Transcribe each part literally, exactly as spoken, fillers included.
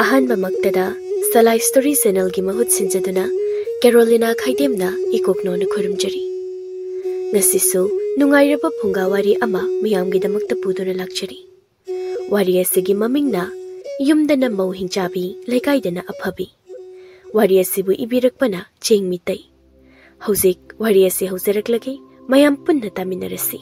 ꯑꯍꯥꯟꯕꯃꯛꯇꯗ ꯁꯂꯥꯏ story ꯆꯦꯅꯦꯜꯒꯤ ꯃꯍꯨꯠ ꯁꯤꯟꯖꯗꯨꯅ ꯀꯦꯔꯣꯂꯤꯅꯥ ꯈꯥꯏꯗꯦꯝꯅ ꯏꯀꯣꯛꯅꯣꯅ ꯈꯨꯔꯨꯝꯖꯔꯤ꯫ ꯉꯁꯤꯁꯨ ꯅꯨꯡꯉꯥꯏꯔꯕ ꯐꯨꯡꯒꯥ ꯋꯥꯔꯤ ꯑꯃ ꯃꯤꯌꯥꯝꯒꯤꯗꯃꯛꯇ ꯄꯨꯗꯨꯅ ꯂꯥꯛꯆꯔꯤ꯫ ꯋꯥꯔꯤ ꯑꯁꯤꯒꯤ ꯃꯃꯤꯡꯅ ꯌꯨꯝꯗꯅ ꯃꯧ ꯍꯤꯡꯆꯥꯕꯤ, ꯂꯩꯀꯥꯏꯗꯅ ꯑꯐꯕꯤ꯫ ꯋꯥꯔꯤ ꯑꯁꯤꯕꯨ ꯏꯕꯤꯔꯛꯄꯅ ꯆꯦꯡ ꯃꯤꯇꯩ꯫ ꯍꯧꯖꯤꯛ ꯋꯥꯔꯤ ꯑꯁꯤ ꯍꯧꯖꯔꯛꯂꯒꯦ, ꯃꯌꯥꯝ ꯄꯨꯟꯅ ꯇꯥꯃꯤꯟꯅꯔꯁꯤ꯫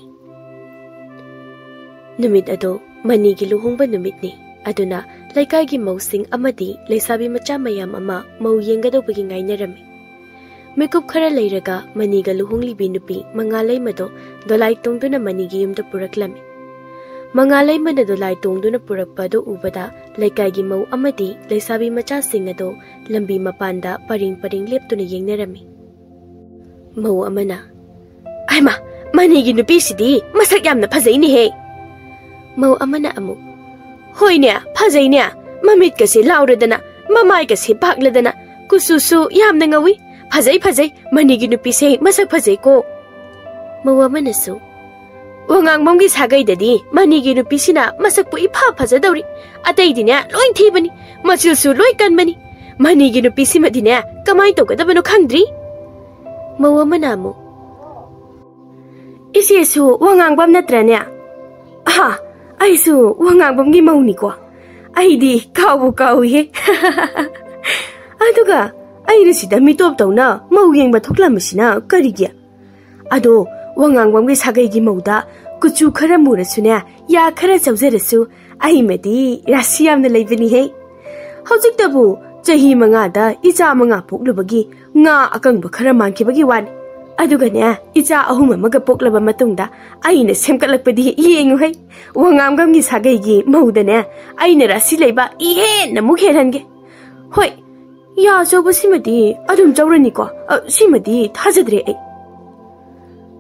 ꯅꯨꯃꯤꯠ ꯑꯗꯣ ꯃꯅꯤꯒꯤ ꯂꯨꯍꯣꯡꯕ ꯅꯨꯃꯤꯠꯅꯤ꯫ ꯑꯗꯨꯅ ꯂꯩꯀꯥꯏꯒꯤ ꯃꯧꯁꯤꯡ ꯑꯃꯗꯤ ꯂꯩꯁꯥꯕꯤ ꯃꯆꯥ ꯃꯌꯥꯝ ꯑꯃ ꯃꯧ ꯌꯦꯡꯒꯗꯧꯕꯒꯤ ꯉꯥꯏꯅꯔꯝꯃꯤ꯫ ꯃꯤꯀꯨꯞ ꯈꯔ ꯂꯩꯔꯒ ꯃꯅꯤꯒ ꯂꯨꯍꯣꯡꯂꯤꯕꯤ ꯅꯨꯄꯤ ꯃꯉꯥꯂꯩꯃꯗꯣ ꯗꯣꯂꯥꯏ ꯇꯣꯡꯗꯨꯅ ꯃꯅꯤꯒꯤ ꯌꯨꯝꯗ ꯄꯨꯔꯛꯂꯝꯃꯤ꯫ ꯃꯉꯥꯂꯩꯃꯅ ꯗꯣꯂꯥꯏ ꯇꯣꯡꯗꯨꯅ ꯄꯨꯔꯛꯄ ꯑꯗꯨ ꯎꯕꯗ ꯂꯩꯀꯥꯏꯒꯤ ꯃꯧ ꯑꯃꯗꯤ ꯂꯩꯁꯥꯕꯤ ꯃꯆꯥꯁꯤꯡ ꯑꯗꯣ ꯂꯝꯕꯤ ꯃꯄꯥꯟꯗ ꯄꯔꯤꯡ ꯄꯔꯤꯡ ꯂꯦꯞꯇꯨꯅ ꯌꯦꯡꯅꯔꯝꯃꯤ꯫ ꯃꯧ ꯑꯃꯅ, "ꯑꯩꯃꯥ, ꯃꯅꯤꯒꯤ ꯅꯨꯄꯤꯁꯤꯗꯤ ꯃꯁꯛ ꯌꯥꯝꯅ ꯐꯖꯩꯅꯦꯍꯦ!" ꯃꯧ ꯑꯃꯅ ꯑꯃꯨꯛ, "ꯍꯣꯏꯅꯦ, ꯐꯖꯩꯅꯦ꯫ ꯃꯃꯤꯠꯀꯁꯦ ꯂꯥꯎꯔꯗꯅ, ꯃꯃꯥꯏꯒꯁꯦ ꯄꯥꯛꯂꯗꯅ, ꯀꯨꯆꯨꯁꯨ ꯌꯥꯝꯅ ꯉꯧꯏ꯫ ꯐꯖꯩ, ꯐꯖꯩ, ꯃꯅꯤꯒꯤ ꯅꯨꯄꯤꯁꯦ ꯃꯁꯛ ꯐꯖꯩꯀꯣ꯫" ꯃꯧ ꯑꯃꯅꯁꯨ, "ꯋꯥꯉꯥꯡꯕꯝꯒꯤ ꯁꯥꯒꯩꯗꯗꯤ ꯃꯅꯤꯒꯤ ꯅꯨꯄꯤꯁꯤꯅ ꯃꯁꯛꯄꯨ ꯏꯐ ꯐꯖꯗꯧꯔꯤ꯫ ꯑꯇꯩꯗꯤꯅꯦ ꯂꯣꯏ ꯊꯤꯕꯅꯤ, ꯃꯆꯨꯁꯨ ꯂꯣꯏ ꯀꯟꯕꯅꯤ꯫ ꯃꯅꯤꯒꯤ ꯅꯨꯄꯤꯁꯤꯃꯗꯤꯅꯦ ꯀꯃꯥꯏ ꯇꯧꯒꯗꯕꯅꯣ ꯈꯪꯗ꯭ꯔꯤ꯫" ꯃꯧ ꯑꯃꯅ ꯑꯃꯨꯛ, "ꯏꯆꯦꯁꯨ ꯋꯥꯉꯥꯡꯕꯝ ꯅꯠꯇ꯭ꯔꯅꯦ?" "ꯑꯍꯥ, ꯑꯩꯁꯨ ꯋꯥꯉꯥꯡꯕꯝꯒꯤ ꯃꯧꯅꯤꯀꯣ꯫ ꯑꯩꯗꯤ ꯀꯥꯎꯕꯨ ꯀꯥꯎꯏꯍꯦ꯫" "ꯑꯗꯨꯒ ꯑꯩꯅ ꯁꯤꯗ ꯃꯤꯇꯣꯞ ꯇꯧꯅ ꯃꯧ ꯌꯦꯡꯕ ꯊꯣꯛꯂꯝꯕꯁꯤꯅ ꯀꯔꯤꯒꯤ? ꯑꯗꯣ ꯋꯥꯉꯥꯡꯕꯝꯒꯤ ꯁꯥꯒꯩꯒꯤ ꯃꯧꯗ ꯀꯨꯆꯨ ꯈꯔ ꯃꯨꯔꯁꯨꯅꯦ, ꯌꯥ ꯈꯔ ꯆꯧꯖꯔꯁꯨ, ꯑꯩꯃꯗꯤ ꯔꯥꯁꯤ ꯌꯥꯝꯅ ꯂꯩꯕꯅꯤꯍꯦ꯫ ꯍꯧꯖꯤꯛꯇꯕꯨ ꯆꯍꯤ ꯃꯉꯥꯗ ꯏꯆꯥ ꯃꯉꯥ ꯄꯣꯛꯂꯨꯕꯒꯤ ꯉꯥ ꯑꯀꯪꯕ ꯈꯔ ꯃꯥꯟꯈꯤꯕꯒꯤ ꯋꯥꯅꯤ꯫ ꯑꯗꯨꯒꯅꯦ, ꯏꯆꯥ ꯑꯍꯨꯝ ꯑꯃꯒ ꯄꯣꯛꯂꯕ ꯃꯇꯨꯡꯗ ꯑꯩꯅ ꯁꯦꯝꯒꯠꯂꯛꯄꯗꯤ ꯌꯦꯡꯉꯨꯍꯩ꯫ ꯋꯥꯉꯥꯡꯕꯝꯒꯤ ꯁꯥꯒꯩꯒꯤ ꯃꯧꯗꯅꯦ, ꯑꯩꯅ ꯔꯥꯁꯤ ꯂꯩꯕ ꯏꯍꯦꯟꯅ ꯑꯃꯨꯛ ꯍꯦꯜꯍꯟꯒꯦ꯫ ꯍꯣꯏ, ꯌꯥ ꯑꯆꯧꯕꯁꯤꯃꯗꯤ ꯑꯗꯨꯝ ꯆꯧꯔꯅꯤꯀꯣ꯫ ꯑ, ꯁꯤꯃꯗꯤ ꯊꯥꯖꯗ꯭ꯔꯦ ꯑꯩ꯫"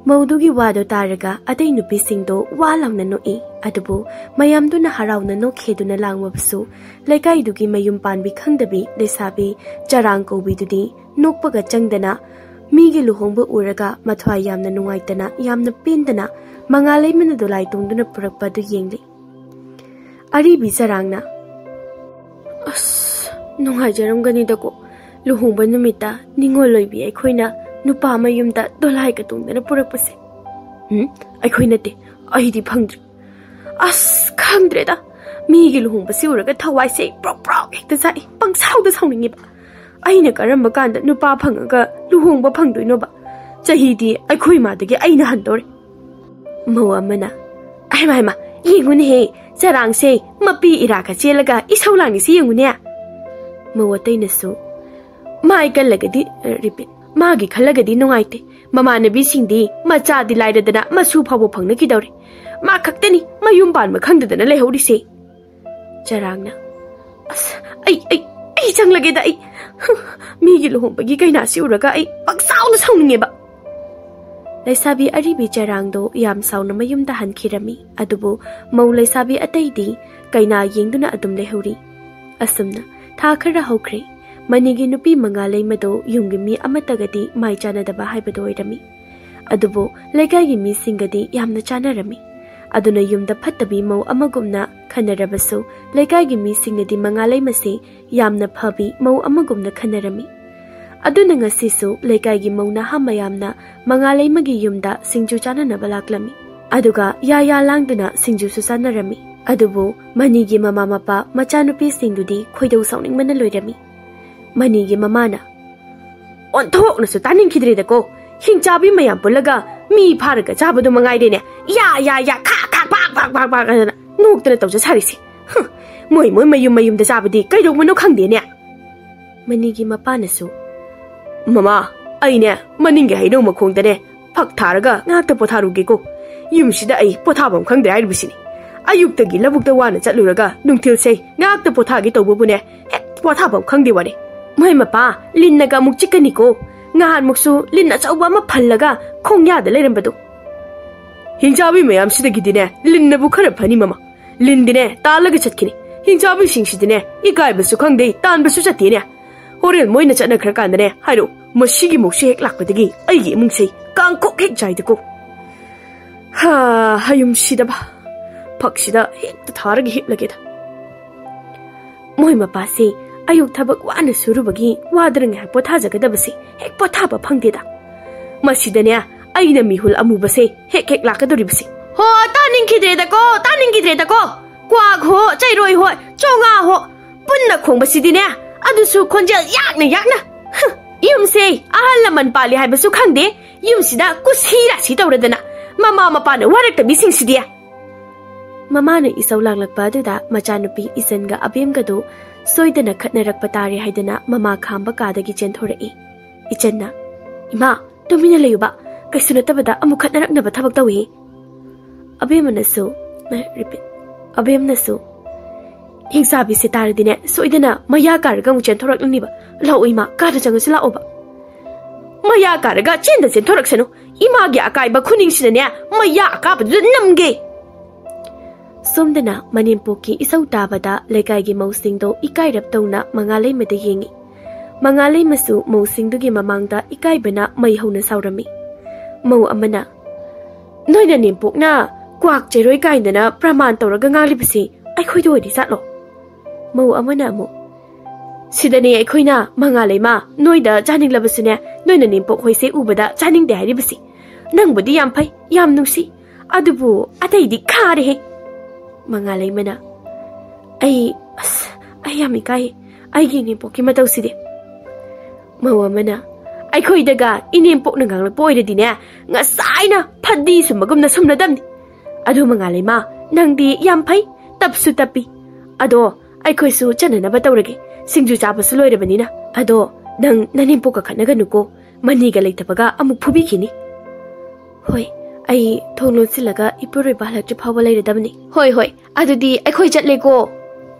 ꯃꯧꯗꯨꯒꯤ ꯋꯥꯗꯣ ꯇꯥꯔꯒ ꯑꯇꯩ ꯅꯨꯄꯤꯁꯤꯡꯗꯣ ꯋꯥ ꯂꯥꯎꯅ ꯅꯣꯛꯏ꯫ ꯑꯗꯨꯕꯨ ꯃꯌꯥꯝꯗꯨꯅ ꯍꯔꯥꯎꯅ ꯅꯣꯛꯈꯤꯗꯨꯅ ꯂꯥꯡꯂꯕꯁꯨ, ꯂꯩꯀꯥꯏꯗꯨꯒꯤ ꯃꯌꯨꯝ ꯄꯥꯟꯕꯤ ꯈꯪꯗꯕꯤ ꯂꯩꯁꯥꯕꯤ ꯆꯔꯥꯡ ꯀꯧꯕꯤꯗꯨꯗꯤ ꯅꯣꯛꯄꯒ ꯆꯪꯗꯅ, ꯃꯤꯒꯤ ꯂꯨꯍꯣꯡꯕ ꯎꯔꯒ ꯃꯊ꯭ꯋꯥꯏ ꯌꯥꯝꯅ ꯅꯨꯡꯉꯥꯏꯇꯅ, ꯌꯥꯝꯅ ꯄꯦꯟꯗꯅ ꯃꯉꯥꯂꯩꯃꯅ ꯗꯣꯂꯥꯏ ꯇꯣꯡꯗꯨꯅ ꯄꯨꯔꯛꯄ ꯑꯗꯨ ꯌꯦꯡꯂꯤ꯫ ꯑꯔꯤꯕꯤ ꯆꯔꯥꯡꯅ, "ꯑꯁ, ꯅꯨꯡꯉꯥꯏꯖꯔꯝꯒꯅꯤꯗꯀꯣ, ꯂꯨꯍꯣꯡꯕ ꯅꯨꯃꯤꯠꯇ ꯅꯤꯉꯣꯜ ꯑꯣꯏꯕꯤ ꯑꯩꯈꯣꯏꯅ ꯅꯨꯄꯥ ꯃꯌꯨꯝꯗ ꯗꯣꯂꯥꯏꯒ ꯇꯣꯡꯗꯅ ꯄꯨꯔꯛꯄꯁꯦ꯫ ꯎꯝ, ꯑꯩꯈꯣꯏ ꯅꯠꯇꯦ, ꯑꯩꯗꯤ ꯐꯪꯗ꯭ꯔꯤ꯫ ꯑꯁ, ꯈꯪꯗ꯭ꯔꯦꯗ, ꯃꯤꯒꯤ ꯂꯨꯍꯣꯡꯕꯁꯤ ꯎꯔꯒ ꯊꯋꯥꯏꯁꯦ ꯄ꯭ꯔꯣꯛ ꯄ꯭ꯔꯣꯛ ꯍꯦꯛꯇ ꯆꯥꯛꯏ, ꯄꯪꯁꯥꯎꯗ ꯁꯥꯎꯅꯤꯡꯉꯤꯕ꯫ ꯑꯩꯅ ꯀꯔꯝꯕ ꯀꯥꯟꯗ ꯅꯨꯄꯥ ꯐꯪꯉꯒ ꯂꯨꯍꯣꯡꯕ ꯐꯪꯗꯣꯏꯅꯣꯕ? ꯆꯍꯤꯗꯤ ꯑꯩꯈꯣꯏ ꯏꯃꯥꯗꯒꯤ ꯑꯩꯅ ꯍꯟꯗꯣꯔꯦ꯫ ꯃꯧ ꯑꯃꯅ, "ꯍꯩꯃꯥ, ꯍꯩꯃꯥ, ꯌꯦꯡꯉꯨꯅꯦꯍꯦ, ꯆꯔꯥꯡꯁꯦ ꯃꯄꯤ ꯏꯔꯥꯒ ꯆꯦꯜꯂꯒ ꯏꯁꯧ ꯂꯥꯡꯉꯤꯁꯤ ꯌꯦꯡꯉꯨꯅꯦ꯫" ꯃꯧ ꯑꯇꯩꯅꯁꯨ, "ꯃꯥꯏ ꯀꯜꯂꯒꯗꯤ, repeat, ꯃꯥꯒꯤ ꯈꯜꯂꯒꯗꯤ ꯅꯨꯡꯉꯥꯏꯇꯦ꯫ ꯃꯃꯥꯟꯅꯕꯤꯁꯤꯡꯗꯤ ꯃꯆꯥꯗꯤ ꯂꯥꯏꯔꯗꯅ ꯃꯁꯨ ꯐꯥꯎꯕ ꯐꯪꯅꯈꯤꯗꯧꯔꯦ꯫ ꯃꯥ ꯈꯛꯇꯅꯤ ꯃꯌꯨꯝ ꯄꯥꯟꯕ ꯈꯪꯗꯗꯅ ꯂꯩꯍꯧꯔꯤꯁꯦ꯫" ꯆꯔꯥꯡꯅ, "ꯑꯁ, ꯑꯩ, ꯑꯩ, ꯑꯩ ꯆꯪꯂꯒꯦꯗ, ꯑꯩ꯫ ꯃꯤꯒꯤ ꯂꯨꯍꯣꯡꯕꯒꯤ ꯀꯩꯅꯥꯁꯤ ꯎꯔꯒ ꯑꯩ ꯄꯪꯁꯥꯎꯗ ꯁꯥꯎꯅꯤꯡꯉꯦꯕ꯫" ꯂꯩꯁꯥꯕꯤ ꯑꯔꯤꯕꯤ ꯆꯔꯥꯡꯗꯣ ꯌꯥꯝ ꯁꯥꯎꯅ ꯃꯌꯨꯝꯗ ꯍꯟꯈꯤꯔꯝꯃꯤ꯫ ꯑꯗꯨꯕꯨ ꯃꯧ ꯂꯩꯁꯥꯕꯤ ꯑꯇꯩꯗꯤ ꯀꯩꯅꯥ ꯌꯦꯡꯗꯨꯅ ꯑꯗꯨꯝ ꯂꯩꯍꯧꯔꯤ꯫ ꯑꯁꯨꯝꯅ ꯊꯥ ꯈꯔ ꯍꯧꯈ꯭ꯔꯦ꯫ ꯃꯅꯤꯒꯤ ꯅꯨꯄꯤ ꯃꯉꯥ ꯂꯩꯃꯗꯣ ꯌꯨꯝꯒꯤ ꯃꯤ ꯑꯃꯠꯇꯒꯗꯤ ꯃꯥꯏ ꯆꯥꯟꯅꯗꯕ ꯍꯥꯏꯕꯗꯨ ꯑꯣꯏꯔꯝꯃꯤ꯫ ꯑꯗꯨꯕꯨ ꯂꯩꯀꯥꯏꯒꯤ ꯃꯤꯁꯤꯡꯒꯗꯤ ꯌꯥꯝꯅ ꯆꯥꯟꯅꯔꯝꯃꯤ꯫ ꯑꯗꯨꯅ ꯌꯨꯝꯗ ꯐꯠꯇꯕꯤ ꯃꯧ ꯑꯃꯒꯨꯝꯅ ꯈꯟꯅꯔꯕꯁꯨ, ꯂꯩꯀꯥꯏꯒꯤ ꯃꯤꯁꯤꯡꯅꯗꯤ ꯃꯉꯥ ꯂꯩꯃꯁꯤ ꯌꯥꯝꯅ ꯐꯕꯤ ꯃꯧ ꯑꯃꯒꯨꯝꯅ ꯈꯟꯅꯔꯝꯃꯤ꯫ ꯑꯗꯨꯅ ꯉꯁꯤꯁꯨ ꯂꯩꯀꯥꯏꯒꯤ ꯃꯧ ꯅꯍꯥ ꯃꯌꯥꯝꯅ ꯃꯉꯥ ꯂꯩꯃꯒꯤ ꯌꯨꯝꯗ ꯁꯤꯡꯖꯨ ꯆꯥꯅꯅꯕ ꯂꯥꯛꯂꯝꯃꯤ꯫ ꯑꯗꯨꯒ ꯌꯥ ꯌꯥ ꯂꯥꯡꯗꯨꯅ ꯁꯤꯡꯖꯨꯁꯨ ꯆꯥꯅꯔꯝꯃꯤ꯫ ꯑꯗꯨꯕꯨ ꯃꯅꯤꯒꯤ ꯃꯃꯥ ꯃꯄꯥ ꯃꯆꯥꯅꯨꯄꯤꯁꯤꯡꯗꯨꯗꯤ ꯈꯣꯏꯗꯧ ꯁꯥꯎꯅꯤꯡꯕꯅ ꯂꯣꯏꯔꯝꯃꯤ꯫ ꯃꯅꯤꯒꯤ ꯃꯃꯥꯅ, "ꯑꯣꯟꯊꯣꯛꯅꯁꯨ ꯇꯥꯅꯤꯡꯈꯤꯗ꯭ꯔꯦꯗꯀꯣ꯫ ꯍꯤꯡꯆꯥꯕꯤ ꯃꯌꯥꯝ ꯄꯨꯜꯂꯒ ꯃꯤ ꯐꯥꯔꯒ ꯆꯥꯕꯗꯣ ꯃꯉꯥꯏꯔꯦꯅꯦ꯫ ꯌꯥ, ꯌꯥ, ꯌꯥ, ꯈꯥ, ꯈꯥ, ꯄꯥꯛ, ꯄꯥꯛ, ꯄꯥꯛ, ꯄꯥꯛ" ꯑꯗꯨꯅ ꯅꯣꯛꯇꯅ ꯇꯧꯖ ꯁꯥꯔꯤꯁꯦ꯫ ꯍꯨꯝ, ꯃꯣꯏ, ꯃꯣꯏ ꯃꯌꯨꯝ ꯃꯌꯨꯝꯗ ꯆꯥꯕꯗꯤ ꯀꯩꯗꯧꯕꯅꯣ ꯈꯪꯗꯦꯅꯦ꯫ ꯃꯅꯤꯒꯤ ꯃꯄꯥꯅꯁꯨ, "ꯃꯃꯥ, ꯑꯩꯅꯦ ꯃꯅꯤꯡꯒꯤ ꯍꯩꯅꯧ ꯃꯈꯣꯡꯗꯅꯦ ꯐꯛ ꯊꯥꯔꯒ ꯉꯥꯏꯍꯥꯛꯇ ꯄꯣꯊꯥꯔꯨꯒꯦꯀꯣ꯫ ꯌꯨꯝꯁꯤꯗ ꯑꯩ ꯄꯣꯊꯥꯐꯝ ꯈꯪꯗ꯭ꯔꯦ ꯍꯥꯏꯔꯤꯕꯁꯤꯅꯤ꯫ ꯑꯌꯨꯛꯇꯒꯤ ꯂꯧꯕꯨꯛꯇ ꯋꯥꯅ ꯆꯠꯂꯨꯔꯒ ꯅꯨꯡꯊꯤꯜꯁꯦ ꯉꯥꯏꯍꯥꯛꯇ ꯄꯣꯊꯥꯒꯦ ꯇꯧꯕꯕꯨꯅꯦ, ꯍꯦꯛ ꯄꯣꯊꯥꯐꯝ ꯈꯪꯗꯦ ꯋꯥꯅꯦ꯫ ꯃꯣꯏ ꯃꯄꯥ, ꯂꯤꯟꯅꯒ ꯑꯃꯨꯛ ꯆꯤꯛꯀꯅꯤꯀꯣ꯫ ꯅꯍꯥꯟꯃꯨꯛꯁꯨ ꯂꯤꯟ ꯑꯆꯧꯕ ꯑꯃ ꯐꯜꯂꯒ ꯈꯣꯡꯌꯥꯗ ꯂꯩꯔꯝꯕꯗꯣ꯫ ꯍꯤꯡꯆꯥꯕꯤ ꯃꯌꯥꯝꯁꯤꯗꯒꯤꯗꯤꯅꯦ ꯂꯤꯟꯅꯕꯨ ꯈꯔ ꯐꯅꯤ ꯃꯃꯥ꯫ ꯂꯤꯟꯗꯤꯅꯦ ꯇꯥꯜꯂꯒ ꯆꯠꯈꯤꯅꯤ꯫ ꯍꯤꯡꯆꯥꯕꯤꯁꯤꯡꯁꯤꯗꯤꯅꯦ ꯏꯀꯥꯏꯕꯁꯨ ꯈꯪꯗꯦ, ꯇꯥꯟꯕꯁꯨ ꯆꯠꯇꯦꯅꯦ꯫ ꯍꯣꯔꯦꯟ ꯃꯣꯏꯅ ꯆꯠꯅꯈ꯭ꯔꯀꯥꯟꯗꯅꯦ ꯍꯥꯏꯔꯛꯑꯣ, ꯃꯁꯤꯒꯤ ꯃꯧꯁꯤ ꯍꯦꯛ ꯂꯥꯛꯄꯗꯒꯤ ꯑꯩꯒꯤ ꯏꯃꯨꯡꯁꯦ ꯀꯥꯡꯈꯣꯛ ꯍꯦꯛ ꯆꯥꯏꯗꯀꯣ꯫ ꯍꯥ, ꯍꯌꯨꯝ ꯁꯤꯗꯕ꯫ ꯐꯛꯁꯤꯗ ꯍꯦꯛꯇ ꯊꯥꯔꯒ ꯍꯤꯞꯂꯒꯦꯗ꯫ ꯃꯣꯏ ꯃꯄꯥꯁꯦ ꯑꯌꯨꯛ ꯊꯕꯛ ꯋꯥꯅ ꯁꯨꯔꯨꯕꯒꯤ ꯋꯥꯗꯅ ꯉꯥꯏꯍꯥꯛ ꯄꯣꯊꯥꯖꯒꯗꯕꯁꯦ ꯍꯦꯛ ꯄꯣꯊꯥꯕ ꯐꯪꯗꯦꯗ꯫ ꯃꯁꯤꯗꯅꯦ ꯑꯩꯅ ꯃꯤꯍꯨꯜ ꯑꯃꯨꯕꯁꯦ ꯍꯦꯛ ꯍꯦꯛ ꯂꯥꯛꯀꯗꯧꯔꯤꯕꯁꯦ꯫ ꯍꯣ, ꯇꯥꯅꯤꯡꯈꯤꯗ꯭ꯔꯦꯗꯀꯣ, ꯇꯥꯅꯤꯡꯈꯤꯗ꯭ꯔꯦꯗꯀꯣ꯫ ꯀ꯭ꯋꯥꯛ ꯍꯣ, ꯆꯩꯔꯣꯏ ꯍꯣ, ꯆꯣꯉꯥ ꯍꯣ, ꯄꯨꯟꯅ ꯈꯣꯡꯕꯁꯤꯗꯤꯅꯦ, ꯑꯗꯨꯁꯨ ꯈꯣꯟꯖꯦꯜ ꯌꯥꯛꯅ ꯌꯥꯛꯅ꯫ ꯍ, ꯌꯨꯝꯁꯦ ꯑꯍꯜ ꯂꯃꯟ ꯄꯥꯜꯂꯤ ꯍꯥꯏꯕꯁꯨ ꯈꯪꯗꯦ, ꯌꯨꯝꯁꯤꯗ ꯀꯨꯁꯤ ꯔꯥꯁꯤ ꯇꯧꯔꯗꯅ ꯃꯃꯥ ꯃꯄꯥꯅ ꯋꯥꯔꯛꯇꯕꯤꯁꯤꯡꯁꯤꯗꯤ꯫ ꯃꯃꯥꯅ ꯏꯁꯧ ꯂꯥꯡꯂꯛꯄ ꯑꯗꯨꯗ ꯃꯆꯥꯅꯨꯄꯤ ꯏꯆꯟꯒ ꯑꯕꯦꯝꯒꯗꯨ ꯁꯣꯏꯗꯅ ꯈꯠꯅꯔꯛꯄ ꯇꯥꯔꯦ ꯍꯥꯏꯗꯅ ꯃꯃꯥ ꯈꯥꯝꯕ ꯀꯥꯗꯒꯤ ꯆꯦꯟꯊꯣꯔꯛꯏ꯫ ꯏꯆꯟꯅ, "ꯏꯃꯥ, ꯇꯨꯃꯤꯟꯅ ꯂꯩꯌꯨꯕ, ꯀꯩꯁꯨ ꯅꯠꯇꯕꯗ ꯑꯃꯨꯛ ꯈꯠꯅꯔꯛꯅꯕ ꯊꯕꯛ ꯇꯧꯏ꯫" ꯑꯕꯦꯝꯃꯅꯁꯨ, repeat, ꯑꯕꯦꯝꯅꯁꯨ, "ꯍꯤꯡꯆꯥꯕꯤꯁꯦ ꯇꯥꯔꯗꯤꯅꯦ, ꯁꯣꯏꯗꯅ ꯃꯌꯥ ꯀꯥꯔꯒ ꯑꯃꯨꯛ ꯆꯦꯟꯊꯣꯔꯛꯂꯅꯤꯕ꯫ ꯂꯥꯛꯑꯣ ꯏꯃꯥ, ꯀꯥꯗ ꯆꯪꯉꯁꯤ ꯂꯥꯛꯑꯣꯕ꯫" "ꯃꯌꯥ ꯀꯥꯔꯒ ꯆꯦꯟꯗ ꯆꯦꯟꯊꯣꯔꯛꯁꯅꯨ, ꯏꯃꯥꯒꯤ ꯑꯀꯥꯏꯕ ꯈꯨꯅꯤꯡꯁꯤꯗꯅꯦ ꯃꯌꯥ ꯑꯀꯥꯕꯗꯨꯗ ꯅꯝꯒꯦ꯫" ꯁꯣꯝꯗꯅ ꯃꯅꯦꯝꯄꯣꯛꯀꯤ ꯏꯁꯧ ꯇꯥꯕꯗ ꯂꯩꯀꯥꯏꯒꯤ ꯃꯧꯁꯤꯡꯗꯣ ꯏꯀꯥꯏꯔꯞ ꯇꯧꯅ ꯃꯉꯥꯂꯩꯃꯗ ꯌꯦꯡꯉꯤ꯫ ꯃꯉꯥꯂꯩꯃꯁꯨ ꯃꯧꯁꯤꯡꯗꯨꯒꯤ ꯃꯃꯥꯡꯗ ꯏꯀꯥꯏꯕꯅ ꯃꯩ ꯍꯧꯅ ꯁꯥꯎꯔꯝꯃꯤ꯫ ꯃꯧ ꯑꯃꯅ, "ꯅꯣꯏ ꯅꯅꯦꯝꯄꯣꯛꯅ ꯀ꯭ꯋꯥꯛ ꯆꯦꯔꯣꯏ ꯀꯥꯏꯗꯅ ꯄ꯭ꯔꯃꯥꯟ ꯇꯧꯔꯒ ꯉꯥꯡꯂꯤꯕꯁꯤ ꯑꯩꯈꯣꯏꯗ ꯑꯣꯏꯔꯤ ꯖꯥꯠꯂꯣ?" ꯃꯧ ꯑꯃꯅ ꯑꯃꯨꯛ, "ꯁꯤꯗꯅꯦ ꯑꯩꯈꯣꯏꯅ ꯃꯉꯥꯂꯩꯃ ꯅꯣꯏꯗ ꯆꯥꯅꯤꯡꯂꯕꯁꯨꯅꯦ, ꯅꯣꯏ ꯅꯅꯦꯝꯄꯣꯛ ꯍꯣꯏꯁꯦ ꯎꯕꯗ ꯆꯥꯅꯤꯡꯗꯦ ꯍꯥꯏꯔꯤꯕꯁꯤ꯫ ꯅꯪꯕꯨꯗꯤ ꯌꯥꯝ ꯐꯩ, ꯌꯥꯝ ꯅꯨꯡꯁꯤ, ꯑꯗꯨꯕꯨ ꯑꯇꯩꯗꯤ ꯈꯥꯔꯦꯍꯦ꯫" ꯃꯉꯥꯂꯩꯃꯅ, "ꯑꯩ, ꯑꯁ, ꯑꯩ ꯌꯥꯝ ꯏꯀꯥꯏ, ꯑꯩꯒꯤ ꯏꯅꯦꯝꯄꯣꯛꯀꯤ ꯃꯇꯧꯁꯤꯗꯤ꯫" ꯃꯧ ꯑꯃꯅ, "ꯑꯩꯈꯣꯏꯗꯒ ꯏꯅꯦꯝꯄꯣꯛꯅ ꯉꯥꯡꯂꯛꯄ ꯑꯣꯏꯔꯗꯤꯅꯦ, ꯉꯁꯥꯏꯅ ꯐꯗꯤ ꯁꯨꯝꯕꯒꯨꯝꯅ ꯁꯨꯝꯂꯗꯝꯅꯤ꯫ ꯑꯗꯨ ꯃꯉꯥꯂꯩꯃ, ꯅꯪꯗꯤ ꯌꯥꯝ ꯐꯩ, ꯇꯞꯁꯨ ꯇꯞꯄꯤ꯫ ꯑꯗꯣ ꯑꯩꯈꯣꯏꯁꯨ ꯆꯠꯅꯅꯕ ꯇꯧꯔꯒꯦ, ꯁꯤꯡꯖꯨ ꯆꯥꯕꯁꯨ ꯂꯣꯏꯔꯕꯅꯤꯅ꯫ ꯑꯗꯣ ꯅꯪ ꯅꯅꯦꯝꯄꯣꯛꯀ ꯈꯠꯅꯒꯅꯨꯀꯣ, ꯃꯅꯤꯒ ꯂꯩꯇꯕꯒ ꯑꯃꯨꯛ ꯐꯨꯕꯤꯈꯤꯅꯤ꯫" "ꯍꯣꯏ, ꯑꯩ ꯊꯣꯡ ꯂꯣꯟꯁꯤꯜꯂꯒ ꯏꯄꯨꯔꯣꯏꯕ ꯍꯜꯂꯛꯇ꯭ꯔꯤ ꯐꯥꯎꯕ ꯂꯩꯔꯗꯕꯅꯤ꯫" "ꯍꯣꯏ, ꯍꯣꯏ, ꯑꯗꯨꯗꯤ ꯑꯩꯈꯣꯏ ꯆꯠꯂꯦꯀꯣ꯫"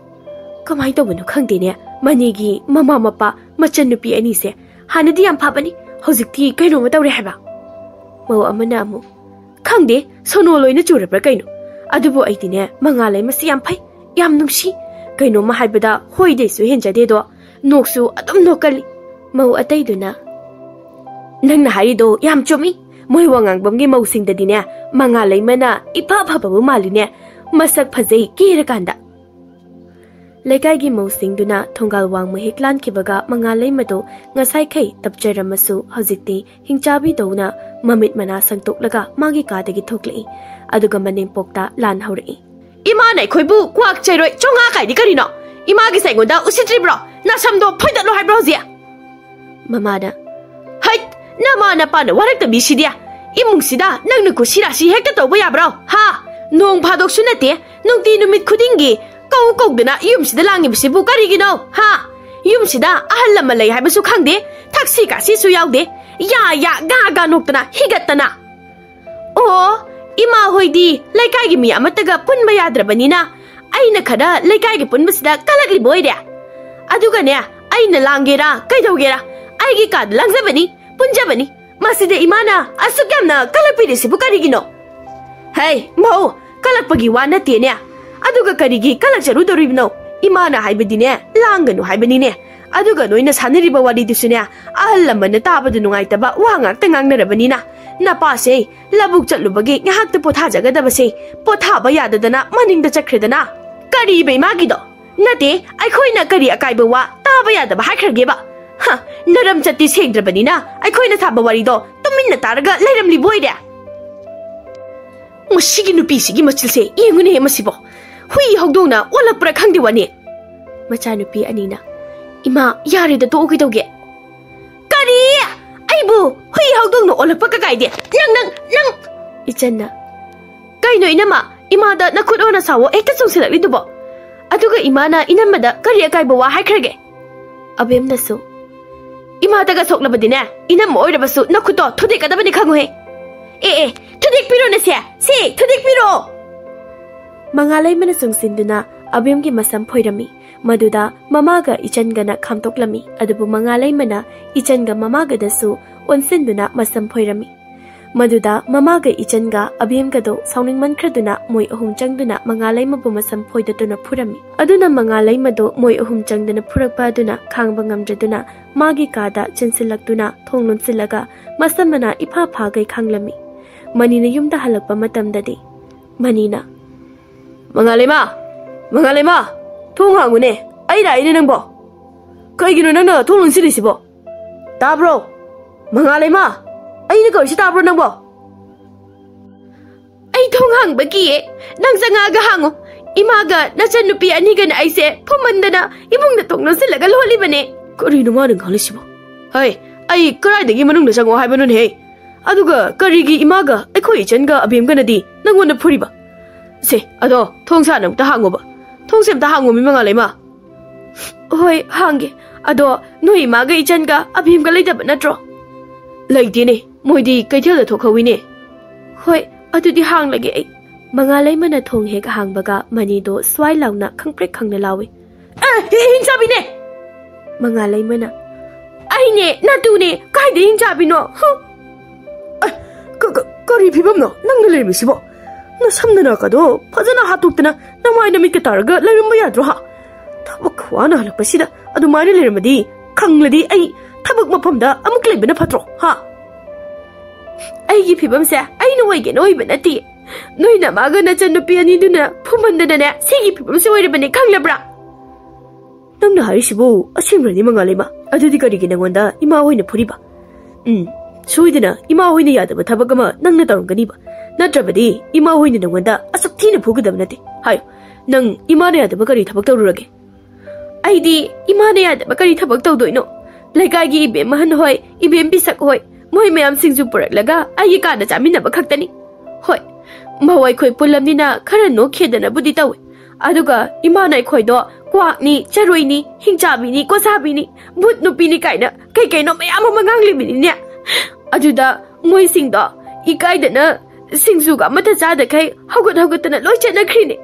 ꯀꯃꯥꯏꯅ ꯇꯧꯕꯅꯣ ꯈꯪꯗꯦꯅꯦ, ꯃꯅꯤꯒꯤ ꯃꯃꯥ ꯃꯄꯥ ꯃꯆꯟꯅꯨꯄꯤ ꯑꯅꯤꯁꯦ꯫ ꯍꯥꯟꯅꯗꯤ ꯌꯥꯝ ꯐꯕꯅꯤ, ꯍꯧꯖꯤꯛꯇꯤ ꯀꯩꯅꯣꯝꯃ ꯇꯧꯔꯦ ꯍꯥꯏꯕ꯫ ꯃꯧ ꯑꯃꯅ ꯑꯃꯨꯛ, "ꯈꯪꯗꯦ, ꯁꯣꯅꯣ ꯂꯣꯏꯅ ꯆꯨꯔꯕ꯭ꯔꯥ ꯀꯩꯅꯣ? ꯑꯗꯨꯕꯨ ꯑꯩꯗꯤꯅꯦ, ꯃꯉꯥꯂꯩꯃꯁꯤ ꯌꯥꯝ ꯐꯩ, ꯌꯥꯝ ꯅꯨꯡꯁꯤ꯫ ꯀꯩꯅꯣꯝꯃ ꯍꯥꯏꯕꯗ ꯍꯣꯏꯗꯩꯁꯨ ꯍꯦꯟꯖꯗꯦꯗꯣ, ꯅꯣꯛꯁꯨ ꯑꯗꯨꯝ ꯅꯣꯛꯀꯜꯂꯤ꯫" ꯃꯧ ꯑꯇꯩꯗꯨꯅ, "ꯅꯪꯅ ꯍꯥꯏꯔꯤꯗꯣ ꯌꯥꯝ ꯆꯨꯝꯃꯤ꯫ ꯃꯣꯏ ꯋꯥꯉꯥꯡꯕꯝꯒꯤ ꯃꯧꯁꯤꯡꯗꯗꯤꯅꯦ, ꯃꯉꯥꯂꯩꯃꯅ ꯏꯐ ꯐꯕꯕꯨ ꯃꯥꯜꯂꯤꯅꯦ꯫ ꯃꯁꯛ ꯐꯖꯩ ꯀꯦꯔꯀꯥꯟꯗ꯫" ꯂꯩꯀꯥꯏꯒꯤ ꯃꯧꯁꯤꯡꯗꯨꯅ ꯊꯣꯡꯒꯥꯜ ꯋꯥꯡꯃ ꯍꯦꯛ ꯂꯥꯟꯈꯤꯕꯒ ꯃꯉꯥꯂꯩꯃꯗꯨ ꯉꯁꯥꯏꯈꯩ ꯇꯞꯆꯔꯝꯃꯁꯨ ꯍꯧꯖꯤꯛꯇꯤ ꯍꯤꯡꯆꯥꯕꯤꯗꯧꯅ ꯃꯃꯤꯠ ꯃꯅꯥ ꯁꯪꯇꯣꯛꯂꯒ ꯃꯥꯒꯤ ꯀꯥꯗꯒꯤ ꯊꯣꯛꯂꯛꯏ꯫ ꯑꯗꯨꯒ ꯃꯅꯦꯝꯄꯣꯛꯇ ꯂꯥꯟ ꯍꯧꯔꯛꯏ꯫ "ꯏꯃꯥꯅ ꯑꯩꯈꯣꯏꯕꯨ ꯀ꯭ꯋꯥꯛ ꯆꯩꯔꯣꯏ ꯆꯣꯉꯥ ꯀꯥꯏꯗꯤ ꯀꯔꯤꯅꯣ? ꯏꯃꯥꯒꯤꯁꯦ ꯑꯩꯉꯣꯟꯗ ꯎꯁꯤꯠꯇ꯭ꯔꯤꯕ꯭ꯔꯣ? ꯅꯁꯝꯗꯣ ꯐꯣꯏꯗꯠꯂꯣ ꯍꯥꯏꯕ꯭ꯔꯣ ꯍꯧꯖꯤꯛ?" ꯃꯃꯥꯅ, "ꯍꯩꯠ! ꯅꯃꯥ ꯅꯄꯥꯅ ꯋꯥꯔꯛꯇꯕꯤꯁꯤꯗꯤ! ꯏꯃꯨꯡꯁꯤꯗ ꯅꯪꯅ ꯀꯨꯁꯤ ꯔꯥꯁꯤ ꯍꯦꯛꯇ ꯇꯧꯕ ꯌꯥꯕ꯭ꯔꯣ? ꯍꯥ? ꯅꯣꯡ ꯐꯥꯗꯣꯛꯁꯨ ꯅꯠꯇꯦ, ꯅꯨꯡꯇꯤ ꯅꯨꯃꯤꯠ ꯈꯨꯗꯤꯡꯒꯤ ꯀꯧ ꯀꯧꯗꯅ ꯌꯨꯝꯁꯤꯗ ꯂꯥꯡꯉꯤꯕꯁꯤꯕꯨ ꯀꯔꯤꯒꯤꯅꯣ? ꯍꯥ? ꯌꯨꯝꯁꯤꯗ ꯑꯍꯜ ꯂꯃꯟ ꯂꯩ ꯍꯥꯏꯕꯁꯨ ꯈꯪꯗꯦ, ꯊꯛꯁꯤ ꯈꯥꯁꯤꯁꯨ ꯌꯥꯎꯗꯦ, ꯌꯥ ꯌꯥ ꯒꯥ ꯒꯥ ꯅꯣꯛꯇꯅ ꯍꯤꯒꯠꯇꯅ!" "ꯑꯣ, ꯏꯃꯥ ꯍꯣꯏꯗꯤ ꯂꯩꯀꯥꯏꯒꯤ ꯃꯤ ꯑꯃꯠꯇꯒ ꯄꯨꯟꯕ ꯌꯥꯗ꯭ꯔꯕꯅꯤꯅ ꯑꯩꯅ ꯈꯔ ꯂꯩꯀꯥꯏꯒꯤ ꯄꯨꯟꯕꯁꯤꯗ ꯀꯜꯂꯛꯂꯤꯕ ꯑꯣꯏꯔꯦ꯫ ꯑꯗꯨꯒꯅꯦ, ꯑꯩꯅ ꯂꯥꯡꯒꯦꯔꯥ ꯀꯩꯗꯧꯒꯦꯔꯥ ꯑꯩꯒꯤ ꯀꯥꯗ ꯂꯥꯡꯖꯕꯅꯤ, ꯄꯨꯟꯖꯕꯅꯤ꯫ ꯃꯁꯤꯗ ꯏꯃꯥꯅ ꯑꯁꯨꯛ ꯌꯥꯝꯅ ꯀꯜꯂꯛꯄꯤꯔꯤꯁꯤꯕꯨ ꯀꯔꯤꯒꯤꯅꯣ?" "ꯍꯩ, ꯃꯧ, ꯀꯜꯂꯛꯄꯒꯤ ꯋꯥ ꯅꯠꯇꯦꯅꯦ꯫ ꯑꯗꯨꯒ ꯀꯔꯤꯒꯤ ꯀꯜꯂꯛꯆꯔꯨꯗꯧꯔꯤꯕꯅꯣ? ꯏꯃꯥꯅ ꯍꯥꯏꯕꯗꯤꯅꯦ, ꯂꯥꯡꯒꯅꯨ ꯍꯥꯏꯕꯅꯤꯅꯦ꯫ ꯑꯗꯨꯒ ꯅꯣꯏꯅ ꯁꯥꯟꯅꯔꯤꯕ ꯋꯥꯔꯤꯗꯨꯁꯨꯅꯦ, ꯑꯍꯜ ꯂꯃꯟꯅ ꯇꯥꯕꯗ ꯅꯨꯡꯉꯥꯏꯇꯕ ꯋꯥ ꯉꯥꯛꯇ ꯉꯥꯡꯅꯔꯕꯅꯤꯅ꯫ ꯅꯄꯥꯁꯦ ꯂꯧꯕꯨꯛ ꯆꯠꯂꯨꯕꯒꯤ ꯉꯥꯏꯍꯥꯛꯇ ꯄꯣꯊꯥꯖꯒꯗꯕꯁꯦ ꯄꯣꯊꯥꯕ ꯌꯥꯗꯗꯅ ꯃꯅꯤꯡꯗ ꯆꯠꯈ꯭ꯔꯦꯗꯅ꯫ ꯀꯔꯤꯕ ꯏꯃꯥꯒꯤꯗꯣ? ꯅꯠꯇꯦ, ꯑꯩꯈꯣꯏꯅ ꯀꯔꯤ ꯑꯀꯥꯏꯕ ꯋꯥ ꯇꯥꯕ ꯌꯥꯗꯕ ꯍꯥꯏꯈ꯭ꯔꯒꯦꯕ? ꯍ, ꯅꯔꯝ ꯆꯠꯇꯤ ꯁꯦꯡꯗ꯭ꯔꯕꯅꯤꯅ ꯑꯩꯈꯣꯏꯅ ꯁꯥꯕ ꯋꯥꯔꯤꯗꯣ ꯇꯨꯃꯤꯟꯅ ꯇꯥꯔꯒ ꯂꯩꯔꯝꯂꯤꯕ ꯑꯣꯏꯔꯦ꯫ ꯃꯁꯤꯒꯤ ꯅꯨꯄꯤꯁꯤꯒꯤ ꯃꯆꯤꯜꯁꯦ ꯌꯦꯡꯉꯨꯅꯦ ꯃꯁꯤꯕꯣ꯫ ꯍꯨꯏ ꯍꯧꯗꯣꯡꯅ ꯑꯣꯜꯂꯛꯄ꯭ꯔꯥ ꯈꯪꯗꯦ ꯋꯥꯅꯦ꯫ ꯃꯆꯥꯅꯨꯄꯤ ꯑꯅꯤꯅ, "ꯏꯃꯥ, ꯌꯥꯔꯦꯗ, ꯇꯣꯛꯎ ꯀꯩꯗꯧꯒꯦ?" "ꯀꯔꯤ? ꯑꯩꯕꯨ ꯍꯨꯏ ꯍꯧꯗꯣꯡꯅ ꯑꯣꯜꯂꯛꯄ ꯀꯀꯥꯏꯗꯦ? ꯅꯪ, ꯅꯪ, ꯅꯪ!" ꯏꯆꯟꯅ, "ꯀꯩꯅꯣ ꯏꯅꯝꯃ, ꯏꯃꯥꯗ ꯅꯈꯨꯠ ꯑꯣꯟꯅ ꯁꯥꯎꯑꯣ ꯍꯦꯛꯇ ꯆꯣꯡꯁꯤꯜꯂꯛꯂꯤꯗꯨꯕꯣ? ꯑꯗꯨꯒ ꯏꯃꯥꯅ ꯏꯅꯝꯃꯗ ꯀꯔꯤ ꯑꯀꯥꯏꯕ ꯋꯥ ꯍꯥꯏꯈ꯭ꯔꯒꯦ?" ꯑꯕꯦꯝꯅꯁꯨ, "ꯏꯃꯥꯗꯒ ꯁꯣꯛꯂꯕꯗꯤꯅꯦ, ꯏꯅꯝꯃ ꯑꯣꯏꯔꯕꯁꯨ ꯅꯈꯨꯠꯇꯣ ꯊꯨꯗꯦꯛꯀꯗꯕꯅꯤ ꯈꯪꯉꯨꯍꯦ꯫ ꯑꯦ, ꯑꯦ, ꯊꯨꯗꯦꯛꯄꯤꯔꯣꯅꯦ ꯁꯦ, ꯁꯦ, ꯊꯨꯗꯦꯛꯄꯤꯔꯣ!" ꯃꯉꯥꯂꯩꯃꯅ ꯆꯣꯡꯁꯤꯟꯗꯨꯅ ꯑꯕꯦꯝꯒꯤ ꯃꯁꯝ ꯐꯣꯏꯔꯝꯃꯤ꯫ ꯃꯗꯨꯗ ꯃꯃꯥꯒ ꯏꯆꯟꯒꯅ ꯈꯥꯝꯇꯣꯛꯂꯝꯃꯤ꯫ ꯑꯗꯨꯕꯨ ꯃꯉꯥꯂꯩꯃꯅ ꯏꯆꯟꯒ ꯃꯃꯥꯒꯗꯁꯨ ꯑꯣꯟꯁꯤꯟꯗꯨꯅ ꯃꯁꯝ ꯐꯣꯏꯔꯝꯃꯤ꯫ ꯃꯗꯨꯗ ꯃꯃꯥꯒ ꯏꯆꯟꯒ ꯑꯕꯦꯝꯒꯗꯣ ꯁꯥꯎꯅꯤꯡꯃꯟꯈ꯭ꯔꯗꯨꯅ ꯃꯣꯏ ꯑꯍꯨꯝ ꯆꯪꯗꯨꯅ ꯃꯉꯥꯂꯩꯃꯕꯨ ꯃꯁꯝ ꯐꯣꯏꯗꯠꯇꯨꯅ ꯐꯨꯔꯝꯃꯤ꯫ ꯑꯗꯨꯅ ꯃꯉꯥꯂꯩꯃꯗꯣ ꯃꯣꯏ ꯑꯍꯨꯝ ꯆꯪꯗꯨꯅ ꯐꯨꯔꯛꯄ ꯑꯗꯨꯅ ꯈꯥꯡꯕ ꯉꯝꯗ꯭ꯔꯗꯨꯅ ꯃꯥꯒꯤ ꯀꯥꯗ ꯆꯦꯟꯁꯤꯜꯂꯛꯇꯨꯅ ꯊꯣꯡ ꯂꯣꯟꯁꯤꯜꯂꯒ ꯃꯁꯝ ꯃꯅꯥ ꯏꯐꯥ ꯐꯥꯒꯩ ꯈꯥꯡꯂꯝꯃꯤ꯫ ꯃꯅꯤꯅ ꯌꯨꯝꯗ ꯍꯜꯂꯛꯄ ꯃꯇꯝꯗꯗꯤ ꯃꯅꯤꯅ, "ꯃꯉꯥꯂꯩꯃ! ꯃꯉꯥꯂꯩꯃ! ꯊꯣꯡ ꯍꯥꯡꯉꯨꯅꯦ꯫ ꯑꯩ ꯂꯥꯛꯏꯅꯦ ꯅꯪꯕꯣ꯫ ꯀꯩꯒꯤꯅꯣ ꯅꯪꯅ ꯊꯣꯡ ꯂꯣꯟꯁꯤꯜꯂꯤꯁꯤꯕꯣ? ꯇꯥꯕ꯭ꯔꯣ? ꯃꯉꯥꯜꯂꯩꯃ, ꯑꯩꯅ ꯀꯧꯔꯤꯁꯤ ꯇꯥꯕ꯭ꯔꯣ ꯅꯪꯕꯣ? ꯑꯩ ꯊꯣꯡ ꯍꯥꯡꯕ ꯀꯤꯌꯦ꯫ ꯅꯪ ꯆꯪꯉꯛꯑꯒ ꯍꯥꯡꯉꯣ꯫ ꯏꯃꯥꯒ ꯅꯆꯟꯅꯨꯄꯤ ꯑꯅꯤꯒꯅ ꯑꯩꯁꯦ ꯐꯨꯝꯃꯟꯗꯅ ꯏꯃꯨꯡꯗ ꯊꯣꯡ ꯂꯣꯟꯁꯤꯜꯂꯒ ꯂꯣꯜꯂꯤꯕꯅꯦ꯫ ꯀꯔꯤꯅꯣ ꯃꯥꯅ ꯉꯥꯡꯂꯤꯁꯤꯕꯣ? ꯍꯩ, ꯑꯩ ꯀꯗꯥꯏꯗꯒꯤ ꯃꯅꯨꯡꯗ ꯆꯪꯉꯣ ꯍꯥꯏꯕꯅꯣꯅꯦꯍꯦ? ꯑꯗꯨꯒ ꯀꯔꯤꯒꯤ ꯏꯃꯥꯒ ꯑꯩꯈꯣꯏ ꯏꯆꯟꯒ ꯑꯕꯦꯝꯒꯅꯗꯤ ꯅꯪꯉꯣꯟꯗ ꯐꯨꯔꯤꯕ? ꯁꯦ, ꯑꯗꯣ ꯊꯣꯡ ꯁꯥꯅ ꯑꯝꯇ ꯍꯥꯡꯉꯣꯕ꯫ ꯊꯣꯡꯁꯦ ꯑꯝꯇ ꯍꯥꯡꯉꯣ, ꯃꯤ ꯃꯉꯥꯜꯂꯩꯃ꯫ ꯍꯣꯏ, ꯍꯥꯡꯒꯦ꯫ ꯑꯗꯣ ꯅꯣꯏ ꯏꯃꯥꯒ ꯏꯆꯟꯒ ꯑꯕꯦꯝꯒ ꯂꯩꯇꯕ ꯅꯠꯇ꯭ꯔꯣ? ꯂꯩꯇꯦꯅꯦ, ꯃꯣꯏꯗꯤ ꯀꯩꯊꯦꯜꯗ ꯊꯣꯛꯍꯧꯋꯤꯅꯦ꯫ ꯍꯣꯏ, ꯑꯗꯨꯗꯤ ꯍꯥꯡꯂꯒꯦ ꯑꯩ꯫ ꯃꯉꯥꯜꯂꯩꯃꯅ ꯊꯣꯡ ꯍꯦꯛ ꯍꯥꯡꯕꯒ ꯃꯅꯤꯗꯣ ꯁ꯭ꯋꯥꯏ ꯂꯥꯎꯅ ꯈꯪꯄ꯭ꯔꯦꯛ ꯈꯪꯅ ꯂꯥꯎꯏ꯫ ꯑꯦ, ꯍꯤ-, ꯍꯤꯡꯆꯥꯕꯤꯅꯦ! ꯃꯉꯥꯜꯂꯩꯃꯅ, "ꯑꯩꯅꯦ, ꯅꯇꯨꯅꯦ, ꯀꯥꯏꯗ ꯍꯤꯡꯆꯥꯕꯤꯅꯣ? ꯍꯨ!" ꯑꯦ, ꯀ-, ꯀ-, ꯀꯔꯤ ꯐꯤꯕꯝꯅꯣ ꯅꯪꯅ ꯂꯩꯔꯝꯃꯤꯁꯤꯕꯣ? ꯅꯁꯝ ꯅꯅꯥꯒꯗꯣ ꯐꯖꯅ ꯍꯥꯠꯇꯣꯛꯇꯅ ꯅꯃꯥꯏ ꯅꯃꯤꯠꯀ ꯇꯥꯔꯒ ꯂꯩꯔꯝꯕ ꯌꯥꯗ꯭ꯔꯣ, ꯍꯥ? ꯊꯕꯛ ꯋꯥꯅ ꯍꯜꯂꯛꯄꯁꯤꯗ ꯑꯗꯨꯃꯥꯏꯅ ꯂꯩꯔꯝꯃꯗꯤ, ꯈꯪꯂꯗꯤ ꯑꯩ ꯊꯕꯛ ꯃꯐꯝꯗ ꯑꯃꯨꯛ ꯂꯩꯕꯅ ꯐꯠꯇ꯭ꯔꯣ, ꯍꯥ? ꯑꯩꯒꯤ ꯐꯤꯕꯝꯁꯦ ꯑꯩꯅ ꯑꯣꯏꯒꯦꯅ ꯑꯣꯏꯕ ꯅꯠꯇꯦ꯫ ꯅꯣꯏ ꯅꯃꯥꯒ ꯅꯆꯟꯅꯨꯄꯤ ꯑꯅꯤꯗꯨꯅ ꯐꯨꯃꯟꯗꯅꯅꯦ, ꯁꯤꯒꯤ ꯐꯤꯕꯝꯁꯦ ꯑꯣꯏꯔꯕꯅꯦ, ꯈꯪꯂꯕ꯭ꯔꯥ? ꯅꯪꯅ ꯍꯥꯏꯔꯤꯁꯤꯕꯨ ꯑꯁꯦꯡꯕ꯭ꯔꯅꯦ, ꯃꯉꯥꯜꯂꯩꯃ? ꯑꯗꯨꯗꯤ ꯀꯔꯤꯒꯤ ꯅꯪꯉꯣꯟꯗ ꯏꯃꯥ ꯍꯣꯏꯅ ꯐꯨꯔꯤꯕ? ꯎꯝ, ꯁꯣꯏꯗꯅ ꯏꯃꯥ ꯍꯣꯏꯅ ꯌꯥꯗꯕ ꯊꯕꯛ ꯑꯃ ꯅꯪꯅ ꯇꯧꯔꯝꯒꯅꯤꯕ꯫ ꯅꯠꯇ꯭ꯔꯕꯗꯤ ꯏꯃꯥ ꯍꯣꯏꯅ ꯅꯪꯉꯣꯟꯗ ꯑꯁꯨꯛ ꯊꯤꯅ ꯐꯨꯒꯗꯕ ꯅꯠꯇꯦ꯫ ꯍꯥꯏꯌꯨ, ꯅꯪ ꯏꯃꯥꯅ ꯌꯥꯗꯕ ꯀꯔꯤ ꯊꯕꯛ ꯇꯧꯔꯨꯔꯒꯦ? ꯑꯩꯗꯤ ꯏꯃꯥꯅ ꯌꯥꯗꯕ ꯀꯔꯤ ꯊꯕꯛ ꯇꯧꯗꯣꯏꯅꯣ? ꯂꯩꯀꯥꯏꯒꯤ ꯏꯕꯦꯝ ꯑꯍꯟ ꯍꯣꯏ, ꯏꯕꯦꯝ ꯄꯤꯁꯛ ꯍꯣꯏ, ꯃꯣꯏ ꯃꯌꯥꯝ ꯁꯤꯡꯖꯨ ꯄꯨꯔꯛꯂꯒ ꯑꯩꯒꯤ ꯀꯥꯗ ꯆꯥꯃꯤꯟꯅꯕ ꯈꯛꯇꯅꯤ꯫ ꯍꯣꯏ, ꯃꯧ ꯑꯩꯈꯣꯏ ꯄꯨꯜꯂꯝꯅꯤꯅ ꯈꯔ ꯅꯣꯛꯈꯤꯗꯅꯕꯨꯗꯤ ꯇꯧꯏ꯫ ꯑꯗꯨꯒ ꯏꯃꯥꯅ ꯑꯩꯈꯣꯏꯗꯣ ꯀ꯭ꯋꯥꯛꯅꯤ, ꯆꯔꯨꯏꯅꯤ, ꯍꯤꯡꯆꯥꯕꯤꯅꯤ, ꯀꯣꯁꯥꯕꯤꯅꯤ, ꯚꯨꯠ ꯅꯨꯄꯤꯅꯤ ꯀꯥꯏꯅ ꯀꯩ ꯀꯩꯅꯣ ꯃꯌꯥꯝ ꯑꯃ ꯉꯥꯡꯂꯤꯕꯅꯤꯅꯦ꯫ ꯑꯗꯨꯗ ꯃꯣꯏꯁꯤꯡꯗꯣ ꯏꯀꯥꯏꯗꯅ ꯁꯤꯡꯖꯨꯒ ꯑꯃꯠꯇ ꯆꯥꯗꯈꯩ ꯍꯧꯒꯠ ꯍꯧꯒꯠꯇꯅ ꯂꯣꯏ ꯆꯠꯅꯈ꯭ꯔꯤꯅꯦ꯫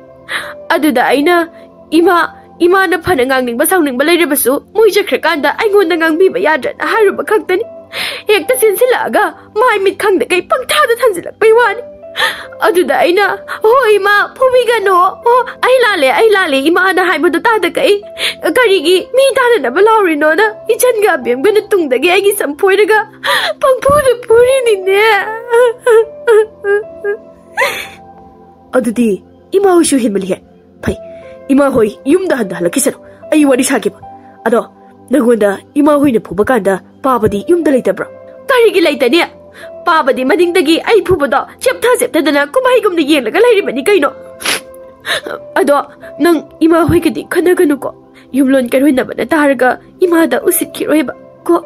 ꯑꯗꯨꯗ ꯑꯩꯅ, "ꯏꯃꯥ, ꯏꯃꯥꯅ ꯐꯅ ꯉꯥꯡꯅꯤꯡꯕ ꯁꯥꯎꯅꯤꯡꯕ ꯂꯩꯔꯕꯁꯨ ꯃꯣꯏ ꯆꯠꯈ꯭ꯔꯀꯥꯟꯗ ꯑꯩꯉꯣꯟꯗ ꯉꯥꯡꯕꯤꯕ ꯌꯥꯗ꯭ꯔꯅ?" ꯍꯥꯏꯔꯨꯕ ꯈꯛꯇꯅꯤ꯫ ꯍꯦꯛꯇ ꯆꯦꯟꯁꯤꯜꯂꯛꯑꯒ ꯃꯥꯏ ꯃꯤꯠ ꯈꯪꯗꯈꯩ ꯄꯪꯊꯥꯗ ꯊꯥꯟꯖꯤꯜꯂꯛꯄꯩ ꯋꯥꯅꯤ꯫ ꯑꯗꯨꯗ ꯑꯩꯅ, "ꯍꯣ ꯏꯃꯥ, ꯐꯨꯕꯤꯒꯅꯣ꯫ ꯑꯣ, ꯑꯩ ꯂꯥꯜꯂꯦ, ꯑꯩ ꯂꯥꯜꯂꯦ, ꯏꯃꯥꯅ ꯍꯥꯏꯕꯗꯣ ꯇꯥꯗꯈꯩ ꯀꯔꯤꯒꯤ ꯃꯤ ꯇꯥꯅꯅꯕ ꯂꯥꯎꯔꯤꯅꯣꯅ ꯏꯆꯟꯒ ꯑꯕꯦꯝꯒꯅ ꯇꯨꯡꯗꯒꯤ ꯑꯩꯒꯤ ꯁꯝ ꯐꯣꯏꯔꯒ ꯄꯪꯐꯨꯗ ꯐꯨꯔꯤꯅꯤꯅꯦ꯫" ꯑꯗꯨꯗꯤ ꯏꯃꯥ ꯍꯣꯏꯁꯨ ꯍꯦꯟꯃꯜꯂꯤꯍꯦ꯫ ꯐꯩ, ꯏꯃꯥ ꯍꯣꯏ ꯌꯨꯝꯗ ꯍꯟꯊ ꯍꯜꯂꯛꯈꯤꯁꯅꯨ, ꯑꯩ ꯋꯥꯔꯤ ꯁꯥꯒꯦꯕ꯫ ꯑꯗꯣ ꯅꯪꯉꯣꯟꯗ ꯏꯃꯥ ꯍꯣꯏꯅ ꯐꯨꯕ ꯀꯥꯟꯗ ꯄꯥꯕꯗꯤ ꯌꯨꯝꯗ ꯂꯩꯇꯕ꯭ꯔꯣ? ꯀꯔꯤꯒꯤ ꯂꯩꯇꯅꯤ? ꯄꯥꯕꯗꯤ ꯃꯅꯤꯡꯗꯒꯤ ꯑꯩ ꯐꯨꯕꯗꯣ ꯆꯦꯞꯊ ꯆꯦꯞꯊꯗꯅ ꯀꯨꯝꯍꯩꯒꯨꯝꯅ ꯌꯦꯡꯂꯒ ꯂꯩꯔꯤꯕꯅꯤ ꯀꯩꯅꯣ꯫ ꯑꯗꯣ ꯅꯪ ꯏꯃꯥ ꯍꯣꯏꯒꯗꯤ ꯈꯟꯅꯒꯅꯨꯀꯣ꯫ ꯌꯨꯝꯂꯣꯟ ꯀꯩꯔꯣꯏꯅꯕꯅ ꯇꯥꯔꯒ ꯏꯃꯥꯗ ꯎꯁꯤꯠꯈꯤꯔꯣꯏꯕ ꯀꯣ꯫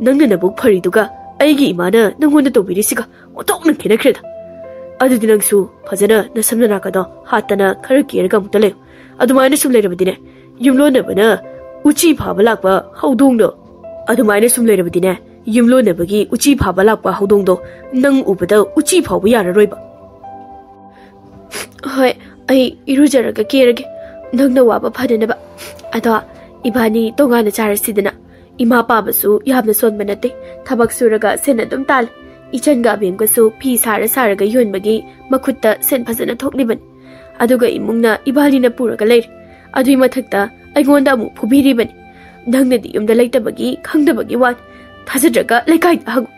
ꯅꯪꯅ ꯅꯕꯨꯛ ꯐꯔꯤꯗꯨꯒ ꯑꯩꯒꯤ ꯏꯃꯥꯅ ꯅꯪꯉꯣꯟꯗ ꯇꯧꯕꯤꯔꯤꯁꯤꯒ ꯑꯣꯟꯊꯣꯛꯅ ꯈꯦꯠꯅꯈ꯭ꯔꯦꯗ꯫ ꯑꯗꯨꯗꯤ ꯅꯪꯁꯨ ꯐꯖꯅ ꯅꯁꯝ ꯅꯅꯥꯒꯗꯣ ꯍꯥꯠꯇꯅ ꯈꯔ ꯀꯦꯔꯒ ꯑꯃꯨꯛꯇ ꯂꯩꯌꯨ꯫ ꯑꯗꯨꯃꯥꯏꯅ ꯁꯨꯝ ꯂꯩꯔꯕꯗꯤꯅꯦ, ꯌꯨꯝꯂꯣꯟꯅꯕꯅ ꯎꯆꯤ ꯐꯥꯕ ꯂꯥꯛꯄ ꯍꯧꯗꯣꯡꯗꯣ, ꯑꯗꯨꯃꯥꯏꯅ ꯁꯨꯝ ꯂꯩꯔꯕꯗꯤꯅꯦ, ꯌꯨꯝꯂꯣꯟꯅꯕꯒꯤ ꯎꯆꯤ ꯐꯥꯕ ꯂꯥꯛꯄ ꯍꯧꯗꯣꯡꯗꯣ ꯅꯪ ꯎꯕꯗ ꯎꯆꯤ ꯐꯥꯎꯕ ꯌꯥꯔꯔꯣꯏꯕ꯫ ꯍꯣꯏ, ꯑꯩ ꯏꯔꯨꯖꯔꯒ ꯀꯦꯔꯒꯦ, ꯅꯪꯅ ꯋꯥꯕ ꯐꯅꯅꯕ꯫ ꯑꯗꯣ ꯏꯕꯥꯅꯤ ꯇꯣꯉꯥꯟꯅ ꯆꯥꯔꯁꯤꯗꯅ꯫ ꯏꯃꯥ ꯄꯥꯕꯁꯨ ꯌꯥꯝꯅ ꯁꯣꯟꯕ ꯅꯠꯇꯦ, ꯊꯕꯛ ꯁꯨꯔꯒ ꯁꯦꯟ ꯑꯗꯨꯝ ꯇꯥꯜꯂꯤ꯫ ꯏꯆꯟꯒ ꯑꯕꯦꯝꯒꯁꯨ ꯐꯤ ꯁꯥꯔ ꯁꯥꯔꯒ ꯌꯣꯟꯕꯒꯤ ꯃꯈꯨꯠꯇ ꯁꯦꯟ ꯐꯖꯅ ꯊꯣꯛꯂꯤꯕꯅꯤ꯫ ꯑꯗꯨꯒ ꯏꯃꯨꯡꯅ ꯏꯕꯥꯅꯤꯅ ꯄꯨꯔꯒ ꯂꯩꯔꯦ꯫ ꯑꯗꯨꯏ ꯃꯊꯛꯇ ꯑꯩꯉꯣꯟꯗ ꯑꯃꯨꯛ ꯐꯨꯕꯤꯔꯤꯕꯅꯤ꯫ ꯅꯪꯅꯗꯤ ꯌꯨꯝꯗ ꯂꯩꯇꯕꯒꯤ ꯈꯪꯗꯕꯒꯤ ꯋꯥꯅꯤ꯫ ꯊꯥꯖꯗ꯭ꯔꯒ ꯂꯩꯀꯥꯏꯗ ꯍꯪꯉꯨ꯫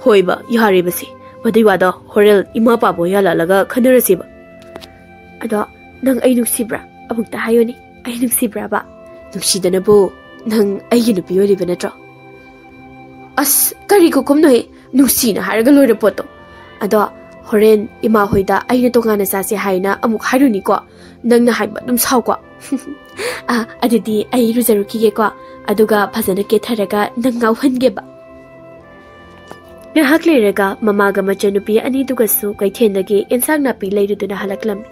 ꯍꯣꯏꯕ, ꯌꯥꯔꯦꯕꯁꯦ, ꯃꯗꯨꯏ ꯋꯥꯗꯣ ꯍꯣꯔꯦꯟ ꯏꯃꯥ ꯄꯥꯕ ꯍꯣꯏ ꯍꯜꯂꯛꯂꯒ ꯈꯟꯅꯔꯁꯦꯕ꯫ ꯑꯗꯣ ꯅꯪ ꯑꯩ ꯅꯨꯡꯁꯤꯕ꯭ꯔꯥ? ꯑꯃꯨꯛꯇ ꯍꯥꯏꯌꯨꯅꯦ, ꯑꯩ ꯅꯨꯡꯁꯤꯕ꯭ꯔꯥꯕ? ꯅꯨꯡꯁꯤꯗꯅꯕꯨ, ꯅꯪ ꯑꯩꯒꯤ ꯅꯨꯄꯤ ꯑꯣꯏꯔꯤꯕ ꯅꯠꯇ꯭ꯔꯣ? ꯑꯁ, ꯀꯔꯤ ꯈꯨꯈꯨꯝꯅꯣꯍꯦ? ꯅꯨꯡꯁꯤꯅ ꯍꯥꯏꯔꯒ ꯂꯣꯏꯔ ꯄꯣꯠꯇꯣ꯫ ꯑꯗꯣ ꯍꯣꯔꯦꯟ ꯏꯃꯥ ꯍꯣꯏꯗ ꯑꯩꯅ ꯇꯣꯉꯥꯟꯅ ꯆꯥꯁꯦ ꯍꯥꯏꯅ ꯑꯃꯨꯛ ꯍꯥꯏꯔꯨꯅꯤꯀꯣ꯫ ꯅꯪꯅ ꯍꯥꯏꯕ ꯑꯗꯨꯝ ꯁꯥꯎꯀꯣ꯫ ꯑꯥ, ꯑꯗꯨꯗꯤ ꯑꯩ ꯏꯔꯨꯖꯔꯨꯈꯤꯒꯦꯀꯣ, ꯑꯗꯨꯒ ꯐꯖꯅ ꯀꯦꯊꯔꯒ ꯅꯪ ꯉꯥꯎꯍꯟꯒꯦꯕ꯫ ꯉꯥꯏꯍꯥꯛ ꯂꯩꯔꯒ ꯃꯃꯥꯒ ꯃꯆꯟꯅꯨꯄꯤ ꯑꯅꯤꯗꯨꯒꯁꯨ ꯀꯩꯊꯦꯜꯗꯒꯤ ꯏꯟꯁꯥꯡ ꯅꯥꯄꯤ ꯂꯩꯔꯨꯗꯨꯅ ꯍꯜꯂꯛꯂꯝꯃꯤ꯫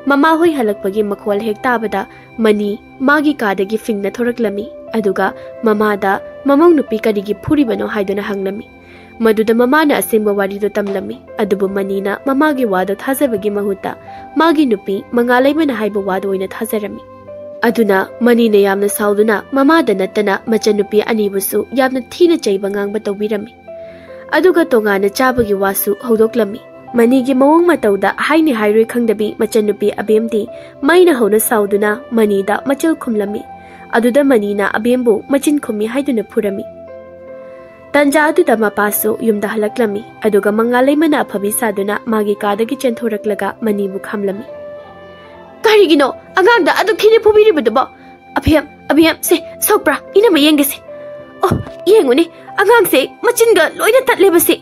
ꯃꯃꯥ ꯍꯣꯏ ꯍꯜꯂꯛꯄꯒꯤ ꯃꯈꯣꯜ ꯍꯦꯛ ꯇꯥꯕꯗ ꯃꯅꯤ ꯃꯥꯒꯤ ꯀꯥꯗꯒꯤ ꯐꯤꯡꯅ ꯊꯣꯔꯛꯂꯝꯃꯤ, ꯑꯗꯨꯒ ꯃꯃꯥꯗ ꯃꯃꯧ ꯅꯨꯄꯤ ꯀꯔꯤꯒꯤ ꯐꯨꯔꯤꯕꯅꯣ ꯍꯥꯏꯗꯨꯅ ꯍꯪꯂꯝꯃꯤ꯫ ꯃꯗꯨꯗ ꯃꯃꯥꯅ ꯑꯁꯦꯡꯕ ꯋꯥꯔꯤꯗꯨ ꯇꯝꯂꯝꯃꯤ, ꯑꯗꯨꯕꯨ ꯃꯅꯤꯅ ꯃꯃꯥꯒꯤ ꯋꯥꯗꯨ ꯊꯥꯖꯕꯒꯤ ꯃꯍꯨꯠꯇ ꯃꯥꯒꯤ ꯅꯨꯄꯤ ꯃꯉꯥꯂꯩꯃꯅ ꯍꯥꯏꯕ ꯋꯥꯗꯨ ꯑꯣꯏꯅ ꯊꯥꯖꯔꯝꯃꯤ꯫ ꯑꯗꯨꯅ ꯃꯅꯤꯅ ꯌꯥꯝꯅ ꯁꯥꯎꯗꯨꯅ ꯃꯃꯥꯗ ꯅꯠꯇꯅ ꯃꯆꯟꯅꯨꯄꯤ ꯑꯅꯤꯕꯨꯁꯨ ꯌꯥꯝꯅ ꯊꯤꯅ ꯆꯩꯕ ꯉꯥꯡꯕ ꯇꯧꯕꯤꯔꯝꯃꯤ꯫ ꯑꯗꯨꯒ ꯇꯣꯉꯥꯟꯅ ꯆꯥꯕꯒꯤ ꯋꯥꯁꯨ ꯍꯧꯗꯣꯛꯂꯝꯃꯤ꯫ ꯃꯅꯤꯒꯤ ꯃꯑꯣꯡ ꯃꯇꯧꯗ ꯍꯥꯏꯅꯤ ꯍꯥꯏꯔꯣꯏ ꯈꯪꯗꯕꯤ ꯃꯆꯟꯅꯨꯄꯤ ꯑꯕꯦꯝꯗꯤ ꯃꯩꯅ ꯍꯧꯅ ꯁꯥꯎꯗꯨꯅ ꯃꯅꯤꯗ ꯃꯆꯜ ꯈꯨꯝꯂꯝꯃꯤ꯫ ꯑꯗꯨꯗ ꯃꯅꯤꯅ ꯑꯕꯦꯝꯕꯨ ꯃꯆꯤꯟ ꯈꯨꯝꯃꯤ ꯍꯥꯏꯗꯨꯅ ꯐꯨꯔꯝꯃꯤ꯫ ꯇꯟꯖꯥ ꯑꯗꯨꯗ ꯃꯄꯥꯁꯨ ꯌꯨꯝꯗ ꯍꯜꯂꯛꯂꯝꯃꯤ, ꯑꯗꯨꯒ ꯃꯉꯥꯂꯩꯃꯅ ꯑꯐꯕꯤ ꯁꯥꯗꯨꯅ ꯃꯥꯒꯤ ꯀꯥꯗꯒꯤ ꯆꯦꯟꯊꯣꯔꯛꯂꯒ ꯃꯅꯤꯕꯨ ꯈꯥꯝꯂꯝꯃꯤ꯫ ꯀꯔꯤꯒꯤꯅꯣ ꯑꯉꯥꯡꯗ ꯑꯗꯨꯛ ꯊꯤꯅ ꯐꯨꯕꯤꯔꯤꯕꯗꯨꯕꯣ? ꯑꯕꯦꯝ, ꯑꯕꯦꯝ, ꯁꯦ, ꯁꯣꯛꯄ꯭ꯔꯥ? ꯏꯅꯝꯃ ꯌꯦꯡꯒꯦꯁꯦ꯫ ꯑꯣ, ꯌꯦꯡꯉꯨꯅꯦ, ꯑꯉꯥꯡꯁꯦ ꯃꯆꯤꯟꯒ ꯂꯣꯏꯅ ꯇꯠꯂꯦꯕꯁꯦ꯫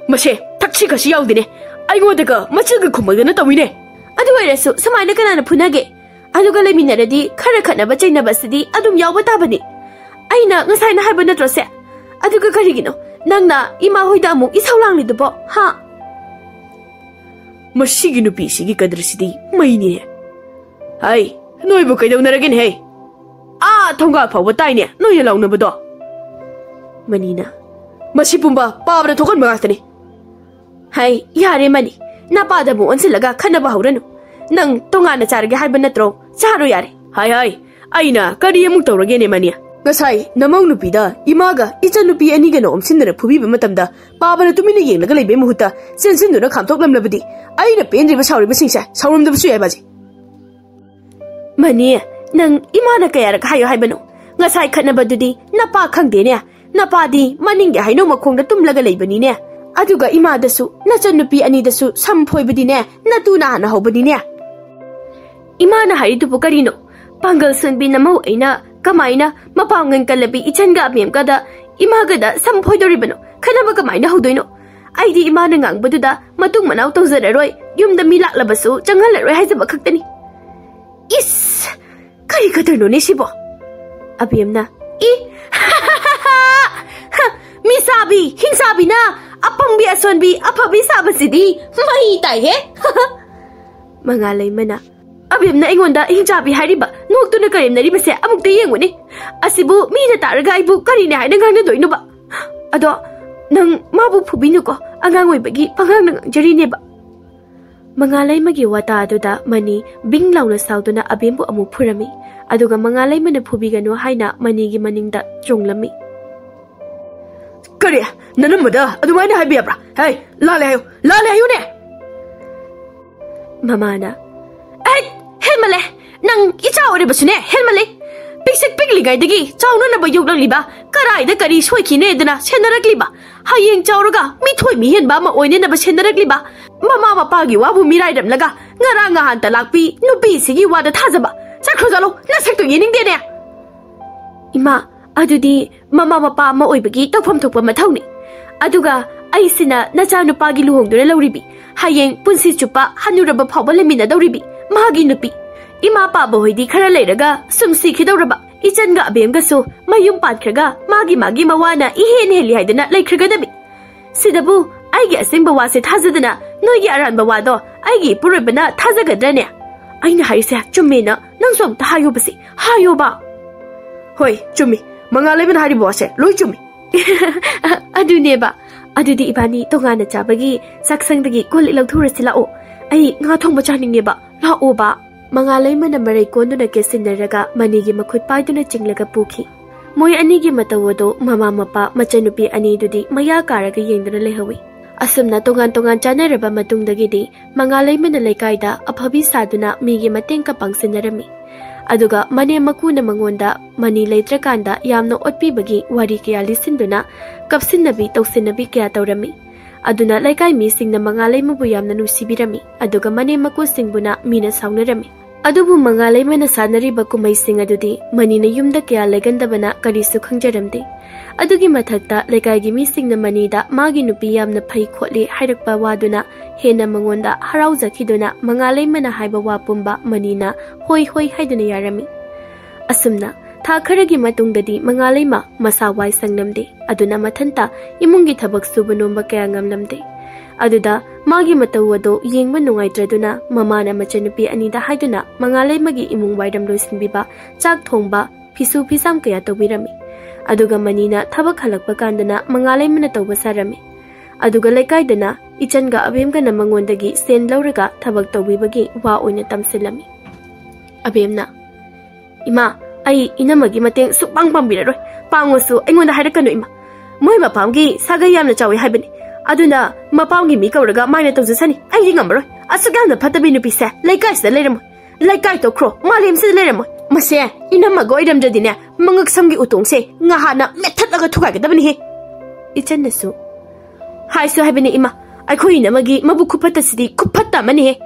ꯃꯁꯦ ꯊꯛꯁꯤ ꯈꯥꯁꯤ ꯌꯥꯎꯗꯦꯅꯦ꯫ ꯑꯩꯉꯣꯟꯗꯒ ꯃꯆꯤꯟꯒ ꯈꯨꯝꯃꯛꯇꯅ ꯇꯧꯏꯅꯦ꯫ ꯑꯗꯨ ꯑꯣꯏꯔꯁꯨ ꯁꯨꯃꯥꯏꯅ ꯀꯅꯥꯅ ꯐꯨꯅꯒꯦ? ꯑꯗꯨꯒ ꯂꯩꯃꯤꯟꯅꯔꯗꯤ ꯈꯔ ꯈꯠꯅꯕ ꯆꯩꯅꯕꯁꯤꯗꯤ ꯑꯗꯨꯝ ꯌꯥꯎꯕ ꯇꯥꯕꯅꯤ꯫ ꯑꯩꯅ ꯉꯁꯥꯏꯅ ꯍꯥꯏꯕ ꯅꯠꯇ꯭ꯔꯣ ꯁꯦ? ꯑꯗꯨꯒ ꯀꯔꯤꯒꯤꯅꯣ ꯅꯪꯅ ꯏꯃꯥ ꯍꯣꯏꯗ ꯑꯃꯨꯛ ꯏꯁꯧ ꯂꯥꯡꯂꯤꯗꯨꯕꯣ, ꯍꯥ? ꯃꯁꯤꯒꯤ ꯅꯨꯄꯤꯁꯤꯒꯤ ꯀꯗꯔꯁꯤꯗꯤ ꯃꯩꯅꯤꯅꯦ꯫ ꯍꯩ, ꯅꯣꯏꯕꯨ ꯀꯩꯗꯧꯅꯔꯒꯦꯅꯦ ꯍꯩ? ꯑꯥ ꯊꯣꯡꯒꯥꯜ ꯐꯥꯎꯕ ꯇꯥꯏꯅꯦ ꯅꯣꯏꯅ ꯂꯥꯎꯅꯕꯗꯣ꯫ ꯃꯅꯤꯅ, ꯃꯁꯤ ꯄꯨꯝꯕ ꯄꯥꯕꯗ ꯊꯣꯛꯍꯟꯕ ꯉꯥꯛꯇꯅꯤ꯫ ꯍꯩ, ꯌꯥꯔꯦ ꯃꯅꯤ, ꯅꯄꯥꯗꯕꯨ ꯑꯣꯟꯁꯤꯜꯂꯒ ꯈꯟꯅꯕ ꯍꯧꯔꯅꯨ꯫ ꯅꯪ ꯇꯣꯉꯥꯟꯅ ꯆꯥꯔꯒꯦ ꯍꯥꯏꯕ ꯅꯠꯇ꯭ꯔꯣ? ꯆꯥꯔꯣ ꯌꯥꯔꯦ꯫ ꯍꯥꯏ ꯍꯥꯏ, ꯑꯩꯅ ꯀꯔꯤ ꯑꯃꯨꯛ ꯇꯧꯔꯒꯦꯅꯦ ꯃꯅꯤ? ꯉꯁꯥꯏ ꯅꯃꯧ ꯅꯨꯄꯤꯗ ꯏꯃꯥꯒ ꯏꯆꯟ ꯅꯨꯄꯤ ꯑꯅꯤꯒꯅ ꯑꯣꯝꯁꯤꯟꯗꯅ ꯐꯨꯕꯤꯕ ꯃꯇꯝꯗ ꯄꯥꯕꯅ ꯇꯨꯃꯤꯟꯅ ꯌꯦꯡꯂꯒ ꯂꯩꯕꯩ ꯃꯍꯨꯠꯇ ꯆꯦꯟꯁꯤꯟꯗꯨꯅ ꯈꯥꯝꯊꯣꯛꯂꯝꯂꯕꯗꯤ ꯑꯩꯅ ꯄꯦꯟꯗ꯭ꯔꯤꯕ ꯁꯥꯎꯔꯤꯕꯁꯤꯡꯁꯦ ꯁꯥꯎꯔꯝꯗꯕꯁꯨ ꯌꯥꯏ ꯕꯥꯖꯤ꯫ ꯃꯅꯤ, ꯅꯪ ꯏꯃꯥꯅ ꯀꯌꯥꯔꯛ ꯍꯥꯏꯌꯣ ꯍꯥꯏꯕꯅꯣ? ꯉꯁꯥꯏ ꯈꯠꯅꯕꯗꯨꯗꯤ ꯅꯄꯥ ꯈꯪꯗꯦꯅꯦ꯫ ꯅꯄꯥꯗꯤ ꯃꯅꯤꯡꯒꯤ ꯍꯩꯅꯧ ꯃꯈꯣꯡꯗ ꯇꯨꯝꯂꯒ ꯂꯩꯕꯅꯤꯅꯦ꯫ ꯑꯗꯨꯒ ꯏꯃꯥꯗꯁꯨ, ꯅꯆꯟꯅꯨꯄꯤ ꯑꯅꯤꯗꯁꯨ ꯁꯝ ꯐꯣꯏꯕꯗꯤꯅꯦ, ꯅꯇꯨꯅ ꯍꯥꯟꯅ ꯍꯧꯕꯅꯤꯅꯦ꯫ ꯏꯃꯥꯅ ꯍꯥꯏꯔꯤꯗꯨꯕꯨ ꯀꯔꯤꯅꯣ? ꯄꯥꯡꯒꯜ ꯁꯣꯟꯕꯤ ꯅꯃꯧ ꯑꯩꯅ ꯀꯃꯥꯏꯅ ꯃꯄꯥꯡꯒꯜ ꯀꯜꯂꯕꯤ ꯏꯆꯟꯒ ꯑꯕꯦꯝꯀꯗ ꯏꯃꯥꯒꯗ ꯁꯝ ꯐꯣꯏꯗꯧꯔꯤꯕꯅꯣ? ꯈꯠꯅꯕ ꯀꯃꯥꯏꯅ ꯍꯧꯗꯣꯏꯅꯣ? ꯑꯩꯗꯤ ꯏꯃꯥꯅ ꯉꯥꯡꯕꯗꯨꯗ ꯃꯇꯨꯡ ꯃꯅꯥꯎ ꯇꯧꯖꯔꯔꯣꯏ, ꯌꯨꯝꯗ ꯃꯤ ꯂꯥꯛꯂꯕꯁꯨ ꯆꯪꯍꯜꯂꯔꯣꯏ ꯍꯥꯏꯖꯕ ꯈꯛꯇꯅꯤ꯫ ꯏꯁ! ꯀꯔꯤ ꯀꯗꯔꯅꯣꯅꯦ ꯁꯤꯕꯣ? ꯑꯕꯦꯝꯅ, ꯏ! ꯃꯤꯆꯥꯕꯤ, ꯍꯤꯡꯆꯥꯕꯤꯅ ꯑꯄꯪꯕꯤ ꯑꯁꯣꯟꯕꯤ ꯑꯐꯕꯤ ꯁꯥꯕꯁꯤꯗꯤ ꯃꯩ ꯇꯥꯏꯍꯦ! ꯃꯉꯥꯂꯩꯃꯅ, ꯑꯕꯦꯝꯅ ꯑꯩꯉꯣꯟꯗ ꯍꯤꯡꯆꯥꯕꯤ ꯍꯥꯏꯔꯤꯕ, ꯅꯣꯛꯇꯨꯅ ꯀꯔꯦꯝꯅꯔꯤꯕꯁꯦ ꯑꯃꯨꯛꯇ ꯌꯦꯡꯉꯨꯅꯦ꯫ ꯑꯁꯤꯕꯨ ꯃꯤꯅ ꯇꯥꯔꯒ ꯑꯩꯕꯨ ꯀꯔꯤꯅꯦ ꯍꯥꯏꯅ ꯉꯥꯡꯅꯗꯣꯏꯅꯣꯕ? ꯑꯗꯣ ꯅꯪ ꯃꯥꯕꯨ ꯐꯨꯕꯤꯅꯨꯀꯣ, ꯑꯉꯥꯡ ꯑꯣꯏꯕꯒꯤ ꯄꯉꯥꯡꯅ ꯉꯥꯡꯖꯔꯤꯅꯦꯕ꯫ ꯃꯉꯥꯂꯩꯃꯒꯤ ꯋꯥꯇꯥ ꯑꯗꯨꯗ ꯃꯅꯤ ꯕꯤꯡ ꯂꯥꯎꯅ ꯁꯥꯎꯗꯨꯅ ꯑꯕꯦꯝꯕꯨ ꯑꯃꯨꯛ ꯐꯨꯔꯝꯃꯤ꯫ ꯑꯗꯨꯒ ꯃꯉꯥꯂꯩꯃꯅ ꯐꯨꯕꯤꯒꯅꯨ ꯍꯥꯏꯅ ꯃꯅꯤꯒꯤ ꯃꯅꯤꯡꯗ ꯆꯣꯡꯂꯝꯃꯤ꯫ ꯀꯔꯤ? ꯅꯅꯝꯃꯗ ꯑꯗꯨꯃꯥꯏꯅ ꯍꯥꯏꯕ ꯌꯥꯕ꯭ꯔꯥ? ꯍꯦ, ꯂꯥꯜꯂꯦ ꯍꯥꯏꯌꯨ, ꯂꯥꯜꯂꯦ ꯍꯥꯏꯌꯨꯅꯦ! ꯃꯃꯥꯅ, ꯑꯩ, ꯍꯦꯟꯃꯜꯂꯦ! ꯅꯪ ꯏꯆꯥ ꯑꯣꯏꯔꯕꯁꯨꯅꯦ, ꯍꯦꯟꯃꯜꯂꯦ! ꯄꯤꯛꯁꯛ ꯄꯤꯛꯂꯤꯉꯩꯗꯒꯤ ꯆꯥꯎꯅꯅꯕ ꯌꯣꯛꯂꯛꯂꯤꯕ, ꯀꯔꯥꯏꯗ ꯀꯔꯤ ꯁꯣꯏꯈꯤꯅꯦꯗꯅ ꯁꯦꯟꯅꯔꯛꯂꯤꯕ, ꯍꯌꯦꯡ ꯆꯥꯎꯔꯒ ꯃꯤꯊꯣꯏ ꯃꯤꯍꯦꯟꯕ ꯑꯃ ꯑꯣꯏꯅꯅꯕ ꯁꯦꯟꯅꯔꯛꯂꯤꯕ, ꯃꯃꯥ ꯃꯄꯥꯒꯤ ꯋꯥꯕꯨ ꯃꯤꯔꯥꯏꯔꯝꯂꯒ ꯉꯔꯥꯡ ꯉꯍꯥꯟꯇ ꯂꯥꯛꯄꯤ ꯅꯨꯄꯤꯁꯤꯒꯤ ꯋꯥꯗ ꯊꯥꯖꯕ? ꯆꯠꯈ꯭ꯔꯣ ꯆꯠꯂꯣ, ꯅꯁꯛꯇꯣ ꯌꯦꯡꯅꯤꯡꯗꯦꯅꯦ꯫ ꯏꯃꯥ, ꯑꯗꯨꯗꯤ ꯃꯃꯥ ꯃꯄꯥ ꯑꯃ ꯑꯣꯏꯕꯒꯤ ꯇꯧꯐꯝ ꯊꯣꯛꯄ ꯃꯊꯧꯅꯤ꯫ ꯑꯗꯨꯒ ꯑꯩꯁꯤꯅ ꯅꯆꯥꯅꯨꯄꯥꯒꯤ ꯂꯨꯍꯣꯡꯗꯨꯅ ꯂꯧꯔꯤꯕꯤ, ꯍꯌꯦꯡ ꯄꯨꯟꯁꯤ ꯆꯨꯞꯄ ꯍꯟꯅꯨꯔꯕ ꯐꯥꯎꯕ ꯂꯩꯃꯤꯟꯅꯗꯧꯔꯤꯕꯤ, ꯃꯥꯒꯤ ꯅꯨꯄꯤ꯫ ꯏꯃꯥ ꯄꯥꯕ ꯍꯣꯏꯗꯤ ꯈꯔ ꯂꯩꯔꯒ ꯁꯨꯝ ꯁꯤꯈꯤꯗꯧꯔꯕ, ꯏꯆꯟꯒ ꯑꯕꯦꯝꯒꯁꯨ ꯃꯌꯨꯝ ꯄꯥꯟꯈ꯭ꯔꯒ ꯃꯥꯒꯤ ꯃꯥꯒꯤ ꯃꯋꯥꯅ ꯏꯍꯦꯟ ꯍꯦꯜꯂꯤ ꯍꯥꯏꯗꯅ ꯂꯩꯈ꯭ꯔꯒꯗꯕꯤ꯫ ꯁꯤꯗꯕꯨ ꯑꯩꯒꯤ ꯑꯁꯦꯡꯕ ꯋꯥꯁꯦ ꯊꯥꯖꯗꯅ ꯅꯣꯏꯒꯤ ꯑꯔꯥꯟꯕ ꯋꯥꯗꯣ ꯑꯩꯒꯤ ꯏꯄꯨꯔꯣꯏꯕꯅ ꯊꯥꯖꯒꯗ꯭ꯔꯅꯦ? ꯑꯩꯅ ꯍꯥꯏꯔꯤꯁꯦ ꯆꯨꯝꯃꯦꯅ ꯅꯪꯁꯨ ꯑꯝꯇ ꯍꯥꯏꯌꯣꯕꯁꯦ, ꯍꯥꯏꯌꯣꯕ꯫ ꯍꯣꯏ, ꯆꯨꯝꯃꯤ꯫ ꯃꯉꯥꯜ ꯂꯩꯃꯅ ꯍꯥꯏꯔꯤꯕ ꯋꯥꯁꯦ ꯂꯣꯏ ꯆꯨꯝꯃꯤ꯫ ꯑꯗꯨꯅꯦꯕ꯫ ꯑꯗꯨꯗꯤ ꯏꯕꯥꯅꯤ ꯇꯣꯉꯥꯟꯅ ꯆꯥꯕꯒꯤ ꯆꯥꯛꯁꯪꯗꯒꯤ ꯀꯣꯜ ꯂꯤꯛ ꯂꯧꯊꯣꯛꯎꯔꯁꯤ ꯂꯥꯛꯑꯣ꯫ ꯑꯩ ꯉꯥ ꯊꯣꯡꯕ ꯆꯥꯅꯤꯡꯉꯦꯕ꯫ ꯂꯥꯛꯑꯣꯕ꯫ ꯃꯉꯥꯜ ꯂꯩꯃꯅ ꯃꯔꯩ ꯀꯣꯟꯗꯨꯅ ꯀꯦꯁꯤꯟꯅꯔꯒ ꯃꯅꯤꯒꯤ ꯃꯈꯨꯠ ꯄꯥꯏꯗꯨꯅ ꯆꯤꯡꯂꯒ ꯄꯨꯈꯤ꯫ ꯃꯣꯏ ꯑꯅꯤꯒꯤ ꯃꯇꯧ ꯑꯗꯨ ꯃꯃꯥ ꯃꯄꯥ ꯃꯆꯟꯅꯨꯄꯤ ꯑꯅꯤꯗꯨꯗꯤ ꯃꯌꯥ ꯀꯥꯔꯒ ꯌꯦꯡꯗꯨꯅ ꯂꯩꯍꯧꯏ꯫ ꯑꯁꯨꯝꯅ ꯇꯣꯉꯥꯟ ꯇꯣꯉꯥꯟ ꯆꯥꯅꯔꯕ ꯃꯇꯨꯡꯗꯒꯤꯗꯤ ꯃꯉꯥꯜ ꯂꯩꯃꯅ ꯂꯩꯀꯥꯏꯗ ꯑꯐꯕꯤ ꯁꯥꯗꯨꯅ ꯃꯤꯒꯤ ꯃꯇꯦꯡꯒ ꯄꯥꯡꯁꯤꯟꯅꯔꯝꯃꯤ꯫ ꯑꯗꯨꯒ ꯃꯅꯦꯝ ꯃꯀꯨꯅ ꯃꯉꯣꯟꯗ ꯃꯅꯤ ꯂꯩꯇ꯭ꯔꯀꯥꯟꯗ ꯌꯥꯝꯅ ꯑꯣꯠꯄꯤꯕꯒꯤ ꯋꯥꯔꯤ ꯀꯌꯥ ꯂꯤꯁꯤꯟꯗꯨꯅ ꯀꯞꯁꯤꯟꯅꯕꯤ ꯇꯧꯁꯤꯟꯅꯕꯤ ꯀꯌꯥ ꯇꯧꯔꯝꯃꯤ꯫ ꯑꯗꯨꯅ ꯂꯩꯀꯥꯏ ꯃꯤꯁꯤꯡꯅ ꯃꯉꯥꯜ ꯂꯩꯃꯕꯨ ꯌꯥꯝꯅ ꯅꯨꯡꯁꯤꯕꯤꯔꯝꯃꯤ, ꯑꯗꯨꯒ ꯃꯅꯦꯝ ꯃꯀꯨꯁꯤꯡꯕꯨꯅ ꯃꯤꯅ ꯁꯥꯎꯅꯔꯝꯃꯤ꯫ ꯑꯗꯨꯕꯨ ꯃꯉꯥꯜ ꯂꯩꯃꯅ ꯁꯥꯟꯅꯔꯤꯕ ꯀꯨꯝꯍꯩꯁꯤꯡ ꯑꯗꯨꯗꯤ ꯃꯅꯤꯅ ꯌꯨꯝꯗ ꯀꯌꯥ ꯂꯩꯒꯟꯗꯕꯅ ꯀꯔꯤꯁꯨ ꯈꯪꯖꯔꯝꯗꯦ꯫ ꯑꯗꯨꯒꯤ ꯃꯊꯛꯇ ꯂꯩꯀꯥꯏꯒꯤ ꯃꯤꯁꯤꯡꯅ ꯃꯅꯤꯗ ꯃꯥꯒꯤ ꯅꯨꯄꯤ ꯌꯥꯝꯅ ꯐꯩ ꯈꯣꯠꯂꯤ ꯍꯥꯏꯔꯛꯄ ꯋꯥꯗꯨꯅ ꯍꯦꯟꯅ ꯃꯉꯣꯟꯗ ꯍꯔꯥꯎꯖꯈꯤꯗꯨꯅ ꯃꯉꯥꯜ ꯂꯩꯃꯅ ꯍꯥꯏꯕ ꯋꯥ ꯄꯨꯝꯕ ꯃꯅꯤꯅ ꯍꯣꯏ ꯍꯣꯏ ꯍꯥꯏꯗꯨꯅ ꯌꯥꯔꯝꯃꯤ꯫ ꯑꯁꯨꯝꯅ ꯊꯥ ꯈꯔꯒꯤ ꯃꯇꯨꯡꯗꯗꯤ ꯃꯉꯥꯜ ꯂꯩꯃ ꯃꯁꯥ ꯋꯥꯏ ꯁꯪꯂꯝꯗꯦ꯫ ꯑꯗꯨꯅ ꯃꯊꯟꯇ ꯏꯃꯨꯡꯒꯤ ꯊꯕꯛ ꯁꯨꯕ ꯅꯣꯝꯕ ꯀꯌꯥ ꯉꯝꯂꯝꯗꯦ꯫ ꯑꯗꯨꯗ ꯃꯥꯒꯤ ꯃꯇꯧ ꯑꯗꯨ ꯌꯦꯡꯕ ꯅꯨꯡꯉꯥꯏꯇ꯭ꯔꯗꯨꯅ ꯃꯃꯥꯅ ꯃꯆꯟꯅꯨꯄꯤ ꯑꯅꯤꯗ ꯍꯥꯏꯗꯨꯅ ꯃꯉꯥꯜ ꯂꯩꯃꯒꯤ ꯏꯃꯨꯡ ꯋꯥꯏꯔꯝ ꯂꯣꯏꯁꯤꯟꯕꯤꯕ, ꯆꯥꯛ ꯊꯣꯡꯕ, ꯐꯤꯁꯨ ꯐꯤꯁꯥꯝ ꯀꯌꯥ ꯇꯧꯕꯤꯔꯝꯃꯤ꯫ ꯑꯗꯨꯒ ꯃꯅꯤꯅ ꯊꯕꯛ ꯍꯜꯂꯛꯄ ꯀꯥꯟꯗꯅ ꯃꯉꯥꯜ ꯂꯩꯃꯅ ꯇꯧꯕ ꯁꯥꯔꯝꯃꯤ꯫ ꯑꯗꯨꯒ ꯂꯩꯀꯥꯏꯗꯅ ꯏꯆꯟꯒ ꯑꯕꯦꯝꯒꯅ ꯃꯉꯣꯟꯗꯒꯤ ꯁꯦꯟ ꯂꯧꯔꯒ ꯊꯕꯛ ꯇꯧꯕꯤꯕꯒꯤ ꯋꯥ ꯑꯣꯏꯅ ꯇꯝꯁꯤꯜꯂꯝꯃꯤ꯫ ꯑꯕꯦꯝꯅ, "ꯏꯃꯥ, ꯑꯩ ꯏꯅꯝꯃꯒꯤ ꯃꯇꯦꯡ ꯁꯨꯛꯄꯥꯡ ꯄꯥꯡꯕꯤꯔꯔꯣꯏ꯫ ꯄꯥꯡꯉꯣꯁꯨ ꯑꯩꯉꯣꯟꯗ ꯍꯥꯏꯔꯛꯀꯅꯨ, ꯏꯃꯥ꯫ ꯃꯣꯏ ꯃꯄꯥꯝꯒꯤ ꯁꯥꯒꯩ ꯌꯥꯝꯅ ꯆꯥꯎꯏ ꯍꯥꯏꯕꯅꯤ꯫ ꯑꯗꯨꯅ ꯃꯄꯥꯝꯒꯤ ꯃꯤ ꯀꯧꯔꯒ ꯃꯥꯏꯅ ꯇꯧꯖꯁꯅꯤ꯫ ꯑꯩꯗꯤ ꯉꯝꯃꯔꯣꯏ꯫ ꯑꯁꯨꯛ ꯌꯥꯝꯅ ꯐꯠꯇꯕꯤ ꯅꯨꯄꯤꯁꯦ ꯂꯩꯀꯥꯏꯁꯤꯗ ꯂꯩꯔꯝꯃꯣꯏ꯫ ꯂꯩꯀꯥꯏ ꯇꯣꯛꯈ꯭ꯔꯣ, ꯃꯥꯂꯦꯝꯁꯤꯗ ꯂꯩꯔꯝꯃꯣꯏ꯫ ꯃꯁꯦ ꯏꯅꯝꯃꯒ ꯑꯣꯏꯔꯝꯗ꯭ꯔꯗꯤꯅꯦ, ꯃꯉꯛ ꯁꯝꯒꯤ ꯎꯇꯣꯡꯁꯦ ꯉꯍꯥꯟꯅ ꯃꯦꯠꯊꯠꯂꯒ ꯊꯨꯒꯥꯏꯒꯗꯕꯅꯤꯍꯦ꯫" ꯏꯆꯟꯅꯁꯨ, "ꯍꯥꯏꯁꯨ ꯍꯥꯏꯕꯅꯤ, ꯏꯃꯥ, ꯑꯩꯈꯣꯏ ꯏꯅꯝꯃꯒꯤ ꯃꯕꯨꯛ ꯈꯨꯐꯠꯇꯁꯤꯗꯤ ꯈꯨꯐꯠꯇ ꯑꯃꯅꯤꯍꯦ꯫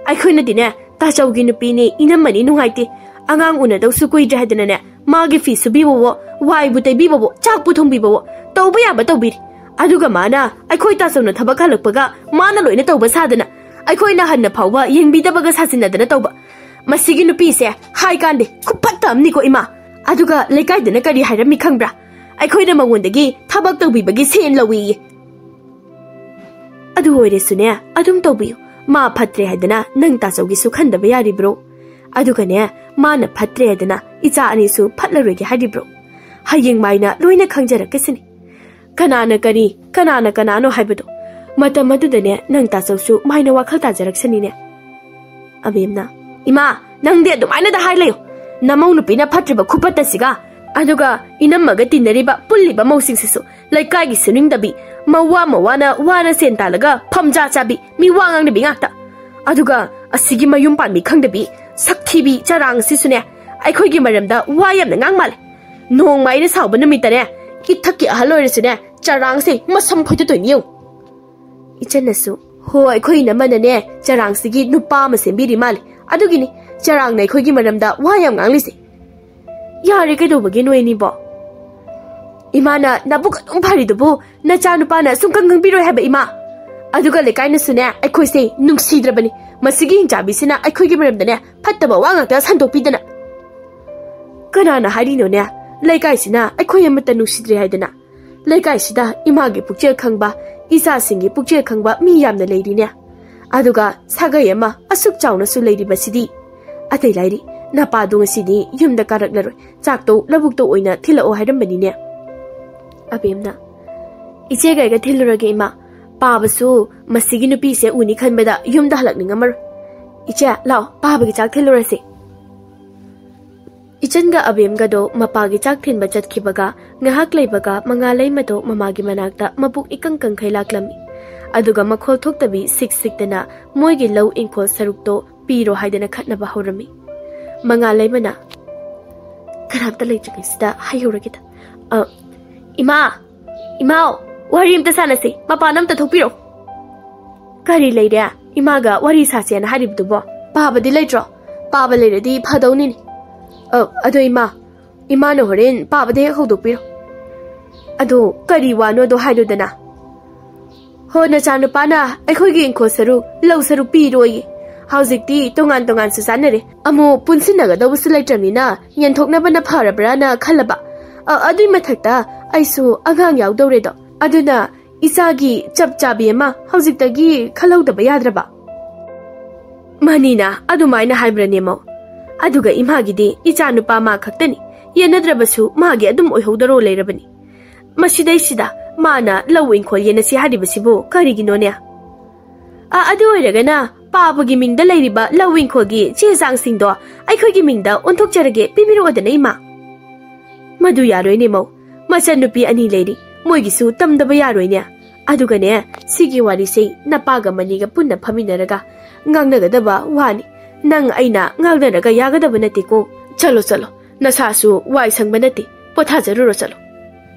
ꯑꯩꯈꯣꯏꯅꯗꯤꯅꯦ, ꯇꯥꯆꯧꯒꯤ ꯅꯨꯄꯤꯅꯦ, ꯏꯅꯝꯃꯅꯤ ꯅꯨꯡꯉꯥꯏꯇꯦ, ꯑꯉꯥꯡ ꯎꯅꯗꯧꯁꯨ ꯀꯨꯏꯗ꯭ꯔꯦ ꯍꯥꯏꯗꯅꯅꯦ, ꯃꯥꯒꯤ ꯐꯤ ꯁꯨꯕꯤꯕꯋꯣ, ꯋꯥꯏꯕꯨ ꯇꯩꯕꯤꯕꯋꯣ, ꯆꯥꯛꯄꯨ ꯊꯣꯡꯕꯤꯕꯋꯣ, ꯇꯧꯕ ꯌꯥꯕ ꯇꯧꯕꯤꯔꯤ꯫ ꯑꯗꯨꯒ ꯃꯥꯅ, ꯑꯩꯈꯣꯏ ꯇꯥꯆꯧꯅ ꯊꯕꯛ ꯍꯜꯂꯛꯄꯒ ꯃꯥꯅ ꯂꯣꯏꯅ ꯇꯧꯕ ꯁꯥꯗꯅ, ꯑꯩꯈꯣꯏꯅ ꯍꯟꯅ ꯐꯥꯎꯕ ꯌꯦꯡꯕꯤꯗꯕꯒ ꯁꯥꯖꯤꯟꯅꯗꯅ ꯇꯧꯕ꯫ ꯃꯁꯤꯒꯤ ꯅꯨꯄꯤꯁꯦ ꯍꯥꯏ ꯀꯥꯟꯗꯦ, ꯈꯨꯐꯠꯇ ꯑꯃꯅꯤꯀꯣ ꯏꯃꯥ꯫ ꯑꯗꯨꯒ ꯂꯩꯀꯥꯏꯗꯅ ꯀꯔꯤ ꯍꯥꯏꯔꯝꯃꯤ ꯈꯪꯕ꯭ꯔꯥ? ꯑꯩꯈꯣꯏꯅ ꯃꯉꯣꯟꯗꯒꯤ ꯊꯕꯛ ꯇꯧꯕꯤꯕꯒꯤ ꯁꯦꯟ ꯂꯧꯏꯌꯦ꯫ ꯑꯗꯨ ꯑꯣꯏꯔꯁꯨꯅꯦ, ꯑꯗꯨꯝ ꯇꯧꯕꯤꯌꯨ꯫ ꯃꯥ ꯐꯠꯇ꯭ꯔꯦ ꯍꯥꯏꯗꯅ ꯅꯪ ꯇꯥꯆꯧꯒꯤꯁꯨ ꯈꯟꯗꯕ ꯌꯥꯔꯤꯕ꯭ꯔꯣ? ꯑꯗꯨꯒꯅꯦ, ꯃꯥꯅ ꯐꯠꯇ꯭ꯔꯦ ꯍꯥꯏꯗꯅ ꯏꯆꯥ ꯑꯅꯤꯁꯨ ꯐꯠꯂꯔꯣꯏꯒꯦ ꯍꯥꯏꯔꯤꯕ꯭ꯔꯣ? ꯍꯌꯦꯡ ꯃꯥꯏꯅ ꯂꯣꯏꯅ ꯈꯪꯖꯔꯛꯀꯁꯤꯅꯤ꯫ ꯀꯅꯥꯅ ꯀꯔꯤ, ꯀꯅꯥꯅ ꯀꯅꯥꯅꯣ ꯍꯥꯏꯕꯗꯣ꯫ ꯃꯇꯝ ꯑꯗꯨꯗꯅꯦ, ꯅꯪ ꯇꯥꯆꯧꯁꯨ ꯃꯥꯏꯅ ꯋꯥꯈꯜ ꯇꯥꯖꯔꯛꯁꯅꯤꯅꯦ꯫ ꯑꯕꯦꯝꯅ, "ꯏꯃꯥ, ꯅꯪꯗꯤ ꯑꯗꯨꯃꯥꯏꯅꯗ ꯍꯥꯏ ꯂꯩꯌꯨ꯫ ꯅꯃꯧ ꯅꯨꯄꯤꯅ ꯐꯠꯇ꯭ꯔꯤꯕ ꯈꯨꯐꯠꯇꯁꯤꯒ, ꯑꯗꯨꯒ ꯏꯅꯝꯃꯒ ꯇꯤꯟꯅꯔꯤꯕ, ꯄꯨꯜꯂꯤꯕ ꯃꯧꯁꯤꯡꯁꯤꯁꯨ ꯂꯩꯀꯥꯏꯒꯤ ꯁꯨꯅꯤꯡꯗꯕꯤ, ꯃꯋꯥ ꯃꯋꯥꯅ ꯋꯥꯅ ꯁꯦꯟ ꯇꯥꯜꯂꯒ ꯐꯝꯖꯥ ꯆꯥꯕꯤ, ꯃꯤ ꯋꯥ ꯉꯥꯡꯗꯕꯤ ꯉꯥꯛꯇ꯫ ꯑꯗꯨꯒ ꯑꯁꯤꯒꯤ ꯃꯌꯨꯝ ꯄꯥꯟꯕꯤ ꯈꯪꯗꯕꯤ, ꯁꯛꯊꯤꯕꯤ ꯆꯔꯥꯡꯁꯤꯁꯨꯅꯦ, ꯑꯩꯈꯣꯏꯒꯤ ꯃꯔꯝꯗ ꯋꯥ ꯌꯥꯝꯅ ꯉꯥꯡ ꯃꯥꯜꯂꯦ꯫ ꯅꯣꯡꯃ ꯑꯩꯅ ꯁꯥꯎꯕ ꯅꯨꯃꯤꯠꯇꯅꯦ, ꯏꯊꯛꯀꯤ ꯑꯍꯜ ꯑꯣꯏꯔꯁꯨꯅꯦ, ꯆꯔꯥꯡꯁꯦ ꯃꯁꯝ ꯐꯣꯏꯗꯠꯇꯣꯏꯅꯤ ꯌꯦꯡꯉꯨ꯫" ꯏꯆꯟꯅꯁꯨ, "ꯍꯣ, ꯑꯩꯈꯣꯏ ꯏꯅꯝꯃꯅꯅꯦ, ꯆꯔꯥꯡꯁꯤꯒꯤ ꯅꯨꯄꯥ ꯑꯃ ꯁꯦꯝꯕꯤꯔꯤ ꯃꯥꯜꯂꯦ꯫ ꯑꯗꯨꯒꯤꯅꯤ ꯆꯔꯥꯡꯅ ꯑꯩꯈꯣꯏꯒꯤ ꯃꯔꯝꯗ ꯋꯥ ꯌꯥꯝ ꯉꯥꯡꯂꯤꯁꯦ꯫" "ꯌꯥꯔꯦ, ꯀꯩꯗꯧꯕꯒꯤ ꯅꯣꯏ ꯑꯅꯤꯕꯣ? ꯏꯃꯥꯅ ꯅꯕꯨꯛ ꯑꯗꯨꯝ ꯐꯔꯤꯗꯨꯕꯨ ꯅꯆꯥ ꯅꯨꯄꯥꯅ ꯁꯨꯡꯈꯪ ꯈꯪꯕꯤꯔꯣꯏ ꯍꯥꯏꯕ ꯏꯃꯥ? ꯑꯗꯨꯒ ꯂꯩꯀꯥꯏꯅꯁꯨꯅꯦ, ꯑꯩꯈꯣꯏꯁꯦ ꯅꯨꯡꯁꯤꯗ꯭ꯔꯕꯅꯤ꯫ ꯃꯁꯤꯒꯤ ꯍꯤꯡꯆꯥꯕꯤꯁꯤꯅ ꯑꯩꯈꯣꯏꯒꯤ ꯃꯔꯝꯗꯅꯦ, ꯐꯠꯇꯕ ꯋꯥ ꯉꯥꯛꯇ ꯁꯟꯗꯣꯛꯄꯤꯗꯅ꯫" "ꯀꯅꯥꯅ ꯍꯥꯏꯔꯤꯅꯣꯅꯦ, ꯂꯩꯀꯥꯏꯁꯤꯅ ꯑꯩꯈꯣꯏ ꯑꯃꯠꯇ ꯅꯨꯡꯁꯤꯗ꯭ꯔꯦ ꯍꯥꯏꯗꯅ? ꯂꯩꯀꯥꯏꯁꯤꯗ ꯏꯃꯥꯒꯤ ꯄꯨꯛꯆꯦꯜ ꯈꯪꯕ, ꯏꯆꯥꯁꯤꯡꯒꯤ ꯄꯨꯛꯆꯦꯜ ꯈꯪꯕ ꯃꯤ ꯌꯥꯝꯅ ꯂꯩꯔꯤꯅꯦ꯫ ꯑꯗꯨꯒ ꯁꯥꯒꯩ ꯑꯃ ꯑꯁꯨꯛ ꯆꯥꯎꯅꯁꯨ ꯂꯩꯔꯤꯕꯁꯤꯗꯤ꯫ ꯑꯇꯩ ꯂꯥꯏꯔꯤ, ꯅꯄꯥꯗꯨ ꯉꯁꯤꯗꯤ ꯌꯨꯝꯗ ꯀꯥꯔꯛꯂꯔꯣꯏ, ꯆꯥꯛꯇꯣ ꯂꯧꯕꯨꯛꯇ ꯑꯣꯏꯅ ꯊꯤꯜꯂꯛꯑꯣ ꯍꯥꯏꯔꯝꯕꯅꯤꯅꯦ꯫" ꯑꯕꯦꯝꯅ, "ꯏꯆꯦꯒ ꯑꯩꯒ ꯊꯤꯜꯂꯨꯔꯒꯦ ꯏꯃꯥ꯫ ꯄꯥꯕꯁꯨ ꯃꯁꯤꯒꯤ ꯅꯨꯄꯤꯁꯦ ꯎꯅꯤ ꯈꯟꯕꯗ ꯌꯨꯝꯗ ꯍꯜꯂꯛꯅꯤꯡꯉꯝꯃꯔꯣꯏ꯫ ꯏꯆꯦ, ꯂꯥꯛꯑꯣ, ꯄꯥꯕꯒꯤ ꯆꯥꯛ ꯊꯤꯜꯂꯨꯔꯁꯤ꯫" ꯏꯆꯟꯒ ꯑꯕꯦꯝꯒꯗꯣ ꯃꯄꯥꯒꯤ ꯆꯥꯛ ꯊꯤꯟꯕ ꯆꯠꯈꯤꯕꯒ ꯉꯥꯏꯍꯥꯛ ꯂꯩꯕꯒ ꯃꯉꯥꯂꯩꯃꯗꯣ ꯃꯃꯥꯒꯤ ꯃꯅꯥꯛꯇ ꯃꯕꯨꯛ ꯏꯀꯪ ꯀꯪꯈꯩ ꯂꯥꯛꯂꯝꯃꯤ꯫ ꯑꯗꯨꯒ ꯃꯈꯣꯜ ꯊꯣꯛꯇꯕꯤ ꯁꯤꯛ ꯁꯤꯛꯇꯅ ꯃꯣꯏꯒꯤ ꯂꯧ ꯏꯪꯈꯣꯜ ꯁꯔꯨꯛꯇꯣ ꯄꯤꯔꯣ ꯍꯥꯏꯗꯅ ꯈꯠꯅꯕ ꯍꯧꯔꯝꯃꯤ꯫ ꯃꯉꯥꯂꯩꯃꯅ, "ꯀꯅꯥꯝꯇ ꯂꯩꯇ꯭ꯔꯤꯉꯩꯁꯤꯗ ꯍꯥꯏꯍꯧꯔꯒꯦꯗ꯫ ꯑ, ꯏꯃꯥ, ꯏꯃꯥꯎ, ꯋꯥꯔꯤ ꯑꯝꯇ ꯁꯥꯟꯅꯁꯤ, ꯃꯄꯥꯟ ꯑꯝꯇ ꯊꯣꯛꯄꯤꯔꯣ꯫" "ꯀꯔꯤ ꯂꯩꯔꯦ? ꯏꯃꯥꯒ ꯋꯥꯔꯤ ꯁꯥꯁꯦꯅ ꯍꯥꯏꯔꯤꯕꯗꯨꯕꯣ? ꯄꯥꯕꯗꯤ ꯂꯩꯇ꯭ꯔꯣ? ꯄꯥꯕ ꯂꯩꯔꯗꯤ ꯐꯗꯧꯅꯤꯅꯦ꯫ ꯑ, ꯑꯗꯣ ꯏꯃꯥ, ꯏꯃꯥꯅ ꯍꯣꯔꯦꯟ ꯄꯥꯕꯗ ꯍꯦꯛ ꯍꯧꯗꯣꯛꯄꯤꯔꯣ꯫ ꯑꯗꯣ ꯀꯔꯤ ꯋꯥꯅꯣꯗꯣ ꯍꯥꯏꯔꯨꯗꯅ꯫ ꯍꯣ, ꯅꯆꯥꯅꯨꯄꯥꯅ ꯑꯩꯈꯣꯏꯒꯤ ꯏꯪꯈꯣꯜ ꯁꯔꯨꯛ, ꯂꯧ ꯁꯔꯨꯛ ꯄꯤꯔꯣꯏꯌꯦ꯫ ꯍꯧꯖꯤꯛꯇꯤ ꯇꯣꯉꯥꯟ ꯇꯣꯉꯥꯟꯁꯨ ꯆꯥꯅꯔꯦ꯫ ꯑꯃꯨꯛ ꯄꯨꯟꯁꯤꯟꯅꯒꯗꯧꯕꯁꯨ ꯂꯩꯇ꯭ꯔꯕꯅꯤꯅ ꯌꯦꯟꯊꯣꯛꯅꯕꯅ ꯐꯔꯕ꯭ꯔꯥꯅ ꯈꯜꯂꯕ꯫ ꯑ, ꯑꯗꯨꯏ ꯃꯊꯛꯇ ꯑꯩꯁꯨ ꯑꯉꯥꯡ ꯌꯥꯎꯗꯧꯔꯦꯗꯣ꯫ ꯑꯗꯨꯅ ꯏꯆꯥꯒꯤ ꯆꯞ ꯆꯥꯕꯤ ꯑꯃ ꯍꯧꯖꯤꯛꯇꯒꯤ ꯈꯜꯍꯧꯗꯕ ꯌꯥꯗ꯭ꯔꯕ? ꯃꯅꯤꯅ ꯑꯗꯨꯃꯥꯏꯅ ꯍꯥꯏꯕ꯭ꯔꯅꯦ, ꯃꯧ? ꯑꯗꯨꯒ ꯏꯃꯥꯒꯤꯗꯤ ꯏꯆꯥ ꯅꯨꯄꯥ ꯃꯥ ꯈꯛꯇꯅꯤ, ꯌꯦꯟꯅꯗ꯭ꯔꯕꯁꯨ ꯃꯥꯒꯤ ꯑꯗꯨꯝ ꯑꯣꯏꯍꯧꯗꯔꯣ ꯂꯩꯔꯕꯅꯤ꯫ ꯃꯁꯤꯗꯩꯁꯤꯗ ꯃꯥꯅ ꯂꯧ ꯏꯪꯈꯣꯜ ꯌꯦꯟꯅꯁꯤ ꯍꯥꯏꯔꯤꯕꯁꯤꯕꯨ ꯀꯔꯤꯒꯤꯅꯣꯅꯦ? ꯑ, ꯑꯗꯨ ꯑꯣꯏꯔꯒꯅ ꯄꯥꯕꯒꯤ ꯃꯤꯡꯗ ꯂꯩꯔꯤꯕ ꯂꯧ ꯏꯪꯈꯣꯜꯒꯤ ꯆꯦ ꯆꯥꯡꯁꯤꯡꯗꯣ ꯑꯩꯈꯣꯏꯒꯤ ꯃꯤꯡꯗ ꯑꯣꯟꯊꯣꯛꯆꯔꯒꯦ, ꯄꯤꯕꯤꯔꯛꯑꯣꯗꯅ, ꯏꯃꯥ꯫ ꯃꯗꯨ ꯌꯥꯔꯣꯏꯅꯦ, ꯃꯧ꯫ ꯃꯆꯟꯅꯨꯄꯤ ꯑꯅꯤ ꯂꯩꯔꯤ, ꯃꯣꯏꯒꯤꯁꯨ ꯇꯝꯗꯕ ꯌꯥꯔꯣꯏꯅꯦ꯫ ꯑꯗꯨꯒꯅꯦ, ꯁꯤꯒꯤ ꯋꯥꯔꯤꯁꯦ ꯅꯄꯥꯒ ꯃꯅꯤꯒ ꯄꯨꯟꯅ ꯐꯝꯃꯤꯟꯅꯔꯒ ꯉꯥꯡꯅꯒꯗꯕ ꯋꯥꯅꯤ꯫ ꯅꯪ ꯑꯩꯅ ꯉꯥꯡꯅꯔꯒ ꯌꯥꯒꯗꯕ ꯅꯠꯇꯦꯀꯣ꯫ ꯆꯠꯂꯣ, ꯆꯠꯂꯣ, ꯅꯁꯥꯁꯨ ꯋꯥꯏ ꯁꯪꯕ ꯅꯠꯇꯦ, ꯄꯣꯊꯥꯖꯔꯨꯔꯣ, ꯆꯠꯂꯣ꯫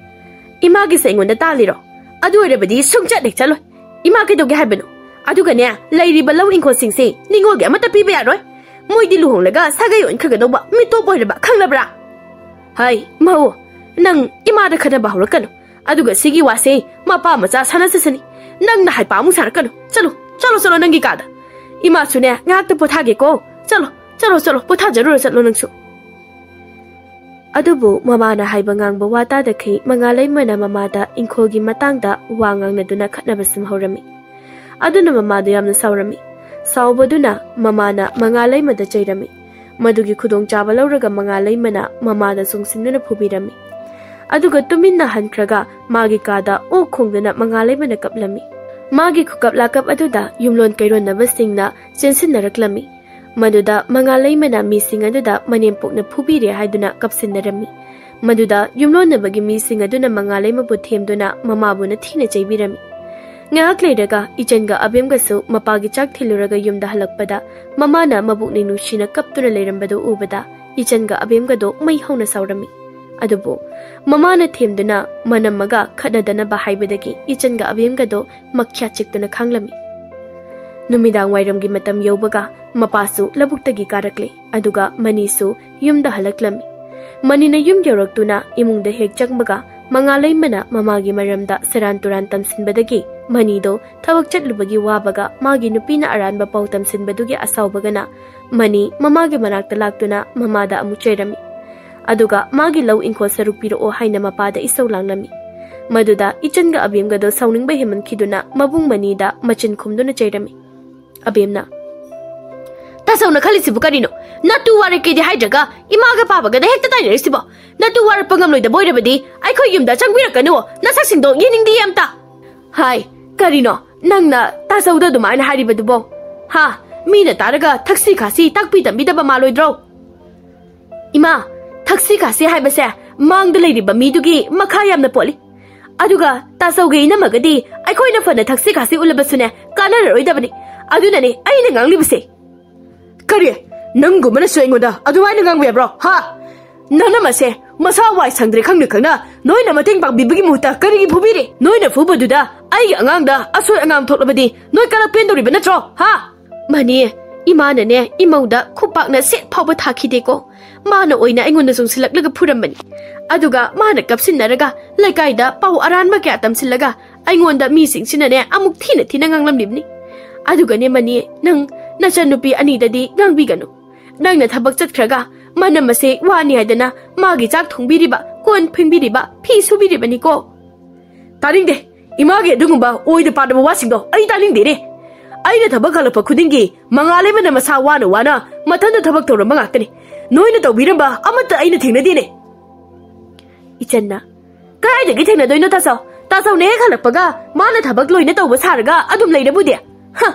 ꯏꯃꯥꯒꯤꯁꯦ ꯑꯩꯉꯣꯟꯗ ꯇꯥꯜꯂꯤꯔꯣ? ꯑꯗꯨ ꯑꯣꯏꯔꯕꯗꯤ ꯁꯨꯡꯆꯠ ꯍꯦꯛ ꯆꯠꯂꯣꯏ꯫ ꯏꯃꯥ ꯀꯩꯗꯧꯒꯦ ꯍꯥꯏꯕꯅꯣ? ꯑꯗꯨꯒꯅꯦ, ꯂꯩꯔꯤꯕ ꯂꯧ ꯏꯪꯈꯣꯜꯁꯤꯡꯁꯦ ꯅꯤꯉꯣꯜꯒꯤ ꯑꯃꯠꯇ ꯄꯤꯕ ꯌꯥꯔꯣꯏ꯫ ꯃꯣꯏꯗꯤ ꯂꯨꯍꯣꯡꯂꯒ ꯁꯥꯒꯩ ꯑꯣꯟꯈꯒꯗꯧꯕ ꯃꯤꯇꯣꯞ ꯑꯣꯏꯔꯕ, ꯈꯪꯂꯕ꯭ꯔꯥ? ꯍꯥꯏ, ꯃꯧ, ꯅꯪ ꯏꯃꯥꯗ ꯈꯠꯅꯕ ꯍꯧꯔꯛꯀꯅꯨ꯫ ꯑꯗꯨꯒ ꯁꯤꯒꯤ ꯋꯥꯁꯦ ꯃꯄꯥ ꯃꯆꯥ ꯁꯥꯟꯅꯁꯤꯁꯅꯤ꯫ ꯅꯪꯅ ꯍꯥꯏꯄꯥ ꯑꯃꯨꯛ ꯁꯥꯔꯛꯀꯅꯨ꯫ ꯆꯠꯂꯣ, ꯆꯠꯂꯣ, ꯆꯠꯂꯣ ꯅꯪꯒꯤ ꯀꯥꯗ꯫ ꯏꯃꯥꯁꯨꯅꯦ, ꯉꯥꯏꯍꯥꯛꯇ ꯄꯣꯊꯥꯒꯦꯀꯣ꯫ ꯆꯠꯂꯣ, ꯆꯠꯂꯣ, ꯆꯠꯂꯣ, ꯄꯣꯊꯥꯖꯔꯨꯔꯣ, ꯆꯠꯂꯣ ꯅꯪꯁꯨ꯫ ꯑꯗꯨꯕꯨ ꯃꯃꯥꯅ ꯍꯥꯏꯕ ꯉꯥꯡꯕ ꯋꯥ ꯇꯥꯗꯈꯩ ꯃꯉꯥꯂꯩꯃꯅ ꯃꯃꯥꯗ ꯏꯪꯈꯣꯜꯒꯤ ꯃꯇꯥꯡꯗ ꯋꯥ ꯉꯥꯡꯅꯗꯨꯅ ꯈꯠꯅꯕ ꯁꯨꯝ ꯍꯧꯔꯝꯃꯤ꯫ ꯑꯗꯨꯅ ꯃꯃꯥꯗꯨ ꯌꯥꯝꯅ ꯁꯥꯎꯔꯝꯃꯤ꯫ ꯁꯥꯎꯕꯗꯨꯅ ꯃꯃꯥꯅ ꯃꯉꯥꯂꯩꯃꯗ ꯆꯩꯔꯝꯃꯤ꯫ ꯃꯗꯨꯒꯤ ꯈꯨꯗꯣꯡꯆꯥꯕ ꯂꯧꯔꯒ ꯃꯉꯥꯂꯩꯃꯅ ꯃꯃꯥꯗ ꯆꯣꯡꯁꯤꯟꯗꯨꯅ ꯐꯨꯕꯤꯔꯝꯃꯤ꯫ ꯑꯗꯨꯒ ꯇꯨꯃꯤꯟꯅ ꯍꯟꯈ꯭ꯔꯒ ꯃꯥꯒꯤ ꯀꯥꯗ ꯑꯣꯛ ꯈꯣꯡꯗꯨꯅ ꯃꯉꯥꯂꯩꯃꯅ ꯀꯞꯂꯝꯃꯤ꯫ ꯃꯥꯒꯤ ꯈꯨꯀꯞ ꯂꯥꯀꯞ ꯑꯗꯨꯗ ꯌꯨꯝꯂꯣꯟ ꯀꯩꯔꯣꯟꯅꯕꯁꯤꯡꯅ ꯆꯦꯟꯁꯤꯟꯅꯔꯛꯂꯝꯃꯤ꯫ ꯃꯗꯨꯗ ꯃꯉꯥꯂꯩꯃꯅ ꯃꯤꯁꯤꯡ ꯑꯗꯨꯗ ꯃꯅꯦꯝꯄꯣꯛꯅ ꯐꯨꯕꯤꯔꯦ ꯍꯥꯏꯗꯨꯅ ꯀꯞꯁꯤꯟꯅꯔꯝꯃꯤ꯫ ꯃꯗꯨꯗ ꯌꯨꯝꯂꯣꯟꯅꯕꯒꯤ ꯃꯤꯁꯤꯡ ꯑꯗꯨꯅ ꯃꯉꯥꯂꯩꯃꯕꯨ ꯊꯦꯝꯗꯨꯅ ꯃꯃꯥꯕꯨꯅ ꯊꯤꯅ ꯆꯩꯕꯤꯔꯝꯃꯤ꯫ ꯉꯥꯏꯍꯥꯛ ꯂꯩꯔꯒ ꯏꯆꯟꯒ ꯑꯕꯦꯝꯒꯁꯨ ꯃꯄꯥꯒꯤ ꯆꯥꯛ ꯊꯤꯜꯂꯨꯔꯒ ꯌꯨꯝꯗ ꯍꯜꯂꯛꯄꯗ ꯃꯃꯥꯅ ꯃꯕꯨꯛꯅꯤꯡ ꯅꯨꯡꯁꯤꯅ ꯀꯞꯇꯨꯅ ꯂꯩꯔꯝꯕꯗꯨ ꯎꯕꯗ ꯏꯆꯟꯒ ꯑꯕꯦꯝꯒꯗꯣ ꯃꯩ ꯍꯧꯅ ꯁꯥꯎꯔꯝꯃꯤ꯫ ꯑꯗꯨꯕꯨ ꯃꯃꯥꯅ ꯊꯦꯝꯗꯨꯅ ꯃꯅꯝꯃꯒ ꯈꯠꯅꯗꯅꯕ ꯍꯥꯏꯕꯗꯒꯤ ꯏꯆꯟꯒ ꯑꯕꯦꯝꯒꯗꯣ ꯃꯈ꯭ꯌꯥꯠ ꯆꯤꯛꯇꯨꯅ ꯈꯥꯡꯂꯝꯃꯤ꯫ ꯅꯨꯃꯤꯗꯥꯡ ꯋꯥꯏꯔꯝꯒꯤ ꯃꯇꯝ ꯌꯧꯕꯒ ꯃꯄꯥꯁꯨ ꯂꯧꯕꯨꯛꯇꯒꯤ ꯀꯥꯔꯛꯂꯦ, ꯑꯗꯨꯒ ꯃꯅꯤꯁꯨ ꯌꯨꯝꯗ ꯍꯜꯂꯛꯂꯝꯃꯤ꯫ ꯃꯅꯤꯅ ꯌꯨꯝ ꯌꯧꯔꯛꯇꯨꯅ ꯏꯃꯨꯡꯗ ꯍꯦꯛ ꯆꯪꯕꯒ, ꯃꯉꯥꯂꯩꯃꯅ ꯃꯃꯥꯒꯤ ꯃꯔꯝꯗ ꯁꯦꯔꯥꯟ ꯇꯨꯔꯥꯟ ꯇꯝꯁꯤꯟꯕꯗꯒꯤ ꯃꯅꯤꯗꯣ ꯊꯕꯛ ꯆꯠꯂꯨꯕꯒꯤ ꯋꯥꯕꯒ ꯃꯥꯒꯤ ꯅꯨꯄꯤꯅ ꯑꯔꯥꯟꯕ ꯄꯥꯎ ꯇꯝꯁꯤꯟꯕꯗꯨꯒꯤ ꯑꯁꯥꯎꯕꯒꯅ ꯃꯅꯤ ꯃꯃꯥꯒꯤ ꯃꯅꯥꯛꯇ ꯂꯥꯛꯇꯨꯅ ꯃꯃꯥꯗ ꯑꯃꯨꯛ ꯆꯩꯔꯝꯃꯤ꯫ ꯑꯗꯨꯒ ꯃꯥꯒꯤ ꯂꯧ ꯏꯪꯈꯣꯜ ꯁꯔꯨꯛ ꯄꯤꯔꯛꯑꯣ ꯍꯥꯏꯅ ꯃꯄꯥꯗ ꯏꯁꯧ ꯂꯥꯡꯂꯝꯃꯤ꯫ ꯃꯗꯨꯗ ꯏꯆꯟꯒ ꯑꯕꯦꯝꯒꯗꯣ ꯁꯥꯎꯅꯤꯡꯕ ꯍꯦꯟꯃꯟꯈꯤꯗꯨꯅ ꯃꯕꯨꯡ ꯃꯅꯤꯗ ꯃꯆꯤꯟ ꯈꯨꯝꯗꯨꯅ ꯆꯩꯔꯝꯃꯤ꯫ ꯑꯕꯦꯝꯅ, "ꯇꯥꯆꯧꯅ ꯈꯜꯂꯤꯁꯤꯕꯨ ꯀꯔꯤꯅꯣ? ꯅꯇꯨ ꯋꯥꯔꯛꯀꯦꯗꯤ ꯍꯥꯏꯗ꯭ꯔꯒ ꯏꯃꯥꯒ ꯄꯥꯕꯒꯗ ꯍꯦꯛꯇ ꯇꯥꯏꯅꯔꯤꯁꯤꯕꯣ? ꯅꯇꯨ ꯋꯥꯔꯛꯄ ꯉꯝꯂꯣꯏꯗꯕ ꯑꯣꯏꯔꯕꯗꯤ ꯑꯩꯈꯣꯏ ꯌꯨꯝꯗ ꯆꯪꯕꯤꯔꯛꯀꯅꯨ, ꯅꯁꯛꯁꯤꯡꯗꯣ ꯌꯦꯡꯅꯤꯡꯗꯤꯌꯦ ꯑꯝꯇ"꯫ "ꯍꯥꯏ, ꯀꯔꯤꯅꯣ ꯅꯪꯅ ꯇꯥꯆꯧꯗ ꯑꯗꯨꯃꯥꯏꯅ ꯍꯥꯏꯔꯤꯕꯗꯨꯕꯣ? ꯍꯥ? ꯃꯤꯅ ꯇꯥꯔꯒ ꯊꯛꯁꯤ ꯈꯥꯁꯤ ꯇꯥꯛꯄꯤ ꯇꯝꯕꯤꯗꯕ ꯃꯥꯜꯂꯣꯏꯗ꯭ꯔꯣ?" "ꯏꯃꯥ, ꯊꯛꯁꯤ ꯈꯥꯁꯤ ꯍꯥꯏꯕꯁꯦ ꯃꯥꯡꯗ ꯂꯩꯔꯤꯕ ꯃꯤꯗꯨꯒꯤ ꯃꯈꯥ ꯌꯥꯝꯅ ꯄꯣꯜꯂꯤ꯫ ꯑꯗꯨꯒ ꯇꯥꯆꯧꯒꯤ ꯏꯅꯝꯃꯒꯗꯤ ꯑꯩꯈꯣꯏꯅ ꯐꯅ ꯊꯛꯁꯤ ꯈꯥꯁꯤ ꯎꯠꯂꯕꯁꯨꯅꯦ, ꯀꯥꯟꯅꯔꯔꯣꯏꯗꯕꯅꯤ꯫ ꯑꯗꯨꯅꯅꯦ ꯑꯩꯅ ꯉꯥꯡꯂꯤꯕꯁꯦ"꯫ "ꯀꯔꯤ? ꯅꯪꯒꯨꯝꯕꯅꯁꯨ ꯑꯩꯉꯣꯟꯗ ꯑꯗꯨꯃꯥꯏꯅ ꯉꯥꯡꯕ ꯌꯥꯕ꯭ꯔꯣ? ꯍꯥ? ꯅꯅꯝꯃꯁꯦ ꯃꯁꯥ ꯋꯥꯏ ꯁꯪꯗ꯭ꯔꯦ ꯈꯪꯅ ꯈꯪꯅ ꯅꯣꯏꯅ ꯃꯇꯦꯡ ꯄꯥꯡꯕꯤꯕꯒꯤ ꯃꯍꯨꯠꯇ ꯀꯔꯤꯒꯤ ꯐꯨꯕꯤꯔꯤ? ꯅꯣꯏꯅ ꯐꯨꯕꯗꯨꯗ ꯑꯩꯒꯤ ꯑꯉꯥꯡꯗ ꯑꯁꯣꯏ ꯑꯉꯥꯝ ꯊꯣꯛꯂꯕꯗꯤ ꯅꯣꯏ ꯀꯔꯞ ꯄꯦꯟꯗꯧꯔꯤꯕ ꯅꯠꯇ꯭ꯔꯣ? ꯍꯥ?" "ꯃꯅꯤ, ꯏꯃꯥꯅꯅꯦ ꯏꯃꯧꯗ ꯈꯨꯄꯥꯛꯅ ꯁꯦꯠ ꯐꯥꯎꯕ ꯊꯥꯈꯤꯗꯦꯀꯣ꯫ ꯃꯥꯅ ꯑꯣꯏꯅ ꯑꯩꯉꯣꯟꯗ ꯆꯣꯡꯁꯤꯜꯂꯛꯂꯒ ꯐꯨꯔꯝꯕꯅꯤ꯫ ꯑꯗꯨꯒ ꯃꯥꯅ ꯀꯞꯁꯤꯟꯅꯔꯒ ꯂꯩꯀꯥꯏꯗ ꯄꯥꯎ ꯑꯔꯥꯟꯕ ꯀꯌꯥ ꯇꯝꯁꯤꯜꯂꯒ ꯑꯩꯉꯣꯟꯗ ꯃꯤꯁꯤꯡꯁꯤꯅꯅꯦ ꯑꯃꯨꯛ ꯊꯤꯅ ꯊꯤꯅ ꯉꯥꯡꯂꯝꯂꯤꯕꯅꯤ꯫ ꯑꯗꯨꯒꯅꯦ ꯃꯅꯤ, ꯅꯪ ꯅꯆꯟꯅꯨꯄꯤ ꯑꯅꯤꯗꯗꯤ ꯉꯥꯡꯕꯤꯒꯅꯨ꯫ ꯅꯪꯅ ꯊꯕꯛ ꯆꯠꯈ꯭ꯔꯒ ꯃꯅꯝ ꯑꯁꯦ ꯋꯥꯅꯤ ꯍꯥꯏꯗꯅ ꯃꯥꯒꯤ ꯆꯥꯛ ꯊꯣꯡꯕꯤꯔꯤꯕ, ꯀꯣꯟ ꯐꯦꯡꯕꯤꯔꯤꯕ, ꯐꯤ ꯁꯨꯕꯤꯔꯤꯕꯅꯤꯀꯣ"꯫ "ꯇꯥꯅꯤꯡꯗꯦ꯫ ꯏꯃꯥꯒꯤ ꯑꯗꯨꯒꯨꯝꯕ ꯑꯣꯏꯗ ꯄꯥꯗꯕ ꯋꯥꯁꯤꯡꯗꯣ ꯑꯩ ꯇꯥꯅꯤꯡꯗꯦꯅꯦ꯫ ꯑꯩꯅ ꯊꯕꯛ ꯍꯜꯂꯛꯄ ꯈꯨꯗꯤꯡꯒꯤ ꯃꯉꯥꯂꯩꯃꯅ ꯃꯁꯥ ꯋꯥꯅ ꯋꯥꯅ ꯃꯊꯟꯇ ꯊꯕꯛ ꯇꯧꯔꯝꯕ ꯉꯥꯛꯇꯅꯤ꯫ ꯅꯣꯏꯅ ꯇꯧꯕꯤꯔꯝꯕ ꯑꯃꯠꯇ ꯑꯩꯅ ꯊꯦꯡꯅꯗꯦꯅꯦ"꯫ ꯏꯆꯟꯅ, "ꯀꯗꯥꯏꯗꯒꯤ ꯊꯦꯡꯅꯗꯣꯏꯅꯣ ꯇꯥꯆꯧ? ꯇꯥꯆꯧꯅ ꯍꯦꯛ ꯍꯜꯂꯛꯄꯒ ꯃꯥꯅ ꯊꯕꯛ ꯂꯣꯏꯅ ꯇꯧꯕ ꯁꯥꯔꯒ ꯑꯗꯨꯝ ꯂꯩꯔꯕꯨꯗꯤ꯫ ꯍ!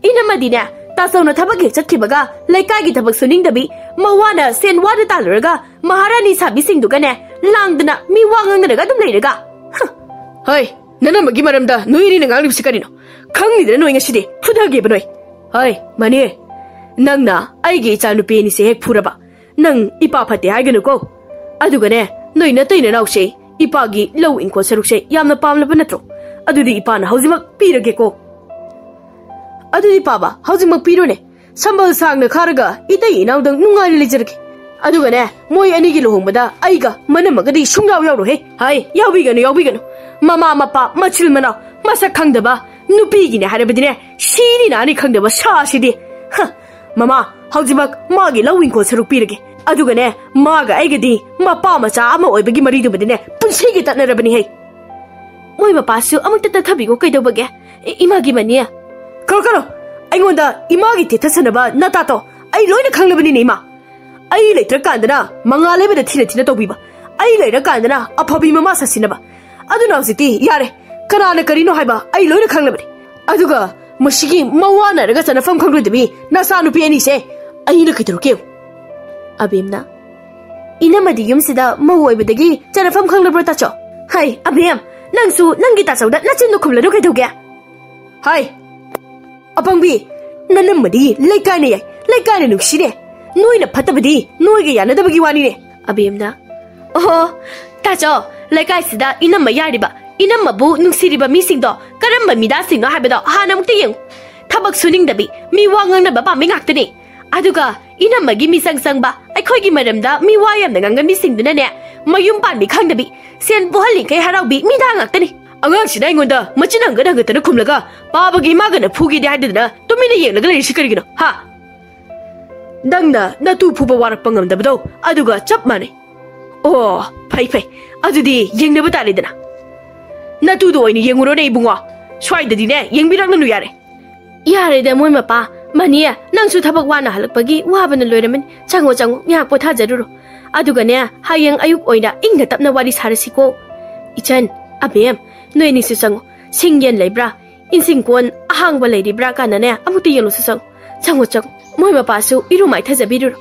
ꯏꯅꯝꯃꯗꯤꯅꯦ, ꯇꯥꯆꯧꯅ ꯊꯕꯛ ꯍꯦꯛ ꯆꯠꯈꯤꯕꯒ ꯂꯩꯀꯥꯏꯒꯤ ꯊꯕꯛ ꯁꯨꯅꯤꯡꯗꯕꯤ, ꯃꯋꯥꯅ ꯁꯦꯟ ꯋꯥꯅ ꯇꯥꯜꯂꯨꯔꯒ ꯃꯍꯥꯔꯥꯅꯤ ꯁꯥꯕꯤꯁꯤꯡꯗꯨꯒꯅꯦ ꯂꯥꯡꯗꯅ ꯃꯤ ꯋꯥ ꯉꯥꯡꯅꯔꯒ ꯑꯗꯨꯝ ꯂꯩꯔꯒ꯫ ꯍ! ꯍꯣꯏ, ꯅꯅꯝꯃꯒꯤ ꯃꯔꯝꯗ ꯅꯣꯏ ꯑꯅꯤꯅ ꯉꯥꯡꯂꯤꯕꯁꯤ ꯀꯔꯤꯅꯣ? ꯈꯪꯅꯤꯗꯅ ꯅꯣꯏ ꯉꯁꯤꯗꯤ ꯐꯨꯊꯒꯦꯕ ꯅꯣꯏ꯫ ꯍꯣꯏ, ꯃꯅꯤ, ꯅꯪꯅ ꯑꯩꯒꯤ ꯏꯆꯥꯅꯨꯄꯤ ꯑꯅꯤꯁꯦ ꯍꯦꯛ ꯐꯨꯔꯕ, ꯅꯪ ꯏꯄꯥ ꯐꯠꯇꯦ ꯍꯥꯏꯒꯅꯨꯀꯣ꯫ ꯑꯗꯨꯒꯅꯦ, ꯅꯣꯏ ꯅꯇꯩ ꯅꯅꯥꯎꯁꯦ ꯏꯄꯥꯒꯤ ꯂꯧ ꯏꯪꯈꯣꯜ ꯁꯔꯨꯛꯁꯦ ꯌꯥꯝꯅ ꯄꯥꯝꯂꯕ ꯅꯠꯇ꯭ꯔꯣ? ꯑꯗꯨꯗꯤ ꯏꯄꯥꯅ ꯍꯧꯖꯤꯛꯃꯛ ꯄꯤꯔꯒꯦꯀꯣ꯫ ꯑꯗꯨꯗꯤ ꯄꯥꯕ, ꯍꯧꯖꯤꯛꯃꯛ ꯄꯤꯔꯣꯅꯦ꯫ ꯁꯝꯕꯜ ꯁꯥꯡꯅ ꯈꯥꯔꯒ ꯏꯇꯩ ꯏꯅꯥꯎꯗꯪ ꯅꯨꯡꯉꯥꯏꯅ ꯂꯩꯖꯔꯒꯦ꯫ ꯑꯗꯨꯒꯅꯦ, ꯃꯣꯏ ꯑꯅꯤꯒꯤ ꯂꯨꯍꯣꯡꯕꯗ ꯑꯩꯒ ꯃꯅꯝꯃꯒꯗꯤ ꯁꯨꯡꯌꯥꯎ ꯌꯥꯎꯔꯣꯏꯍꯦ꯫ ꯍꯥꯏ, ꯌꯥꯎꯕꯤꯒꯅꯨ, ꯌꯥꯎꯕꯤꯒꯅꯨ꯫ ꯃꯃꯥ ꯃꯄꯥ, ꯃꯆꯤꯜ ꯃꯅꯥꯎ, ꯃꯁꯛ ꯈꯪꯗꯕ ꯅꯨꯄꯤꯒꯤꯅꯦ ꯍꯥꯏꯔꯕꯗꯤꯅꯦ, ꯁꯤꯅꯤ ꯅꯥꯅꯤ ꯈꯪꯗꯕ ꯁꯥꯁꯤꯗꯤ꯫ ꯍ, ꯃꯃꯥ, ꯍꯧꯖꯤꯛꯃꯛ ꯃꯥꯒꯤ ꯂꯧ ꯏꯪꯈꯣꯜ ꯁꯔꯨꯛ ꯄꯤꯔꯒꯦ꯫ ꯑꯗꯨꯒꯅꯦ, ꯃꯥꯒ ꯑꯩꯒꯗꯤ ꯃꯄꯥ ꯃꯆꯥ ꯑꯃ ꯑꯣꯏꯕꯒꯤ ꯃꯔꯤꯗꯨꯃꯗꯤꯅꯦ, ꯄꯨꯟꯁꯤꯒꯤ ꯇꯠꯅꯔꯕꯅꯤꯍꯦ꯫ ꯃꯣꯏ ꯃꯄꯥꯁꯨ ꯑꯃꯨꯛꯇ ꯇꯠꯊꯕꯤꯈꯣ ꯀꯩꯗꯧꯕꯒꯦ? ꯏ-, ꯏꯃꯥꯒꯤ ꯃꯅꯤ꯫ ꯀꯔꯣ, ꯀꯔꯣ, ꯑꯩꯉꯣꯟꯗ ꯏꯃꯥꯒꯤ ꯇꯦꯊ ꯁꯥꯟꯅꯕ ꯅꯇꯥꯇꯣ ꯑꯩ ꯂꯣꯏꯅ ꯈꯪꯂꯕꯅꯤꯅꯦ, ꯏꯃꯥ꯫ ꯑꯩ ꯂꯩꯇ꯭ꯔꯀꯥꯟꯗꯅ ꯃꯉꯥꯜ ꯍꯥꯏꯕꯗ ꯊꯤꯅ ꯊꯤꯅ ꯇꯧꯕꯤꯕ, ꯑꯩ ꯂꯩꯔꯀꯥꯟꯗꯅ ꯑꯐꯕꯤ ꯃꯃꯥ ꯁꯥꯁꯤꯟꯅꯕ꯫ ꯑꯗꯨꯅ ꯍꯧꯖꯤꯛꯇꯤ ꯌꯥꯔꯦ, ꯀꯅꯥꯅ ꯀꯔꯤꯅꯣ ꯍꯥꯏꯕ ꯑꯩ ꯂꯣꯏꯅ ꯈꯪꯂꯕꯅꯤ꯫ ꯑꯗꯨꯒ ꯃꯁꯤꯒꯤ ꯃꯋꯥꯅꯔꯒ ꯆꯠꯅꯐꯝ ꯈꯪꯂꯣꯏꯗꯕꯤ ꯅꯆꯥꯅꯨꯄꯤ ꯑꯅꯤꯁꯦ ꯑꯩꯅ ꯀꯩꯗꯧꯔꯛꯀꯦ? ꯑꯕꯦꯝꯅ, ꯏꯅꯝꯃꯗꯤ ꯌꯨꯝꯁꯤꯗ ꯃꯧ ꯑꯣꯏꯕꯗꯒꯤ ꯆꯠꯅꯐꯝ ꯈꯪꯂꯕ꯭ꯔꯣ, ꯇꯥꯆꯧ? ꯍꯥꯏ, ꯑꯕꯦꯝ, ꯅꯪꯁꯨ ꯅꯪꯒꯤ ꯇꯥꯆꯧꯗ ꯅꯆꯤꯟꯗꯣ ꯈꯨꯝꯂꯅꯨ ꯀꯩꯗꯧꯒꯦ? ꯍꯥꯏ, ꯑꯄꯪꯕꯤ, ꯅꯅꯝꯃꯗꯤ ꯂꯩꯀꯥꯏꯅ ꯌꯥꯏ, ꯂꯩꯀꯥꯏꯅ ꯅꯨꯡꯁꯤꯅꯦ꯫ ꯅꯣꯏꯅ ꯐꯠꯇꯕꯗꯤ ꯅꯣꯏꯒ ꯌꯥꯅꯗꯕꯒꯤ ꯋꯥꯅꯤꯅꯦ꯫ ꯑꯕꯦꯝꯅ, ꯑꯣꯍꯣ, ꯇꯥꯆꯧ, ꯂꯩꯀꯥꯏꯁꯤꯗ ꯏꯅꯝꯃ ꯌꯥꯔꯤꯕ, ꯏꯅꯝꯃꯕꯨ ꯅꯨꯡꯁꯤꯔꯤꯕ ꯃꯤꯁꯤꯡꯗꯣ ꯀꯔꯝꯕ ꯃꯤꯗꯥꯁꯤꯡꯅꯣ ꯍꯥꯏꯕꯗꯣ ꯍꯥꯟꯅ ꯑꯃꯨꯛꯇ ꯌꯦꯡꯉꯨ꯫ ꯊꯕꯛ ꯁꯨꯅꯤꯡꯗꯕꯤ, ꯃꯤ ꯋꯥ ꯉꯥꯡꯅꯕ ꯄꯥꯝꯕꯤ ꯉꯥꯛꯇꯅꯤ꯫ ꯑꯗꯨꯒ ꯏꯅꯝꯃꯒꯤ ꯃꯤꯆꯪ ꯆꯪꯕ, ꯑꯩꯈꯣꯏꯒꯤ ꯃꯔꯝꯗ ꯃꯤ ꯋꯥ ꯌꯥꯝꯅ ꯉꯥꯡꯒꯟꯕꯤꯁꯤꯡꯗꯨꯅꯅꯦ, ꯃꯌꯨꯝ ꯄꯥꯟꯕꯤ ꯈꯪꯗꯕꯤ, ꯁꯦꯟ ꯄꯣꯛꯍꯜꯂꯤꯈꯩ ꯍꯔꯥꯎꯕꯤ, ꯃꯤꯗꯥ ꯉꯥꯛꯇꯅꯤ꯫ ꯑꯉꯥꯡꯁꯤꯅ ꯑꯩꯉꯣꯟꯗ ꯃꯆꯤꯟ ꯍꯪꯒꯠ ꯍꯪꯒꯠꯇꯅ ꯈꯨꯝꯂꯒ, ꯄꯥꯕꯒꯤ ꯏꯃꯥꯒꯅ ꯐꯨꯒꯦꯗꯤ ꯍꯥꯏꯗꯗꯅ ꯇꯨꯃꯤꯟꯅ ꯌꯦꯡꯂꯒ ꯂꯩꯔꯤꯁꯤ ꯀꯔꯤꯒꯤꯅꯣ, ꯍꯥ? ꯅꯪꯅ ꯅꯇꯨ ꯐꯨꯕ ꯋꯥꯔꯛꯄ ꯉꯝꯗꯕꯗꯣ ꯑꯗꯨꯒ ꯆꯞ ꯃꯥꯟꯅꯩ꯫ ꯑꯣ, ꯐꯩ, ꯐꯩ꯫ ꯑꯗꯨꯗꯤ ꯌꯦꯡꯅꯕ ꯇꯥꯔꯦꯗꯅ꯫ ꯅꯇꯨꯗꯣ ꯑꯣꯏꯅ ꯌꯦꯡꯉꯨꯔꯣꯅꯦ, ꯏꯕꯨꯡꯉꯣ꯫ ꯁ꯭ꯋꯥꯏꯗꯗꯤꯅꯦ, ꯌꯦꯡꯕꯤꯔꯛꯂꯅꯨ ꯌꯥꯔꯦ꯫ ꯌꯥꯔꯦꯗ, ꯃꯣꯏ ꯃꯄꯥ꯫ ꯃꯅꯤ, ꯅꯪꯁꯨ ꯊꯕꯛ ꯋꯥꯅ ꯍꯜꯂꯛꯄꯒꯤ ꯋꯥꯕꯅ ꯂꯣꯏꯔꯝꯃꯅꯤ꯫ ꯆꯪꯉꯣ, ꯆꯪꯉꯣ, ꯉꯥꯏꯍꯥꯛ ꯄꯣꯊꯥꯖꯔꯨꯔꯣ꯫ ꯑꯗꯨꯒꯅꯦ, ꯍꯌꯦꯡ ꯑꯌꯨꯛ ꯑꯣꯏꯅ ꯏꯪꯅ ꯇꯞꯅ ꯋꯥꯔꯤ ꯁꯥꯔꯁꯤꯀꯣ꯫ ꯏꯆꯟ, ꯑꯕꯦꯝ, ꯅꯣꯏ ꯑꯅꯤꯁꯨ ꯆꯪꯉꯣ꯫ ꯁꯤꯡ ꯌꯦꯟ ꯂꯩꯕ꯭ꯔꯥ? ꯏꯟꯁꯤꯡ ꯀꯣꯟ ꯑꯍꯥꯡꯕ ꯂꯩꯔꯤꯕ꯭ꯔꯥ ꯀꯥꯟꯗꯅꯦ, ꯑꯃꯨꯛꯇ ꯌꯦꯡꯂꯨꯁꯤ, ꯆꯪꯉꯣ꯫ ꯆꯪꯉꯣ, ꯆꯪꯉꯣ꯫ ꯃꯣꯏ ꯃꯄꯥꯁꯨ ꯏꯔꯨ ꯃꯥꯏꯊꯖꯕꯤꯔꯨꯔꯣ꯫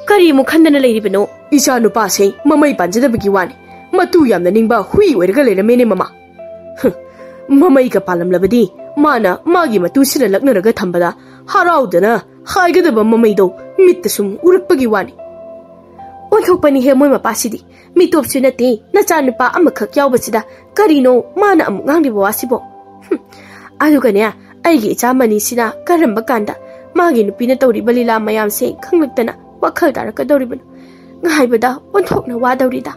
ꯀꯔꯤ ꯑꯃꯨꯛ ꯈꯟꯗꯅ ꯂꯩꯔꯤꯕꯅꯣ? ꯏꯆꯥ ꯅꯨꯄꯥꯁꯦ ꯃꯃꯩ ꯄꯥꯟꯖꯗꯕꯒꯤ ꯋꯥꯅꯤ꯫ ꯃꯇꯨ ꯌꯥꯝꯅ ꯅꯤꯡꯕ ꯍꯨꯏ ꯑꯣꯏꯔꯒ ꯂꯩꯔꯝꯃꯦꯅꯦ, ꯃꯃꯥ꯫ ꯍꯨꯝ, ꯃꯃꯩꯒ ꯄꯥꯜꯂꯝꯂꯕꯗꯤ ꯃꯥꯅ ꯃꯥꯒꯤ ꯃꯇꯨꯁꯤꯅ ꯂꯛꯅꯔꯒ ꯊꯝꯕꯗ ꯍꯔꯥꯎꯗꯅ ꯍꯥꯏꯒꯗꯕ ꯃꯃꯩꯗꯣ ꯃꯤꯠꯇ ꯁꯨꯝ ꯎꯔꯛꯄꯒꯤ ꯋꯥꯅꯤ꯫ ꯑꯣꯟꯊꯣꯛꯄꯅꯤꯍꯦ ꯃꯣꯏ ꯃꯄꯥꯁꯤꯗꯤ꯫ ꯃꯤꯇꯣꯞꯁꯨ ꯅꯠꯇꯦ, ꯅꯆꯥꯅꯨꯄꯥ ꯑꯃꯈꯛ ꯌꯥꯎꯕꯁꯤꯗ ꯀꯔꯤꯅꯣ ꯃꯥꯅ ꯑꯃꯨꯛ ꯉꯥꯡꯂꯤꯕ ꯋꯥꯁꯤꯕꯣ? ꯍꯨꯝ, ꯑꯗꯨꯒꯅꯦ, ꯑꯩꯒꯤ ꯏꯆꯥ ꯃꯅꯤꯁꯤꯅ ꯀꯔꯝꯕ ꯀꯥꯟꯗ ꯃꯥꯒꯤ ꯅꯨꯄꯤꯅ ꯇꯧꯔꯤꯕ ꯂꯤꯂꯥ ꯃꯌꯥꯝꯁꯦ ꯈꯪꯂꯛꯇꯅ ꯋꯥꯈꯜ ꯇꯥꯔꯛꯀꯗꯧꯔꯤꯕꯅꯣ? ꯉꯥꯏꯕꯗ ꯑꯣꯟꯊꯣꯛꯅ ꯋꯥꯗꯧꯔꯤꯗ꯫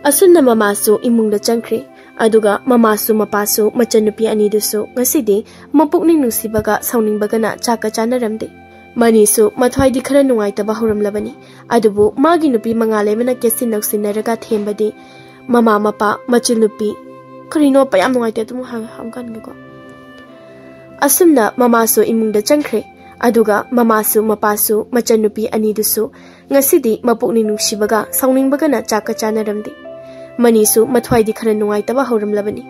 ꯑꯁꯨꯝꯅ ꯃꯃꯥꯁꯨ ꯏꯃꯨꯡꯗ ꯆꯪꯈ꯭ꯔꯦ꯫ ꯑꯗꯨꯒ ꯃꯃꯥꯁꯨ ꯃꯄꯥꯁꯨ ꯃꯆꯟꯅꯨꯄꯤ ꯑꯅꯤꯗꯨꯁꯨ ꯉꯁꯤꯗꯤ ꯃꯄꯨꯛꯅꯤꯡ ꯅꯨꯡꯁꯤꯕꯒ ꯁꯥꯎꯅꯤꯡꯕꯒꯅ ꯆꯥꯛꯀ ꯆꯥꯅꯔꯝꯗꯦ꯫ ꯃꯅꯤꯁꯨ ꯃꯊ꯭ꯋꯥꯏꯗꯤ ꯈꯔ ꯅꯨꯡꯉꯥꯏꯇꯕ ꯍꯧꯔꯝꯂꯕꯅꯤ꯫ ꯑꯗꯨꯕꯨ ꯃꯥꯒꯤ ꯅꯨꯄꯤ ꯃꯉꯥ ꯂꯩꯃꯅ ꯀꯦꯠꯁꯤꯟ ꯅꯧꯁꯤꯟꯅꯔꯒ ꯊꯦꯝꯕꯗꯤ ꯃꯃꯥ ꯃꯄꯥ ꯃꯆꯟꯅꯨꯄꯤ, ꯀꯔꯤꯅꯣ ꯄ ꯌꯥꯝ ꯅꯨꯡꯉꯥꯏꯇꯦ, ꯑꯗꯨꯝ ꯍꯥꯡ-, ꯍꯥꯡꯀꯥꯟꯒꯦꯀꯣ꯫ ꯑꯁꯨꯝꯅ ꯃꯃꯥꯁꯨ ꯏꯃꯨꯡꯗ ꯆꯪꯈ꯭ꯔꯦ꯫ ꯑꯗꯨꯒ ꯃꯃꯥꯁꯨ ꯃꯄꯥꯁꯨ ꯃꯆꯟꯅꯨꯄꯤ ꯑꯅꯤꯗꯨꯁꯨ ꯉꯁꯤꯗꯤ ꯃꯄꯨꯛꯅꯤꯡ ꯅꯨꯡꯁꯤꯕꯒ ꯁꯥꯎꯅꯤꯡꯕꯒꯅ ꯆꯥꯛꯀ ꯆꯥꯅꯔꯝꯗꯦ꯫ ꯃꯅꯤꯁꯨ ꯃꯊ꯭ꯋꯥꯏꯗꯤ ꯈꯔ ꯅꯨꯡꯉꯥꯏꯇꯕ ꯍꯧꯔꯝꯂꯕꯅꯤ꯫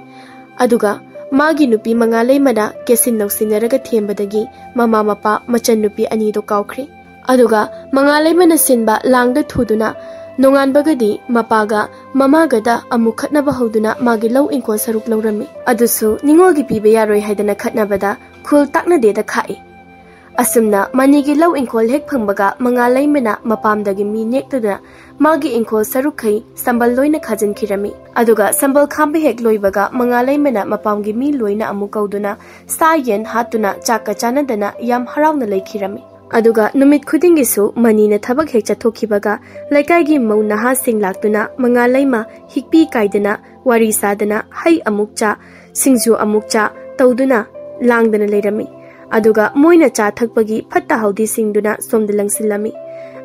ꯑꯗꯨꯒ ꯃꯥꯒꯤ ꯅꯨꯄꯤ ꯃꯉꯥ ꯂꯩꯃꯅ ꯀꯦꯠꯁꯤꯟ ꯅꯧꯁꯤꯟꯅꯔꯒ ꯊꯦꯝꯕꯗꯒꯤ ꯃꯃꯥ ꯃꯄꯥ ꯃꯆꯟꯅꯨꯄꯤ ꯑꯅꯤꯗꯣ ꯀꯥꯎꯈ꯭ꯔꯦ꯫ ꯑꯗꯨꯒ ꯃꯉꯥ ꯂꯩꯃꯅ ꯁꯤꯟꯕ ꯂꯥꯡꯗ ꯊꯨꯗꯨꯅ ꯅꯣꯡꯉꯥꯟꯕꯒꯗꯤ ꯃꯄꯥꯒ ꯃꯃꯥꯒꯗ ꯑꯃꯨꯛ ꯈꯠꯅꯕ ꯍꯧꯗꯨꯅ ꯃꯥꯒꯤ ꯂꯧ ꯏꯪꯈꯣꯜ ꯁꯔꯨꯛ ꯂꯧꯔꯝꯃꯤ꯫ ꯑꯗꯨꯁꯨ ꯅꯤꯉꯣꯜꯒꯤ ꯄꯤꯕ ꯌꯥꯔꯣꯏ ꯍꯥꯏꯗꯅ ꯈꯠꯅꯕꯗ ꯈꯨꯜ ꯇꯥꯛꯅꯗꯦꯗ ꯈꯥꯛꯏ꯫ ꯑꯁꯨꯝꯅ ꯃꯅꯤꯒꯤ ꯂꯧ ꯏꯪꯈꯣꯜ ꯍꯦꯛ ꯐꯪꯕꯒ ꯃꯉꯥ ꯂꯩꯃꯅ ꯃꯄꯥꯝꯗꯒꯤ ꯃꯤ ꯅꯦꯛꯇꯨꯅ ꯃꯥꯒꯤ ꯏꯪꯈꯣꯜ ꯁꯔꯨꯛꯈꯩ ꯁꯝꯕꯜ ꯂꯣꯏꯅ ꯈꯥꯖꯤꯟꯈꯤꯔꯝꯃꯤ꯫ ꯑꯗꯨꯒ ꯁꯝꯕꯜ ꯈꯥꯝꯕ ꯍꯦꯛ ꯂꯣꯏꯕꯒ ꯃꯉꯥ ꯂꯩꯃꯅ ꯃꯄꯥꯝꯒꯤ ꯃꯤ ꯂꯣꯏꯅ ꯑꯃꯨꯛ ꯀꯧꯗꯨꯅ ꯁꯥ ꯌꯦꯟ ꯍꯥꯠꯇꯨꯅ ꯆꯥꯛꯀ ꯆꯥꯅꯗꯅ ꯌꯥꯝ ꯍꯔꯥꯎꯅ ꯂꯩꯈꯤꯔꯝꯃꯤ꯫ ꯑꯗꯨꯒ ꯅꯨꯃꯤꯠ ꯈꯨꯗꯤꯡꯒꯤꯁꯨ ꯃꯅꯤꯅ ꯊꯕꯛ ꯍꯦꯛ ꯆꯠꯊꯣꯛꯈꯤꯕꯒ ꯂꯩꯀꯥꯏꯒꯤ ꯃꯧ ꯅꯍꯥꯁꯤꯡ ꯂꯥꯛꯇꯨꯅ ꯃꯉꯥ ꯂꯩꯃ ꯍꯤꯛꯄꯤ ꯀꯥꯏꯗꯅ ꯋꯥꯔꯤ ꯁꯥꯗꯅ ꯍꯩ ꯑꯃꯨꯛ ꯆꯥ, ꯁꯤꯡꯖꯨ ꯑꯃꯨꯛ ꯆꯥ ꯇꯧꯗꯨꯅ ꯂꯥꯡꯗꯅ ꯂꯩꯔꯝꯃꯤ꯫ ꯑꯗꯨꯒ ꯃꯣꯏꯅ ꯆꯥ ꯊꯛꯄꯒꯤ ꯐꯠꯇ ꯍꯥꯎꯗꯤ ꯁꯤꯡꯗꯨꯅ ꯁꯣꯝꯗ ꯂꯪꯁꯤꯜꯂꯝꯃꯤ꯫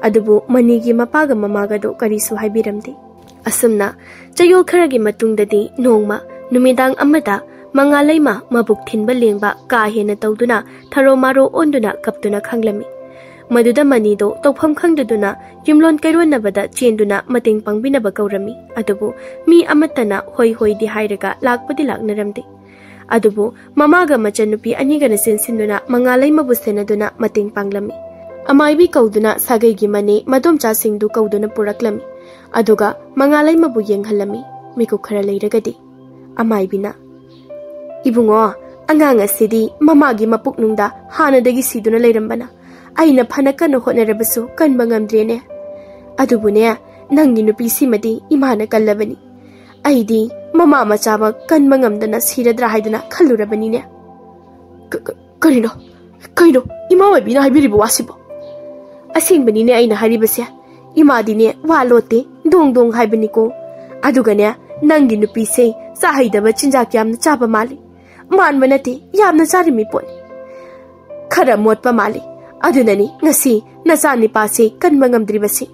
ꯑꯗꯨꯕꯨ ꯃꯅꯤꯒꯤ ꯃꯄꯥꯒ ꯃꯃꯥꯒꯗꯣ ꯀꯔꯤꯁꯨ ꯍꯥꯏꯕꯤꯔꯝꯗꯦ꯫ ꯑꯁꯨꯝꯅ ꯆꯌꯣꯜ ꯈꯔꯒꯤ ꯃꯇꯨꯡꯗꯗꯤ ꯅꯣꯡꯃ ꯅꯨꯃꯤꯗꯥꯡ ꯑꯃꯗ ꯃꯉꯥ ꯂꯩꯃ ꯃꯕꯨꯛ ꯊꯤꯟꯕ ꯂꯦꯡꯕ ꯀꯥ ꯍꯦꯟꯅ ꯇꯧꯗꯨꯅ ꯊꯔꯣ ꯃꯥꯔꯣ ꯑꯣꯟꯗꯨꯅ ꯀꯞꯇꯨꯅ ꯈꯥꯡꯂꯝꯃꯤ꯫ ꯃꯗꯨꯗ ꯃꯅꯤꯗꯣ ꯇꯧꯐꯝ ꯈꯪꯗꯗꯨꯅ ꯌꯨꯝꯂꯣꯟ ꯀꯩꯔꯣꯟꯅꯕꯗ ꯆꯦꯟꯗꯨꯅ ꯃꯇꯦꯡ ꯄꯥꯡꯕꯤꯅꯕ ꯀꯧꯔꯝꯃꯤ꯫ ꯑꯗꯨꯕꯨ ꯃꯤ ꯑꯃꯠꯇꯅ ꯍꯣꯏ ꯍꯣꯏꯗꯤ ꯍꯥꯏꯔꯒ ꯂꯥꯛꯄꯗꯤ ꯂꯥꯛꯅꯔꯝꯗꯦ꯫ ꯑꯗꯨꯕꯨ ꯃꯃꯥꯒ ꯃꯆꯟꯅꯨꯄꯤ ꯑꯅꯤꯒꯅ ꯆꯦꯟꯁꯤꯟꯗꯨꯅ ꯃꯉꯥ ꯂꯩꯃꯕꯨ ꯁꯦꯟꯅꯗꯨꯅ ꯃꯇꯦꯡ ꯄꯥꯡꯂꯝꯃꯤ꯫ ꯑꯃꯥꯏꯕꯤ ꯀꯧꯗꯨꯅ ꯁꯥꯒꯩꯒꯤ ꯃꯅꯦ ꯃꯗꯣꯝꯆꯥꯁꯤꯡꯗꯨ ꯀꯧꯗꯨꯅ ꯄꯨꯔꯛꯂꯝꯃꯤ꯫ ꯑꯗꯨꯒ ꯃꯉꯥ ꯂꯩꯃꯕꯨ ꯌꯦꯡꯍꯜꯂꯝꯃꯤ꯫ ꯃꯤꯀꯨꯞ ꯈꯔ ꯂꯩꯔꯒꯗꯤ ꯑꯃꯥꯏꯕꯤꯅ, "ꯏꯕꯨꯡꯉꯣ, ꯑꯉꯥꯡ ꯑꯁꯤꯗꯤ ꯃꯃꯥꯒꯤ ꯃꯄꯨꯛꯅꯨꯡꯗ ꯍꯥꯟꯅꯗꯒꯤ ꯁꯤꯗꯨꯅ ꯂꯩꯔꯝꯕꯅ ꯑꯩꯅ ꯐꯅ ꯀꯟꯅ ꯍꯣꯠꯅꯔꯕꯁꯨ ꯀꯟꯕ ꯉꯝꯗ꯭ꯔꯦꯅꯦ꯫ ꯑꯗꯨꯕꯨꯅꯦ, ꯅꯪꯒꯤ ꯅꯨꯄꯤꯁꯤꯃꯗꯤ ꯏꯃꯥꯅ ꯀꯜꯂꯕꯅꯤ꯫ ꯑꯩꯗꯤ ꯃꯃꯥ ꯃꯆꯥꯃꯛ ꯀꯟꯕ ꯉꯝꯗꯅ ꯁꯤꯔꯗ꯭ꯔꯥ ꯍꯥꯏꯗꯨꯅ ꯈꯜꯂꯨꯔꯕꯅꯤꯅꯦ꯫" "ꯀ-, ꯀ-, ꯀꯔꯤꯅꯣ? ꯀꯩꯅꯣ ꯏꯃꯥ ꯑꯣꯏꯕꯤꯅ ꯍꯥꯏꯕꯤꯔꯤꯕ ꯋꯥꯁꯤꯕꯣ? ꯑꯁꯦꯡꯕꯅꯤꯅꯦ ꯑꯩꯅ ꯍꯥꯏꯔꯤꯕꯁꯦ꯫ ꯏꯃꯥꯗꯤꯅꯦ ꯋꯥ ꯂꯣꯠꯇꯦ, ꯗꯣꯡ ꯗꯣꯡ ꯍꯥꯏꯕꯅꯤꯀꯣ꯫ ꯑꯗꯨꯒꯅꯦ, ꯅꯪꯒꯤ ꯅꯨꯄꯤꯁꯦ ꯆꯥ ꯍꯩꯗꯕ ꯆꯤꯟꯖꯥꯛ ꯌꯥꯝꯅ ꯆꯥꯕ ꯃꯥꯜꯂꯤ꯫ ꯃꯥꯟꯕ ꯅꯠꯇꯦ, ꯌꯥꯝꯅ ꯆꯥꯔꯤꯃꯤ ꯄꯣꯠꯅꯤ꯫ ꯈꯔ ꯃꯣꯠꯄ ꯃꯥꯜꯂꯤ꯫ ꯑꯗꯨꯅꯅꯤ ꯉꯁꯤ ꯅꯆꯥ ꯅꯤꯄꯥꯁꯦ ꯀꯟꯕ ꯉꯝꯗ꯭ꯔꯤꯕꯁꯤ꯫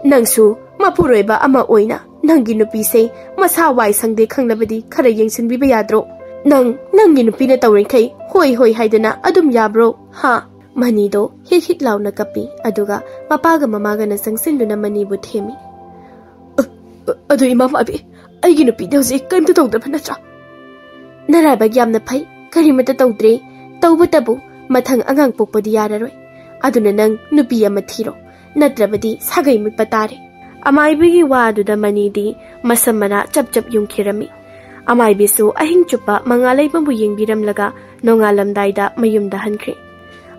ꯅꯪꯁꯨ ꯃꯄꯨꯔꯣꯏꯕ ꯑꯃ ꯑꯣꯏꯅ ꯅꯪꯒꯤ ꯅꯨꯄꯤꯁꯦ ꯃꯁꯥ ꯋꯥꯏ ꯁꯪꯗꯦ ꯈꯪꯂꯕꯗꯤ ꯈꯔ ꯌꯦꯡꯁꯤꯟꯕꯤꯕ ꯌꯥꯗ꯭ꯔꯣ? ꯅꯪ ꯅꯪꯒꯤ ꯅꯨꯄꯤꯅ ꯇꯧꯔꯤꯈꯩ ꯍꯣꯏ ꯍꯣꯏ ꯍꯥꯏꯗꯅ ꯑꯗꯨꯝ ꯌꯥꯕ꯭ꯔꯣ? ꯍꯥ? ꯃꯅꯤꯗꯣ ꯍꯤꯛ ꯍꯤꯛ ꯂꯥꯎꯅ ꯀꯞꯄꯤ, ꯑꯗꯨꯒ ꯃꯄꯥꯒ ꯃꯃꯥꯒꯅ ꯆꯪꯁꯤꯟꯗꯨꯅ ꯃꯅꯤꯕꯨ ꯊꯦꯝꯃꯤ꯫ "ꯑ-, ꯑ-, ꯑꯗꯨ ꯏꯃꯥ ꯃꯥꯕꯤ, ꯑꯩꯒꯤ ꯅꯨꯄꯤꯗꯤ ꯍꯧꯖꯤꯛ ꯀꯔꯤꯝꯇ ꯇꯧꯗꯕ ꯅꯠꯇ꯭ꯔꯥ?" "ꯅꯔꯥꯏꯕꯛ ꯌꯥꯝꯅ ꯐꯩ, ꯀꯔꯤꯃꯠꯇ ꯇꯧꯗ꯭ꯔꯦ꯫ ꯇꯧꯕꯇꯕꯨ ꯃꯊꯪ ꯑꯉꯥꯡ ꯄꯣꯛꯄꯗꯤ ꯌꯥꯔꯔꯣꯏ꯫ ꯑꯗꯨꯅ ꯅꯪ ꯅꯨꯄꯤ ꯑꯃ ꯊꯤꯔꯣ, ꯅꯠꯇ꯭ꯔꯕꯗꯤ ꯁꯥꯒꯩ ꯃꯨꯠꯄ ꯇꯥꯔꯦ꯫" ꯑꯃꯥꯏꯕꯤꯒꯤ ꯋꯥ ꯑꯗꯨꯗ ꯃꯅꯤꯗꯤ ꯃꯁꯝ ꯃꯅꯥ ꯆꯞ ꯆꯞ ꯌꯨꯡꯈꯤꯔꯝꯃꯤ꯫ ꯑꯃꯥꯏꯕꯤꯁꯨ ꯑꯍꯤꯡ ꯆꯨꯞꯄ ꯃꯉꯥꯂꯩꯃꯕꯨ ꯌꯦꯡꯕꯤꯔꯝꯂꯒ ꯅꯣꯡꯉꯥꯜꯂꯝꯗꯥꯏꯗ ꯃꯌꯨꯝꯗ ꯍꯟꯈ꯭ꯔꯦ꯫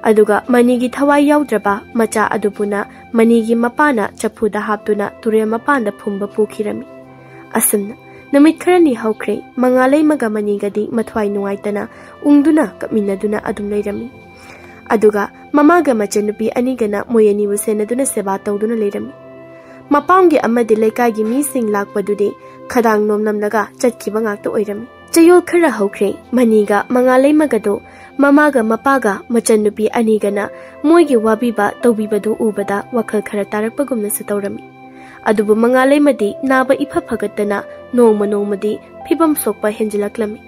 ꯑꯗꯨꯒ ꯃꯅꯤꯒꯤ ꯊꯋꯥꯏ ꯌꯥꯎꯗ꯭ꯔꯕ ꯃꯆꯥ ꯑꯗꯨꯕꯨꯅ ꯃꯅꯤꯒꯤ ꯃꯄꯥꯅ ꯆꯐꯨꯗ ꯍꯥꯞꯇꯨꯅ ꯇꯨꯔꯦꯜ ꯃꯄꯥꯟꯗ ꯐꯨꯝꯕ ꯄꯨꯈꯤꯔꯝꯃꯤ꯫ ꯑꯁꯨꯝꯅ ꯅꯨꯃꯤꯠ ꯈꯔꯅꯤ ꯍꯧꯈ꯭ꯔꯦ꯫ ꯃꯉꯥꯂꯩꯃꯒ ꯃꯅꯤꯒꯗꯤ ꯃꯊ꯭ꯋꯥꯏ ꯅꯨꯡꯉꯥꯏꯇꯅ ꯎꯪꯗꯨꯅ ꯀꯞꯃꯤꯟꯅꯗꯨꯅ ꯑꯗꯨꯝ ꯂꯩꯔꯝꯃꯤ꯫ ꯑꯗꯨꯒ ꯃꯃꯥꯒ ꯃꯆꯟꯅꯨꯄꯤ ꯑꯅꯤꯒꯅ ꯃꯣꯏ ꯑꯅꯤꯕꯨ ꯁꯦꯟꯅꯗꯨꯅ ꯁꯦꯕꯥ ꯇꯧꯗꯨꯅ ꯂꯩꯔꯝꯃꯤ꯫ ꯃꯄꯥꯝꯒꯤ ꯑꯃꯗꯤ ꯂꯩꯀꯥꯏꯒꯤ ꯃꯤꯁꯤꯡ ꯂꯥꯛꯄꯗꯨꯗꯤ ꯈꯗꯥꯡ ꯅꯣꯝꯂꯝꯂꯒ ꯆꯠꯈꯤꯕ ꯉꯥꯛꯇ ꯑꯣꯏꯔꯝꯃꯤ꯫ ꯆꯌꯣꯜ ꯈꯔ ꯍꯧꯈ꯭ꯔꯦ꯫ ꯃꯅꯤꯒ ꯃꯉꯥꯂꯩꯃꯒꯗꯣ ꯃꯃꯥꯒ ꯃꯄꯥꯒ ꯃꯆꯟꯅꯨꯄꯤ ꯑꯅꯤꯒꯅ ꯃꯣꯏꯒꯤ ꯋꯥꯕꯤꯕ ꯇꯧꯕꯤꯕꯗꯨ ꯎꯕꯗ ꯋꯥꯈꯜ ꯈꯔ ꯇꯥꯔꯛꯄꯒꯨꯝꯅꯁꯨ ꯇꯧꯔꯝꯃꯤ꯫ ꯑꯗꯨꯕꯨ ꯃꯉꯥꯂꯩꯃꯗꯤ ꯅꯥꯕ ꯏꯐ ꯐꯒꯠꯇꯅ ꯅꯣꯡꯃ ꯅꯣꯡꯃꯗꯤ ꯐꯤꯕꯝ ꯁꯣꯛꯄ ꯍꯦꯟꯖꯤꯜꯂꯛꯂꯝꯃꯤ꯫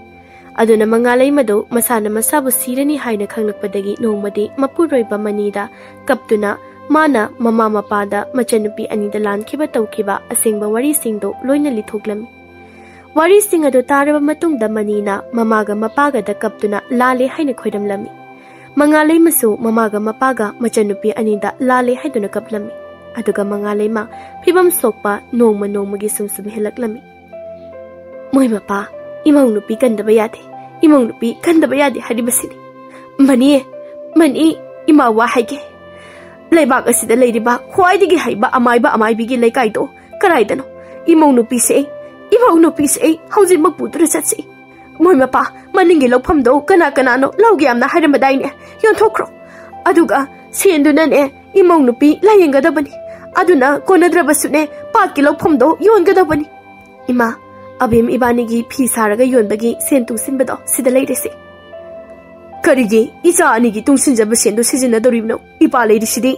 ꯑꯗꯨꯅ ꯃꯉꯥꯂꯩꯃꯗꯨ ꯃꯁꯥꯅ ꯃꯁꯥꯕꯨ ꯁꯤꯔꯅꯤ ꯍꯥꯏꯅ ꯈꯪꯂꯛꯄꯗꯒꯤ ꯅꯣꯡꯃꯗꯤ ꯃꯄꯨꯔꯣꯏꯕ ꯃꯅꯤꯗ ꯀꯞꯇꯨꯅ ꯃꯥꯅ ꯃꯃꯥ ꯃꯄꯥꯗ ꯃꯆꯟꯅꯨꯄꯤ ꯑꯅꯤꯗ ꯂꯥꯟꯈꯤꯕ ꯇꯧꯈꯤꯕ ꯑꯁꯦꯡꯕ ꯋꯥꯔꯤꯁꯤꯡꯗꯣ ꯂꯣꯏꯅ ꯂꯤꯊꯣꯛꯂꯝꯃꯤ꯫ ꯋꯥꯔꯤꯁꯤꯡ ꯑꯗꯨ ꯇꯥꯔꯕ ꯃꯇꯨꯡꯗ ꯃꯅꯤꯅ ꯃꯃꯥꯒ ꯃꯄꯥꯒꯗ ꯀꯞꯇꯨꯅ ꯂꯥꯜꯂꯦ ꯍꯥꯏꯅ ꯈꯣꯏꯔꯝꯂꯝꯃꯤ꯫ ꯃꯉꯥꯂꯩꯃꯁꯨ ꯃꯃꯥꯒ ꯃꯄꯥꯒ ꯃꯆꯟꯅꯨꯄꯤ ꯑꯅꯤꯗ ꯂꯥꯜꯂꯦ ꯍꯥꯏꯗꯨꯅ ꯀꯞꯂꯝꯃꯤ꯫ ꯑꯗꯨꯒ ꯃꯉꯥꯂꯩꯃ ꯐꯤꯕꯝ ꯁꯣꯛꯄ ꯅꯣꯡꯃ ꯅꯣꯡꯃꯒꯤ ꯁꯨꯝ ꯁꯨꯝ ꯍꯦꯜꯂꯛꯂꯝꯃꯤ꯫ "ꯃꯣꯏ ꯃꯄꯥ, ꯏꯃꯧ ꯅꯨꯄꯤ ꯀꯟꯗꯕ ꯌꯥꯗꯦ, ꯏꯃꯧ ꯅꯨꯄꯤ ꯀꯟꯗꯕ ꯌꯥꯗꯦ ꯍꯥꯏꯔꯤꯕꯁꯤꯅꯤ꯫ ꯃꯅꯤ, ꯃꯅꯤ, ꯏꯃꯥ ꯋꯥ ꯍꯥꯏꯒꯦ꯫ ꯂꯩꯕꯥꯛ ꯑꯁꯤꯗ ꯂꯩꯔꯤꯕ ꯈ꯭ꯋꯥꯏꯗꯒꯤ ꯍꯩꯕ ꯑꯃꯥꯏꯕ ꯑꯃꯥꯏꯕꯤꯒꯤ ꯂꯩꯀꯥꯏꯗꯣ ꯀꯗꯥꯏꯗꯅꯣ? ꯏꯃꯧ ꯅꯨꯄꯤꯁꯦ ꯑꯩ, ꯏꯃꯧ ꯅꯨꯄꯤꯁꯦ ꯑꯩ ꯍꯧꯖꯤꯛꯃꯛ ꯄꯨꯗꯨꯅ ꯆꯠꯁꯤ꯫ ꯃꯣꯏ ꯃꯄꯥ, ꯃꯅꯤꯡꯒꯤ ꯂꯧꯐꯝꯗꯣ ꯀꯅꯥ ꯀꯅꯥꯅꯣ ꯂꯧꯒꯦ ꯌꯥꯝꯅ ꯍꯥꯏꯔꯝꯕꯗꯥꯏꯅꯦ? ꯌꯣꯟꯊꯣꯛꯈ꯭ꯔꯣ꯫ ꯑꯗꯨꯒ ꯁꯦꯟꯗꯨꯅꯅꯦ ꯏꯃꯧ ꯅꯨꯄꯤ ꯂꯥꯌꯦꯡꯒꯗꯕꯅꯤ꯫ ꯑꯗꯨꯅ ꯀꯣꯟꯅꯗ꯭ꯔꯕꯁꯨꯅꯦ ꯄꯥꯠꯀꯤ ꯂꯧꯐꯝꯗꯣ ꯌꯣꯟꯒꯗꯕꯅꯤ꯫ ꯏꯃꯥ, ꯑꯕꯦꯝ ꯏꯕꯥꯅꯤꯒꯤ ꯐꯤ ꯁꯥꯔꯒ ꯌꯣꯟꯕꯒꯤ ꯁꯦꯟ ꯇꯨꯡꯁꯤꯟꯕꯗꯣ ꯁꯤꯗ ꯂꯩꯔꯦꯁꯦ꯫ ꯀꯔꯤꯒꯤ? ꯏꯆꯥ ꯑꯅꯤꯒꯤ ꯇꯨꯡꯁꯤꯟꯖꯕ ꯁꯦꯟꯗꯨ ꯁꯤꯖꯤꯟꯅꯗꯧꯔꯤꯕꯅꯣ? ꯏꯄꯥ ꯂꯩꯔꯤꯁꯤꯗꯤ꯫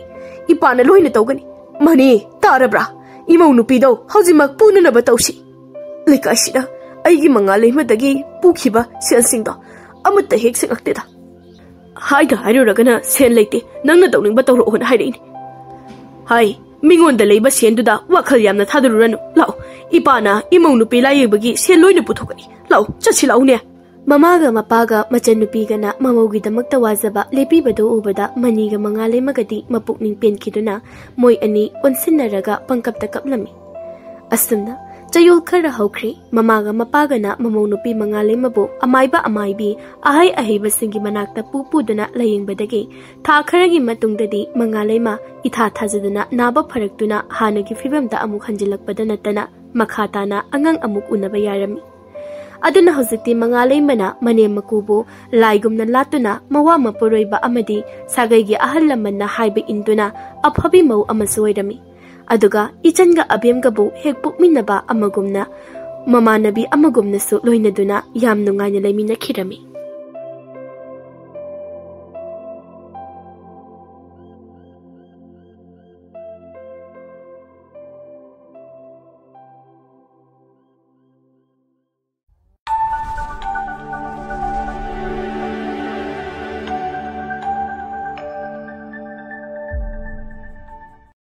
ꯏꯄꯥꯅ ꯂꯣꯏꯅ ꯇꯧꯒꯅꯤ꯫ ꯃꯅꯤ, ꯇꯥꯔꯕ꯭ꯔꯥ? ꯏꯃꯧ ꯅꯨꯄꯤꯗꯣ ꯍꯧꯖꯤꯛꯃꯛ ꯄꯨꯅꯅꯕ ꯇꯧꯁꯤ꯫ ꯂꯩꯀꯥꯏꯁꯤꯗ ꯑꯩꯒꯤ ꯃꯉꯥ ꯂꯩꯃꯗꯒꯤ ꯄꯨꯈꯤꯕ ꯁꯦꯜꯁꯤꯡꯗꯣ ꯑꯃꯠꯇ ꯍꯦꯛ ꯁꯦꯡꯉꯛꯇꯦꯗ꯫ ꯍꯥꯏꯗ ꯍꯥꯏꯔꯨꯔꯒꯅ ꯁꯦꯟ ꯂꯩꯇꯦ, ꯅꯪꯅ ꯇꯧꯅꯤꯡꯕ ꯇꯧꯔꯛꯑꯣꯅ ꯍꯥꯏꯔꯛꯏꯅꯦ꯫ ꯍꯥꯏ, ꯃꯤꯉꯣꯟꯗ ꯂꯩꯕ ꯁꯦꯟꯗꯨꯗ ꯋꯥꯈꯜ ꯌꯥꯝꯅ ꯊꯥꯗꯔꯨꯔꯅꯨ꯫ ꯂꯥꯛꯑꯣ, ꯏꯄꯥꯅ ꯏꯃꯧ ꯅꯨꯄꯤ ꯂꯥꯌꯦꯡꯕꯒꯤ ꯁꯦꯟ ꯂꯣꯏꯅ ꯄꯨꯊꯣꯛꯀꯅꯤ꯫ ꯂꯥꯛꯑꯣ, ꯆꯠꯁꯤ ꯂꯥꯛꯎꯅꯦ꯫ ꯃꯃꯥꯒ ꯃꯄꯥꯒ ꯃꯆꯟꯅꯨꯄꯤꯒꯅ ꯃꯃꯧꯒꯤꯗꯃꯛꯇ ꯋꯥꯖꯕ ꯂꯦꯞꯄꯤꯕꯗꯨ ꯎꯕꯗ ꯃꯅꯤꯒ ꯃꯉꯥ ꯂꯩꯃꯒꯗꯤ ꯃꯄꯨꯛꯅꯤꯡ ꯄꯦꯟꯈꯤꯗꯨꯅ ꯃꯣꯏ ꯑꯅꯤ ꯑꯣꯟꯁꯤꯟꯅꯔꯒ ꯄꯪꯀꯞꯇ ꯀꯞꯂꯝꯃꯤ꯫ ꯑꯁꯨꯝꯅ ꯆꯌꯣꯜ ꯈꯔ ꯍꯧꯈ꯭ꯔꯦ꯫ ꯃꯃꯥꯒ ꯃꯄꯥꯒꯅ ꯃꯃꯧ ꯅꯨꯄꯤ ꯃꯉꯥ ꯂꯩꯃꯕꯨ ꯑꯃꯥꯏꯕ ꯑꯃꯥꯏꯕꯤ, ꯑꯍꯩ ꯑꯍꯩꯕꯁꯤꯡꯒꯤ ꯃꯅꯥꯛꯇ ꯄꯨ ꯄꯨꯗꯨꯅ ꯂꯥꯌꯦꯡꯕꯗꯒꯤ ꯊꯥ ꯈꯔꯒꯤ ꯃꯇꯨꯡꯗꯗꯤ ꯃꯉꯥ ꯂꯩꯃ ꯏꯊꯥ ꯊꯥꯖꯗꯅ ꯅꯥꯕ ꯐꯔꯛꯇꯨꯅ ꯍꯥꯟꯅꯒꯤ ꯐꯤꯕꯝꯗ ꯑꯃꯨꯛ ꯍꯟꯖꯤꯜꯂꯛꯄꯗ ꯅꯠꯇꯅ ꯃꯈꯥ ꯇꯥꯅ ꯑꯉꯥꯡ ꯑꯃꯨꯛ ꯎꯅꯕ ꯌꯥꯔꯝꯃꯤ꯫ ꯑꯗꯨꯅ ꯍꯧꯖꯤꯛꯇꯤ ꯃꯉꯥ ꯂꯩꯃꯅ ꯃꯅꯦꯝ ꯃꯀꯨꯕꯨ ꯂꯥꯏꯒꯨꯝꯅ ꯂꯥꯠꯇꯨꯅ ꯃꯋꯥ ꯃꯄꯨꯔꯣꯏꯕ ꯑꯃꯗꯤ ꯁꯥꯒꯩꯒꯤ ꯑꯍꯜ ꯂꯃꯟꯅ ꯍꯥꯏꯕ ꯏꯟꯗꯨꯅ ꯑꯐꯕꯤ ꯃꯧ ꯑꯃꯁꯨ ꯑꯣꯏꯔꯝꯃꯤ꯫ ꯑꯗꯨꯒ ꯏꯆꯟꯒ ꯑꯕꯦꯝꯒꯕꯨ ꯍꯦꯛ ꯄꯣꯛꯃꯤꯟꯅꯕ ꯑꯃꯒꯨꯝꯅ, ꯃꯃꯥꯟꯅꯕꯤ ꯑꯃꯒꯨꯝꯅꯁꯨ ꯂꯣꯏꯅꯗꯨꯅ ꯌꯥꯝ ꯅꯨꯡꯉꯥꯏꯅ ꯂꯩꯃꯤꯟꯅꯈꯤꯔꯝꯃꯤ꯫